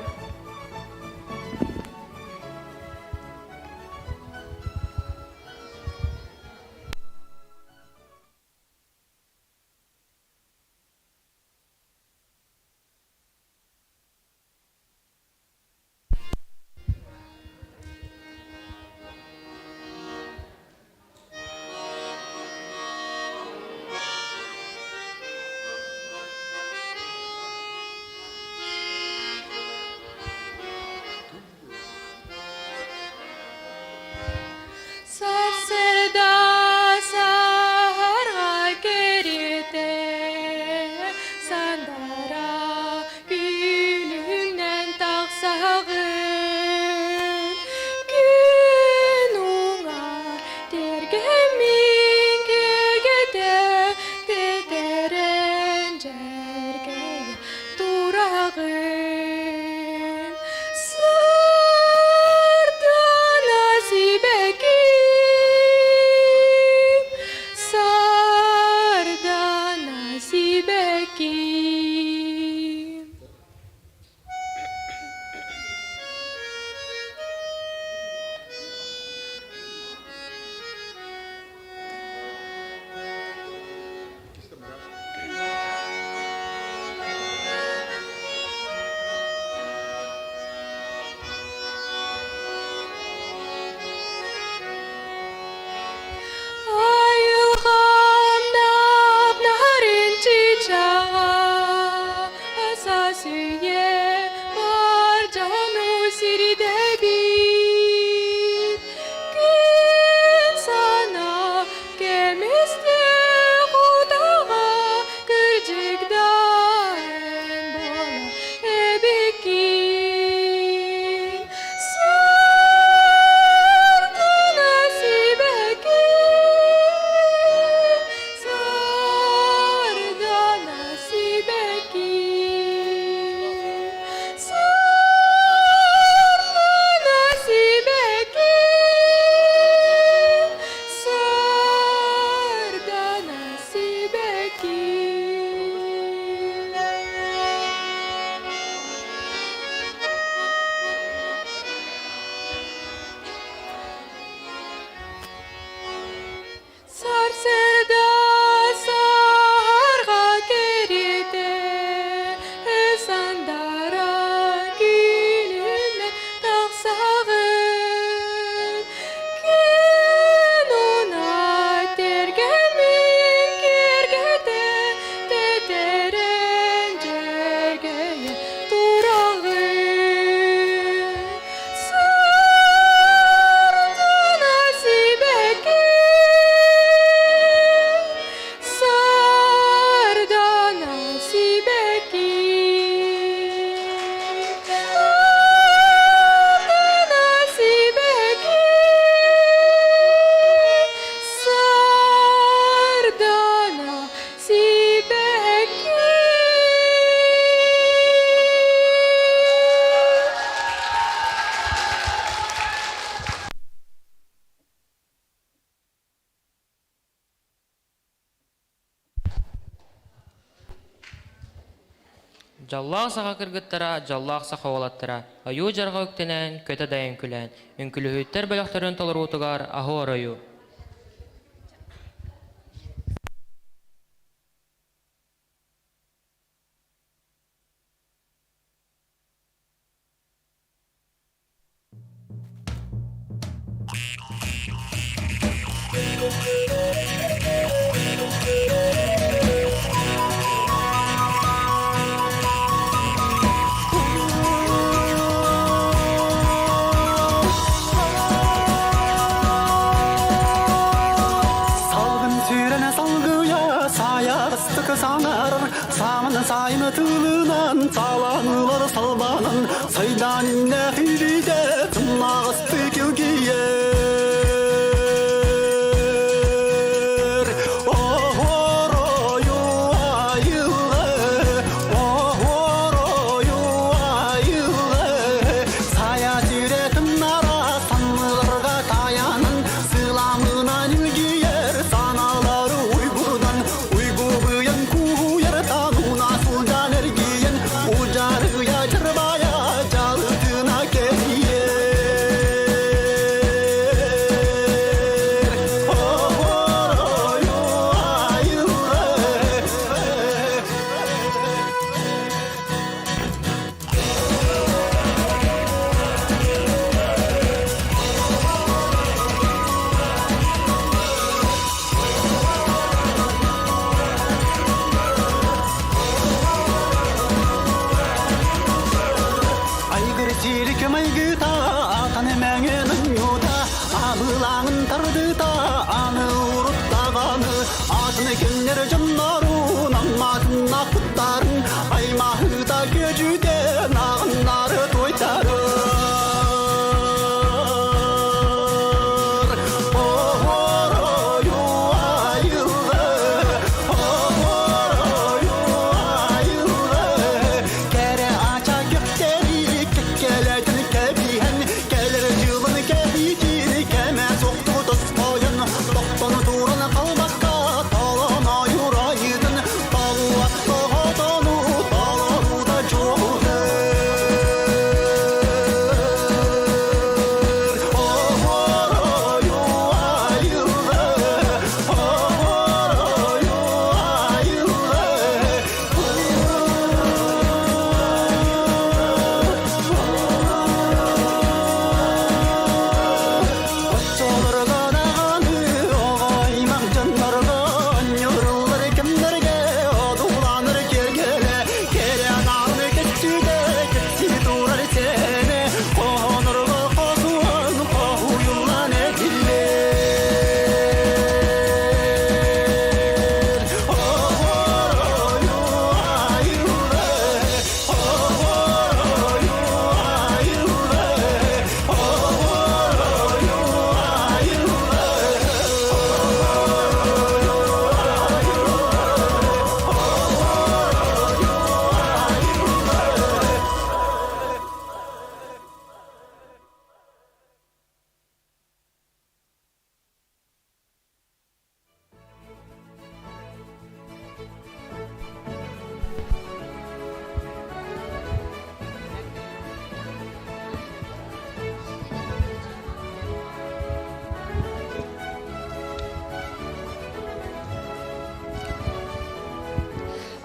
Дьоллоох саха кыргыттара, дьоллоох саха уолаттара, ойуу дьарҕа үктэнэн, көтө дайан күлэн, үҥкүлүһүттэр бөлөхтөрүн толоруутугар аһы оройу. Салгын сүүрэнэ салгыйа саайаҕастык саҥарар сааман сайын тылынан сааланыылар салбанан сайдан иннэх илиитэ тымнаҕастык илгийэр Оһорою айылҕа оһорою айылҕа сайа сүүрэ тымнара санныларга таянан сыламынан илгийэр санаалары уйгурдан Уйгугуйан кууйар тануна сылдьан эргийэн Удьарыйа дьырбайа дьалытына кэрийэр Оһорою айылҕа Айгыр сиэлик майгыта, атан эмэҥин ньута, абылаҥын тардыта, аны уруттаҕаны, атын кэмнэр дьоннорун, амматынна куттарын, аймаһыта күөдьүтэ, нааҕыннары туйтарар. Оһорою айылҕа, оһорою айылҕа, кэрэ ача көктери кэккэлэтин кэбиһэн, кэлэр дьылын кэбитир кэмэ суохтугу тосхойон, тохтону туран халбакка толон ойуурайытын, толуат тоҕотону толоруута чуолутар. Оһорою айылҕа, оһорою айылҕа, Оччолорго даҕаны оҕо аймах дьоннорго ньуруллар кэмнэргэ одууланар киэргэлэ кэрэ анааны кэччүтэ кэпсии турар сэнэ хоһоонорго хотуон хоһуйуллан этиллэр Оһорою айылҕа оһорою айылҕа оһорою айылҕа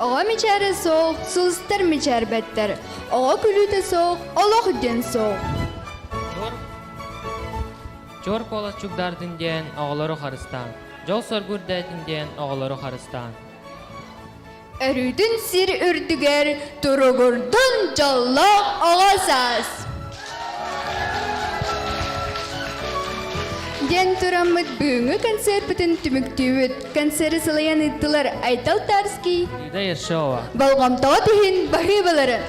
Оҕо мичээрэ суох, сулустар мичээрбэттэр. Оҕо күлүүтэ суох, олох диэн суох. Чуор куолас чугдаардын диэн оҕолору харыстаан, дьол-соргу үрдээтин диэн оҕолору харыстаан. Өрүүтүн сир үрдүгэр туругурдун дьоллоох оҕо саас! Диэн тураммыт бүгүҥҥү концерпытын түмүктүүбүт. Концеры сылайан ыыттылар Айтал Тарский, Лида Ершова. Болҕомтоҕут иһин баһыыбаларын!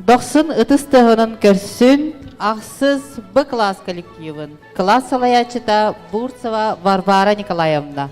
Дохсун ытыс тыаһынан көрсүн ахсыс Б класс коллективын кылаас салайааччыта Бурцева Варвара Николаевна.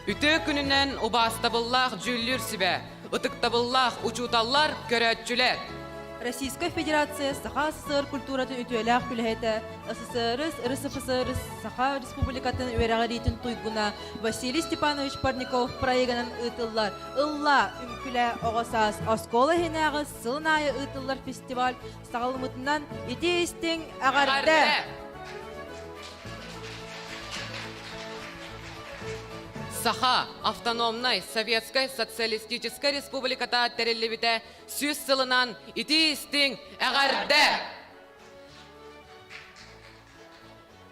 Үтүө күнүнэн убаастабыллаах дьүүллүүр сүбэ, ытыктабыллаах учууталлар, көрөөччүлэр! Российскай Федерация Саха СССР культуратын үтүөлээх үлэһитэ, СССР, РСФСР Саха Республикатын үөрэҕириитин туйгуна Василий Степанович Парников проегынан ыытыллар «Ылла, үҥкүлэ, оҕо саас» оскуола иһинээҕи сылын аайы ыытыллар фестиваль саҕалымытынан ити истиҥ эҕэрдэ! Саха автономнай Советскай Социалистическай Республиката тэриллибитэ 100 сылынан итии-истиҥ эҕэрдэ!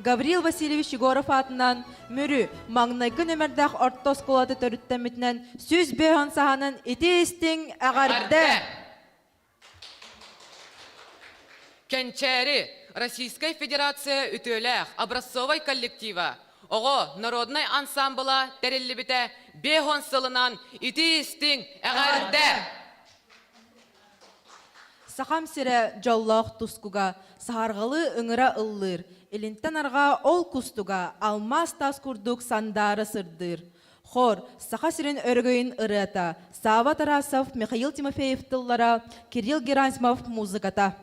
Гаврил Васильевич Егоров аатынан Мүрү маҥнайгы нүмердээх орто оскуолата төрүттэммитинэн 105 саһанан итии-истиҥ эҕэрдэ! Кэнчээри Российскай Федерация үтүөлээх образцовай коллектива оҕо народнай ансаамбыла тэриллибитэ 50 сылынан итии-истиҥ эҕэрдэ! Сахам сирэ дьоллоох тускуга, саһарҕалыы ыҥыра ыллыыр, илинтэн арҕаа ол кустуга алмаас таас курдук сандаара сырдыыр. Хор, Саха сирин өрөгөйүн ырыата, Сава Тарасов, Михаил Тимофеев тыллара, Кирилл Герасимов музыката.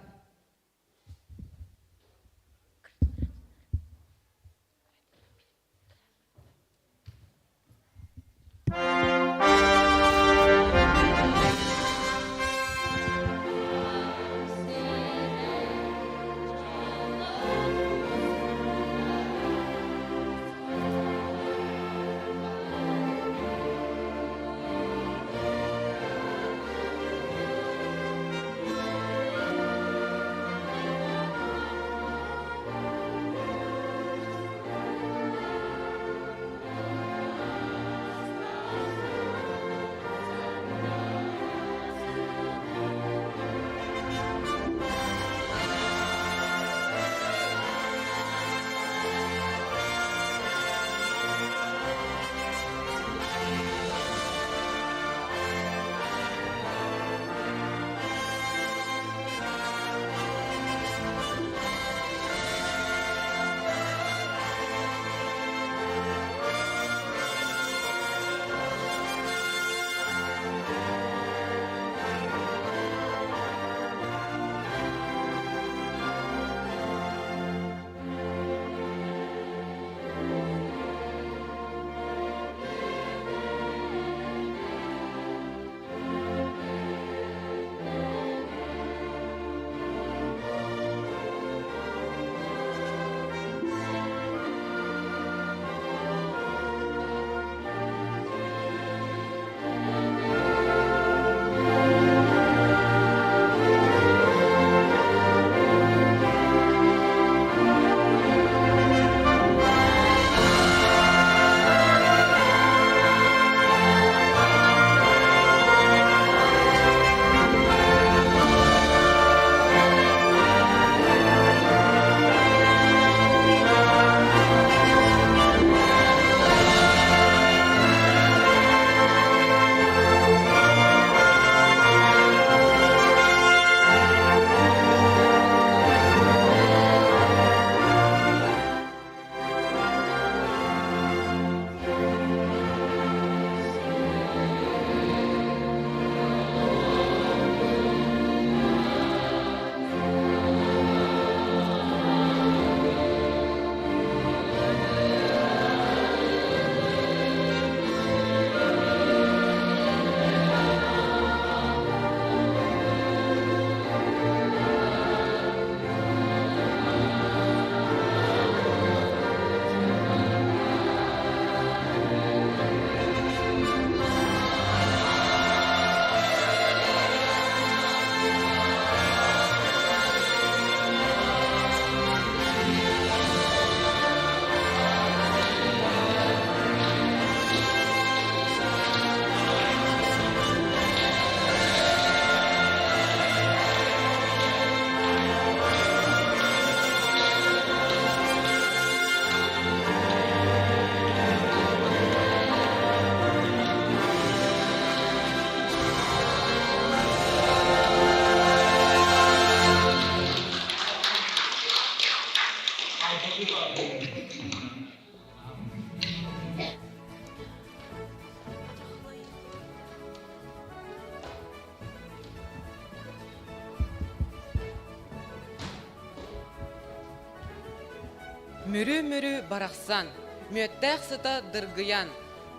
Мүрү-мүрү барахсан, мүөттээх сыта дыргыйан,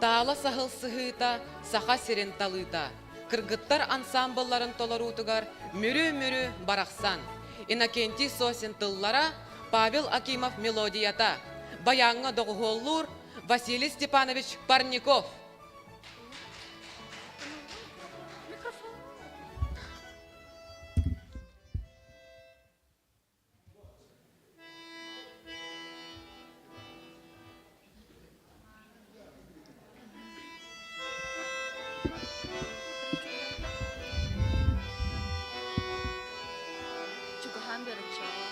таала саһыл сыһыыта Саха сирин талыыта, кыргыттар ансаамбылларын толоруутугар Мүрү-мүрү барахсан, Иннокентий Сосин тыллара, Павел Акимов мелодията, баяҥҥа доҕуһуоллуур Василий Степанович Парников. Чугаһаан көрөччөҕө.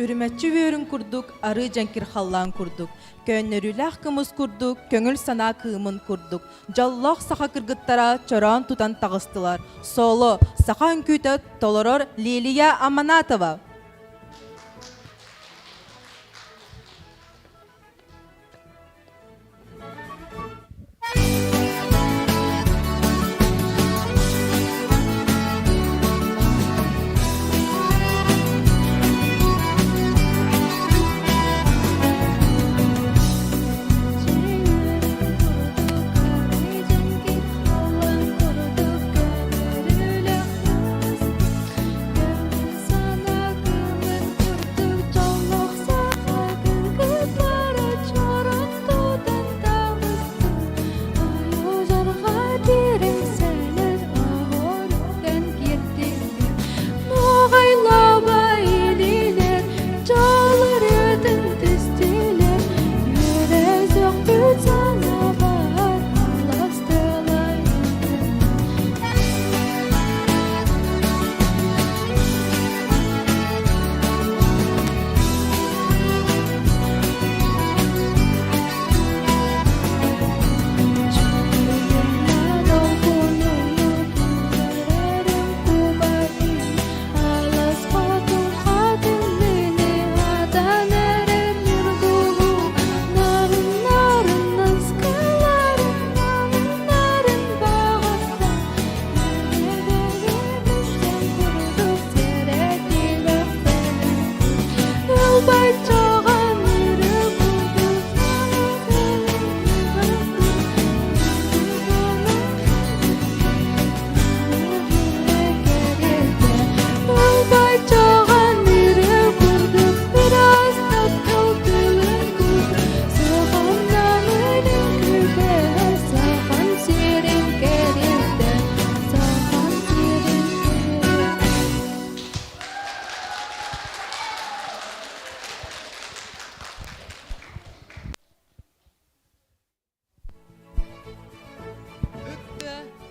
Үрүмэччи үөрүн курдук, арыы дьэҥкир халлаан курдук, көөннөрүүлээх кымыс курдук, көҥүл санаа кыымын курдук, дьоллоох саха кыргыттара чороон тутан таҕыстылар. Соло, саха үҥкүүтэ толорор Лилия Аманатова.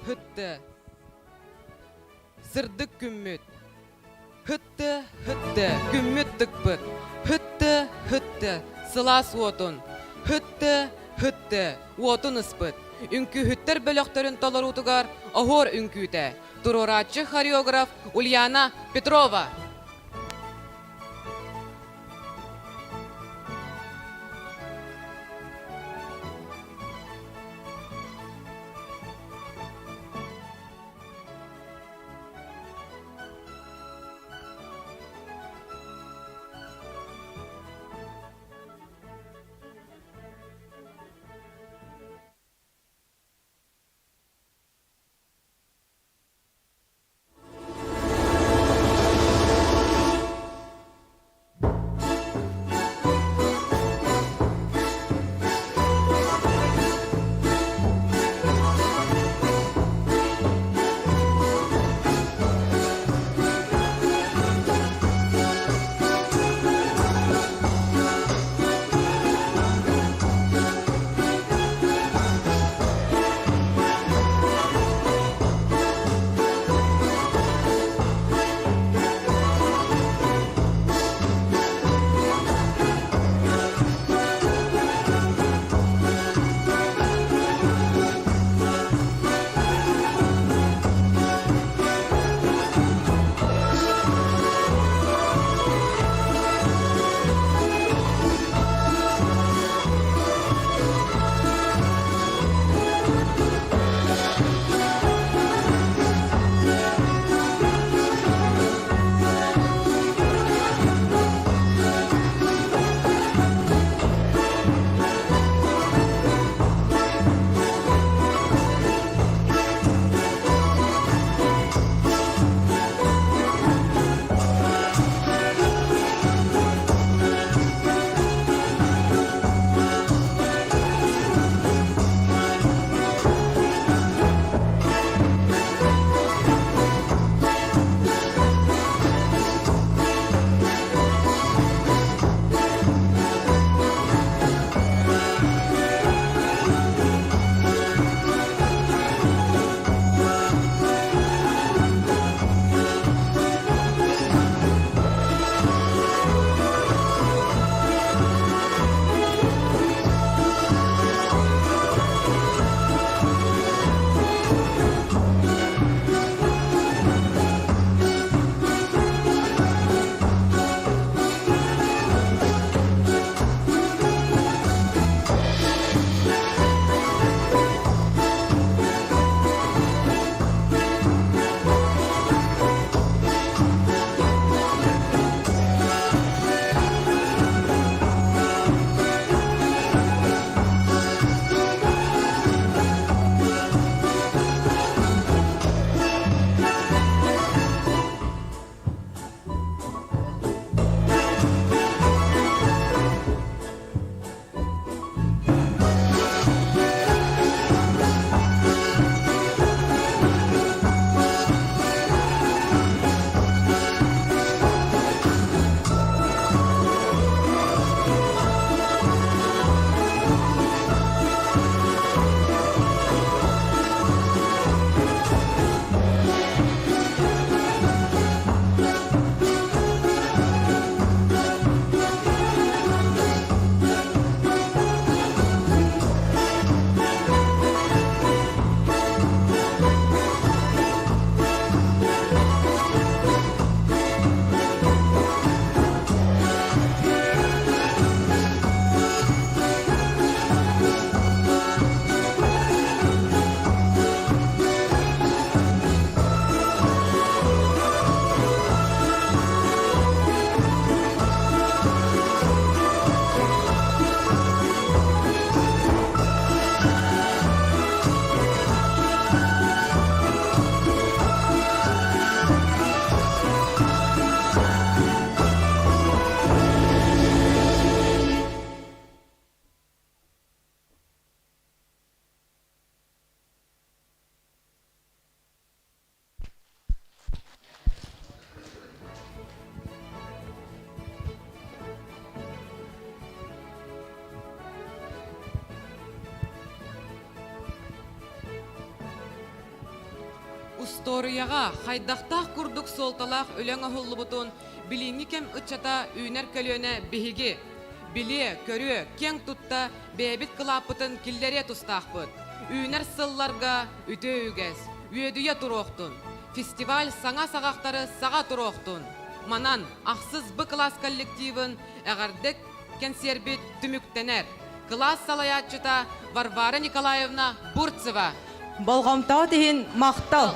Хытты, сырдык күммүт. Хытты, хытты, күммүт тыкпыт. Хытты, хытты, сылаас уотун. Хытты, хытты, уотун ыспыт. Үҥкүүһүттэр бөлөхтөрүн толоруутугар оһуор үҥкүүтэ. Туруорааччы хореограф Ульяна Петрова. Устуоруйаҕа хайдахтаах курдук суолталаах үлэҥ оһуллубутун билиҥҥи кэм ыччата үүнэр көлүөнэ биһиги билиэ, көрүө, киэҥ тутта бэйэбит кылааппытын киллэриэ тустаахпыт. Үүнэр сылларга үтүө үгэс, үөдүйэ туруохтун! Фестиваль саҥа саҕахтары саҕа туруохтун! Манан ахсыс Б кылаас коллективын эҕэрдэ кэнсиэрбит түмүктэнэр. Кылаас салайааччыта Варвара Николаевна Бурцева. Болҕомтоҕут иһин махтал!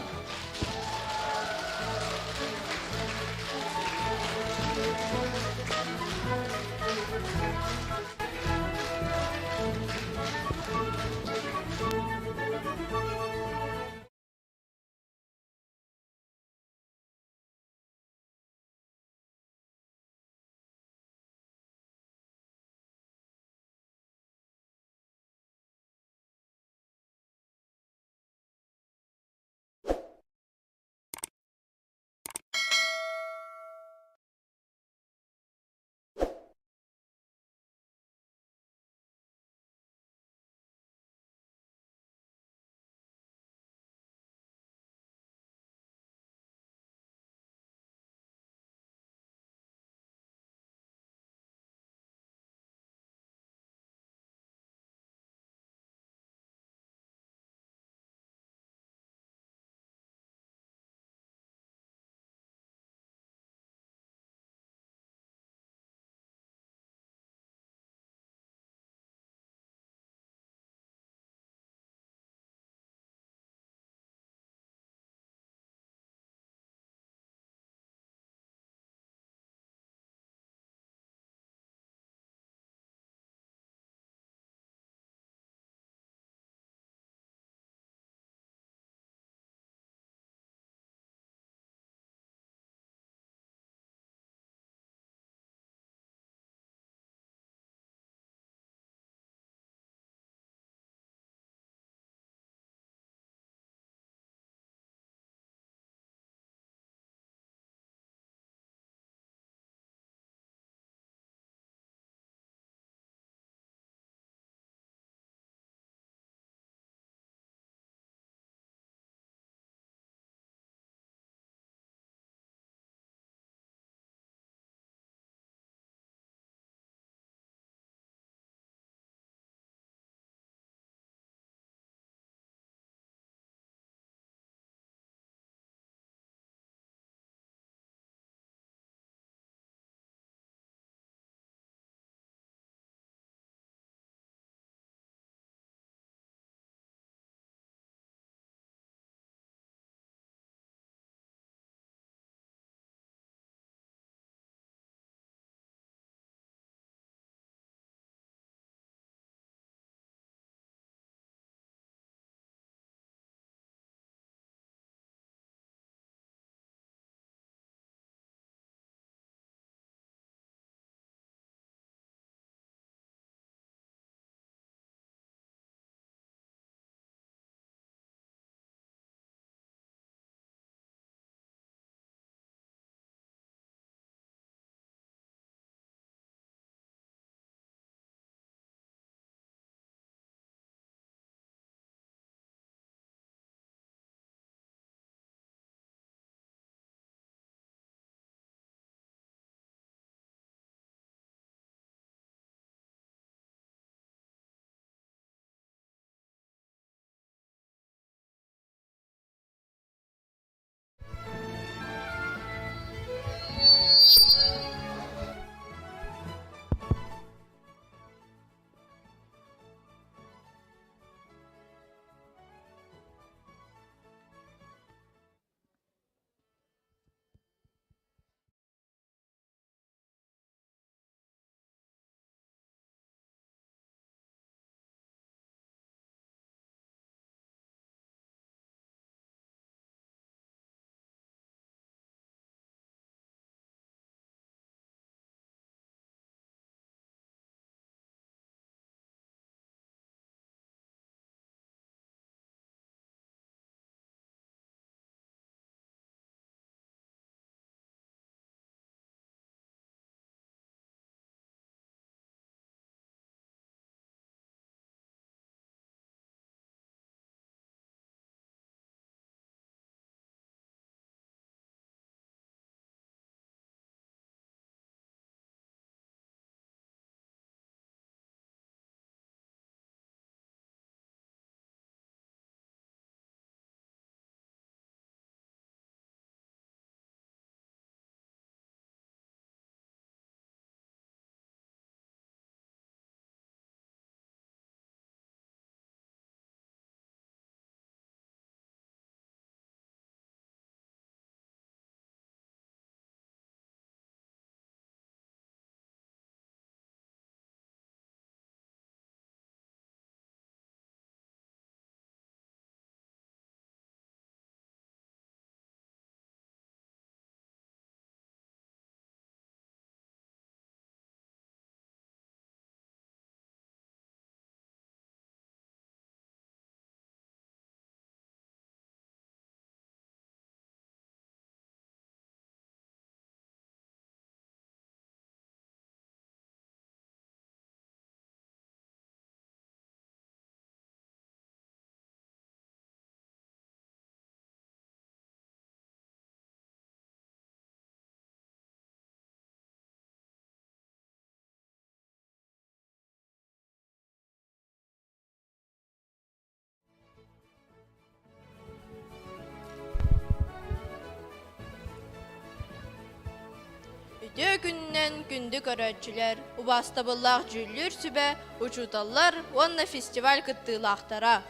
Үтүө күнүнэн күндү көрөөччүлэр, убаастабыллаах дьүүллүүр сүбэ, учууталлар уонна фестиваль кыттыылаахтара.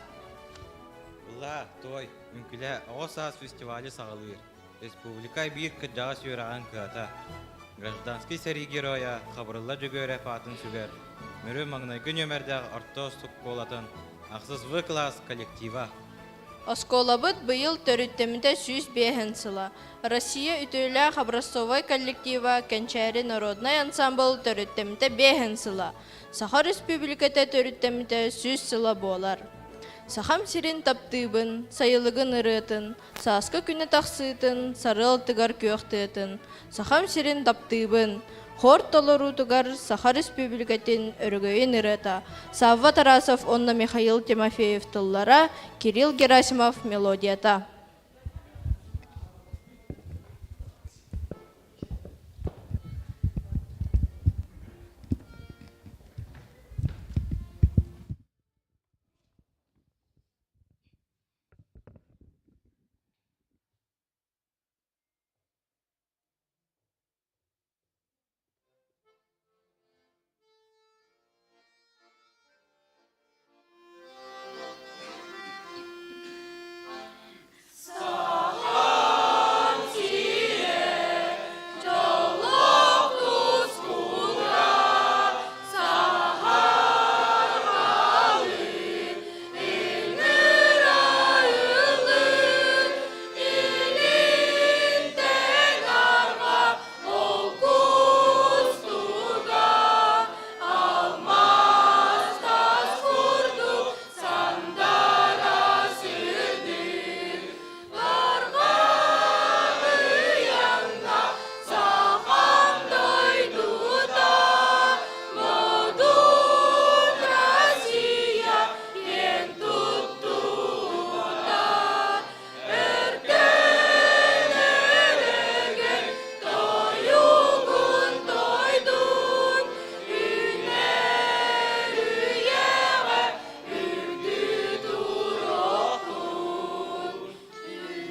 Ыллаа, той, үҥкүлээ оҕо саас фестивалы саҕалыыр. Республика биир кырдьаҕас үөрэҕин кыһата, гражданскай сэрии геройа Хабырылла Дьөгүөрэп аатын сүгэр Мүрү маҥнайгы нүөмэрдээх орто оскуолатын ахсыс В класс коллектива. Оскуолабыт быйыл төрүттэммитэ 105 сыла. Россия үтүөлээх образцовай коллектива Кэнчээри народнай ансамбл төрүттэммитэ 5 сыла. Саха Республиката төрүттэммитэ 100 сыла буолар. Сахам сирин таптыыбын, сайылыгын ырыатын, сааскы күнэ тахсыытын, сарыал тыгар күөх тыатын, Сахам сирин таптыыбын, хор толоруутугар Саха Республикатын өрөгөйүн ырыата Савва Тарасов уонна Михаил Тимофеев тыллара, Кирилл Герасимов мелодията. Сахам сирэ дьоллоох тускула, сахар халыҥ ыҥырайыллын, илинтэн арҕаа ол кустуга алмаас таас курдук сандара сирдир. Барҕарыйаҥҥа сахам дойдута, модун Россия киэн туттуута. Өркөн өрөгөй тойугун тойдун, үүнэр үйэҕэ үрдүү туруохтун.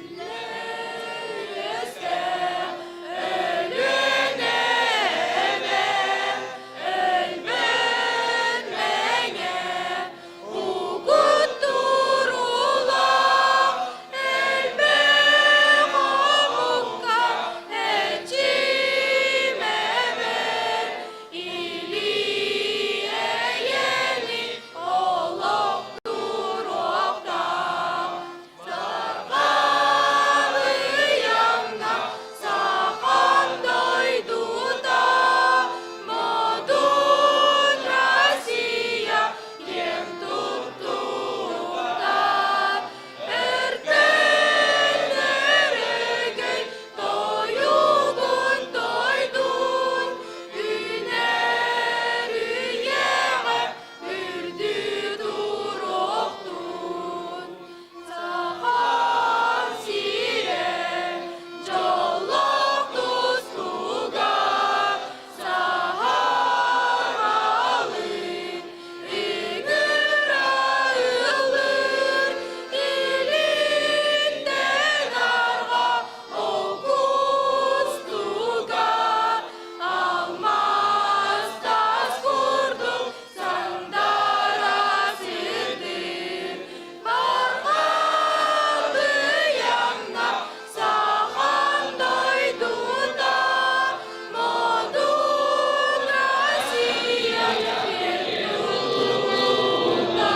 Үллэр-үөскээх Өлүөнэ эбэм, өлбөт мэҥэ, угуттуруулаах элбэх омукка эчимэбэр, или-эйэни олох туруохтаах. Сарҕалыйаҥна сахан дойдута, модун Россия киэн туттуута. Өркөн өрөгөй тойугун тойдун, үүнэр үйэҕэ үрдүү туруохтун. Сахам сирэ дьоллоох тускуга, саһаралыы ыҥыраллыр, илинтэн арҕаа ол кустуга алмаас таас курдук сандара сирдир. Барҕалыйаҥна сахан дойдута, модун Россия киэн тутта.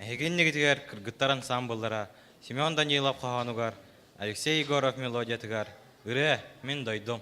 Эһиги иннигитигэр кыргыттар ансаамбыллара Семен Данилов хоһоонугар, Алексей Егоров мелодиятыгар «Ырыа, мин дойдум».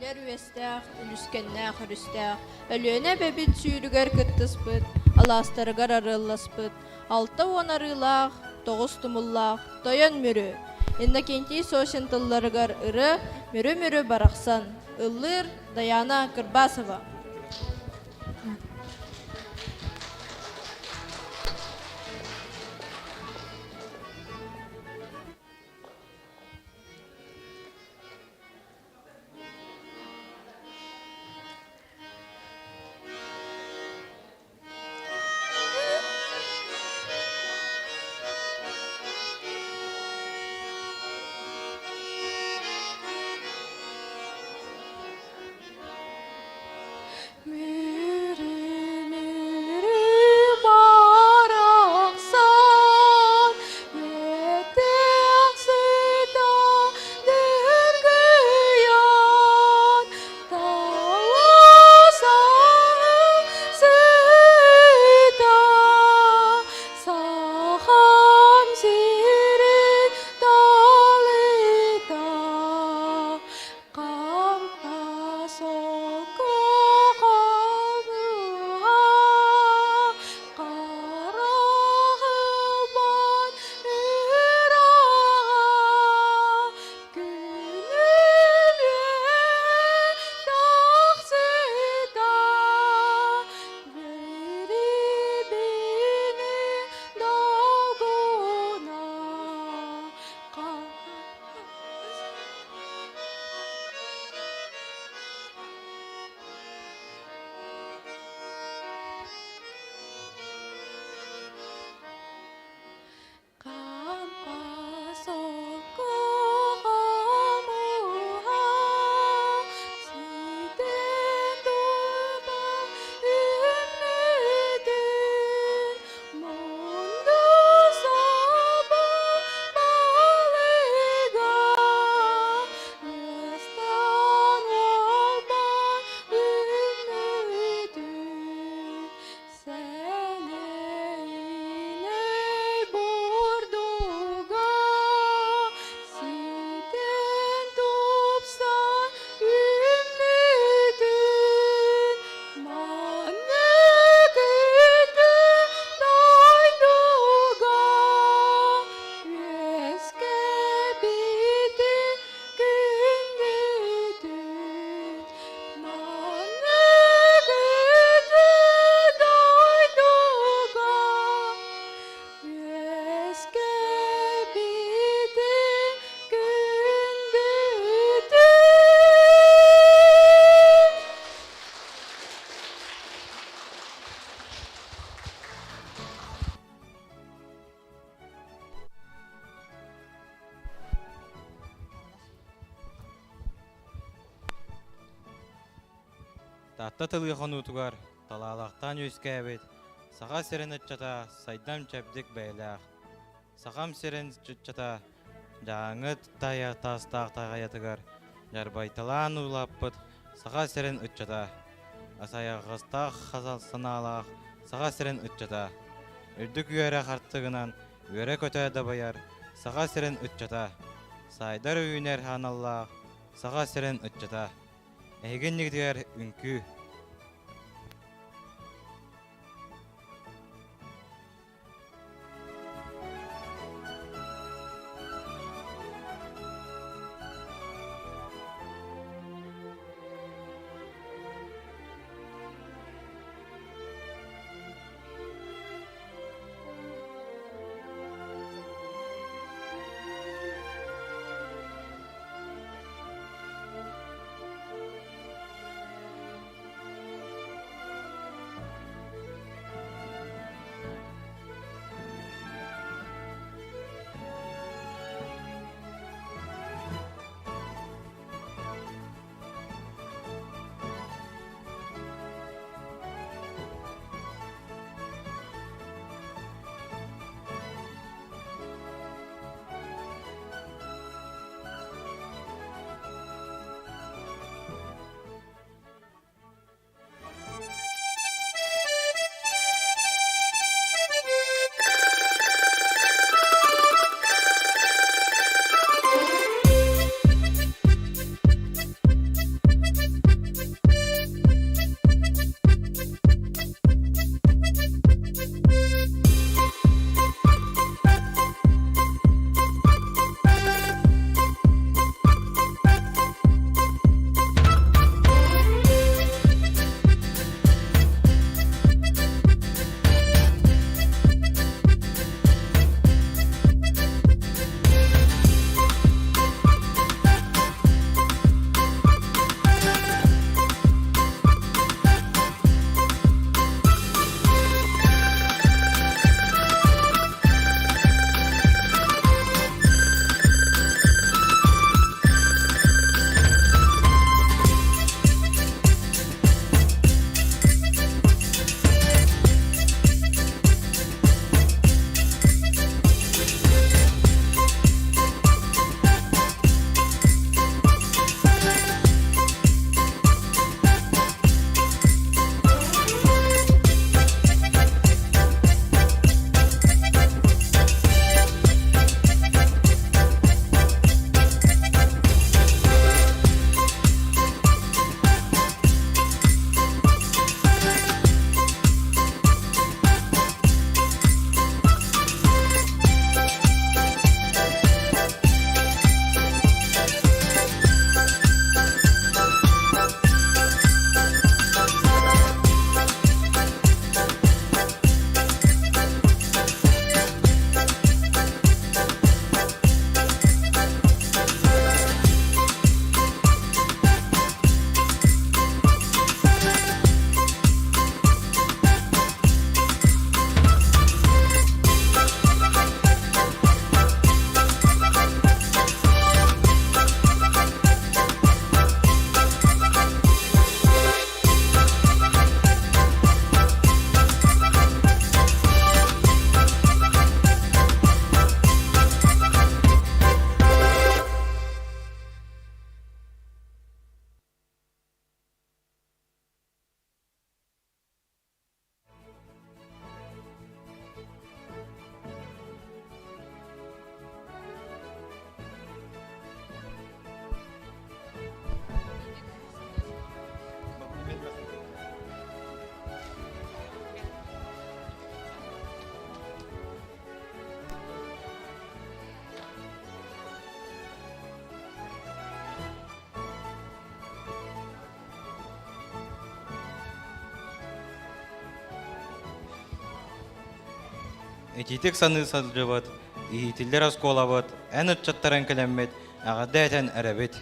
Үллэр үөстээх, үлүскэннээх өрүстээх, Өлүөнэ эбэбит сүүрүгэр кыттыспыт, алаастарыгар арыалласпыт, 60 арыылаах, тоҕус тумуллаах Тойон Мүрү, Иннокентий Сосин тылларыгар ырыа Мүрү-мүрү барахсан, ыллыыр Дайаана Кырбасова. Мүрү-мүрү барахсан, Үөтэх сыта дыргыйан, Таласа сыта, Сахам сирин талыта, Хампа солко хомуһа, Хараҕылбат ыраҕа, Күнүм тахсыта, Бирибини долгуна, Кампа солко хомуһа, Ситэн турба үүммүтүн, Мунду саба балыга, Ыастан уолбан үүммүтүн, Сэлэйинэй бурдуга, Ситэн тупсан үүммүтүн, Маннык күндү дойдуга үөскэбити күндүтүн, Маннык күндү дойдуга үөскэбити күндүтүн. Таатта тылыы хонуутугар талаалаахтаан үөскээбит Саха сирин ыччата сайдам чэбдик бэйэлээх. Сахам сирин ыччата Дьааҥы тайа таастаах таҕайатыгар дьарбайталаан улааппыт Саха сирин ыччата, асайаҕастаах санаалаах Саха сирин ыччата, үрдүк үөрэх артыгынан үөрэ-көтө дабайар Саха сирин ыччата, сайдар үүнэр аналлаах Саха сирин ыччата. Эһиги иннигитигэр үҥкүү. Итиитик саныы сылдьыбыт, иитиллэр оскуолабыт, эн ыччаттарын кэлэммит, эҕэрдэ этэн эрэбит.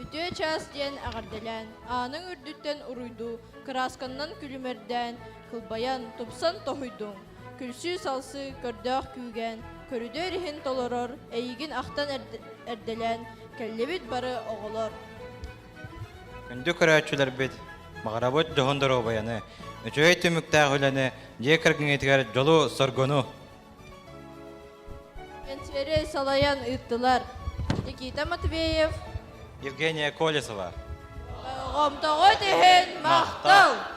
Үтүө чаас диэн эҕэрдэлээн, ааныҥ үрдүттэн уруйдуу, кыраасканнан күлүмэрдээн, кылбайан, тупсан тоһуйдуҥ. Күлсүү-салсыы, көрдөөх күүгэн, көрүдүөр иһин толорор, эйигин ахтан эрдэлээн, кэллибит бары оҕолор. Күндү көрөөччүлэрбит, баҕарабыт дьоһун доруобуйаны, үчүгэй түмүктээх үлэни, дьиэ кэргэҥҥитигэр дьолу-соргуну! Кэнсиэри салайан ыыттылар Никита Матвеев, Евгения Колесова. Болҕомтоҕут иһин махтал!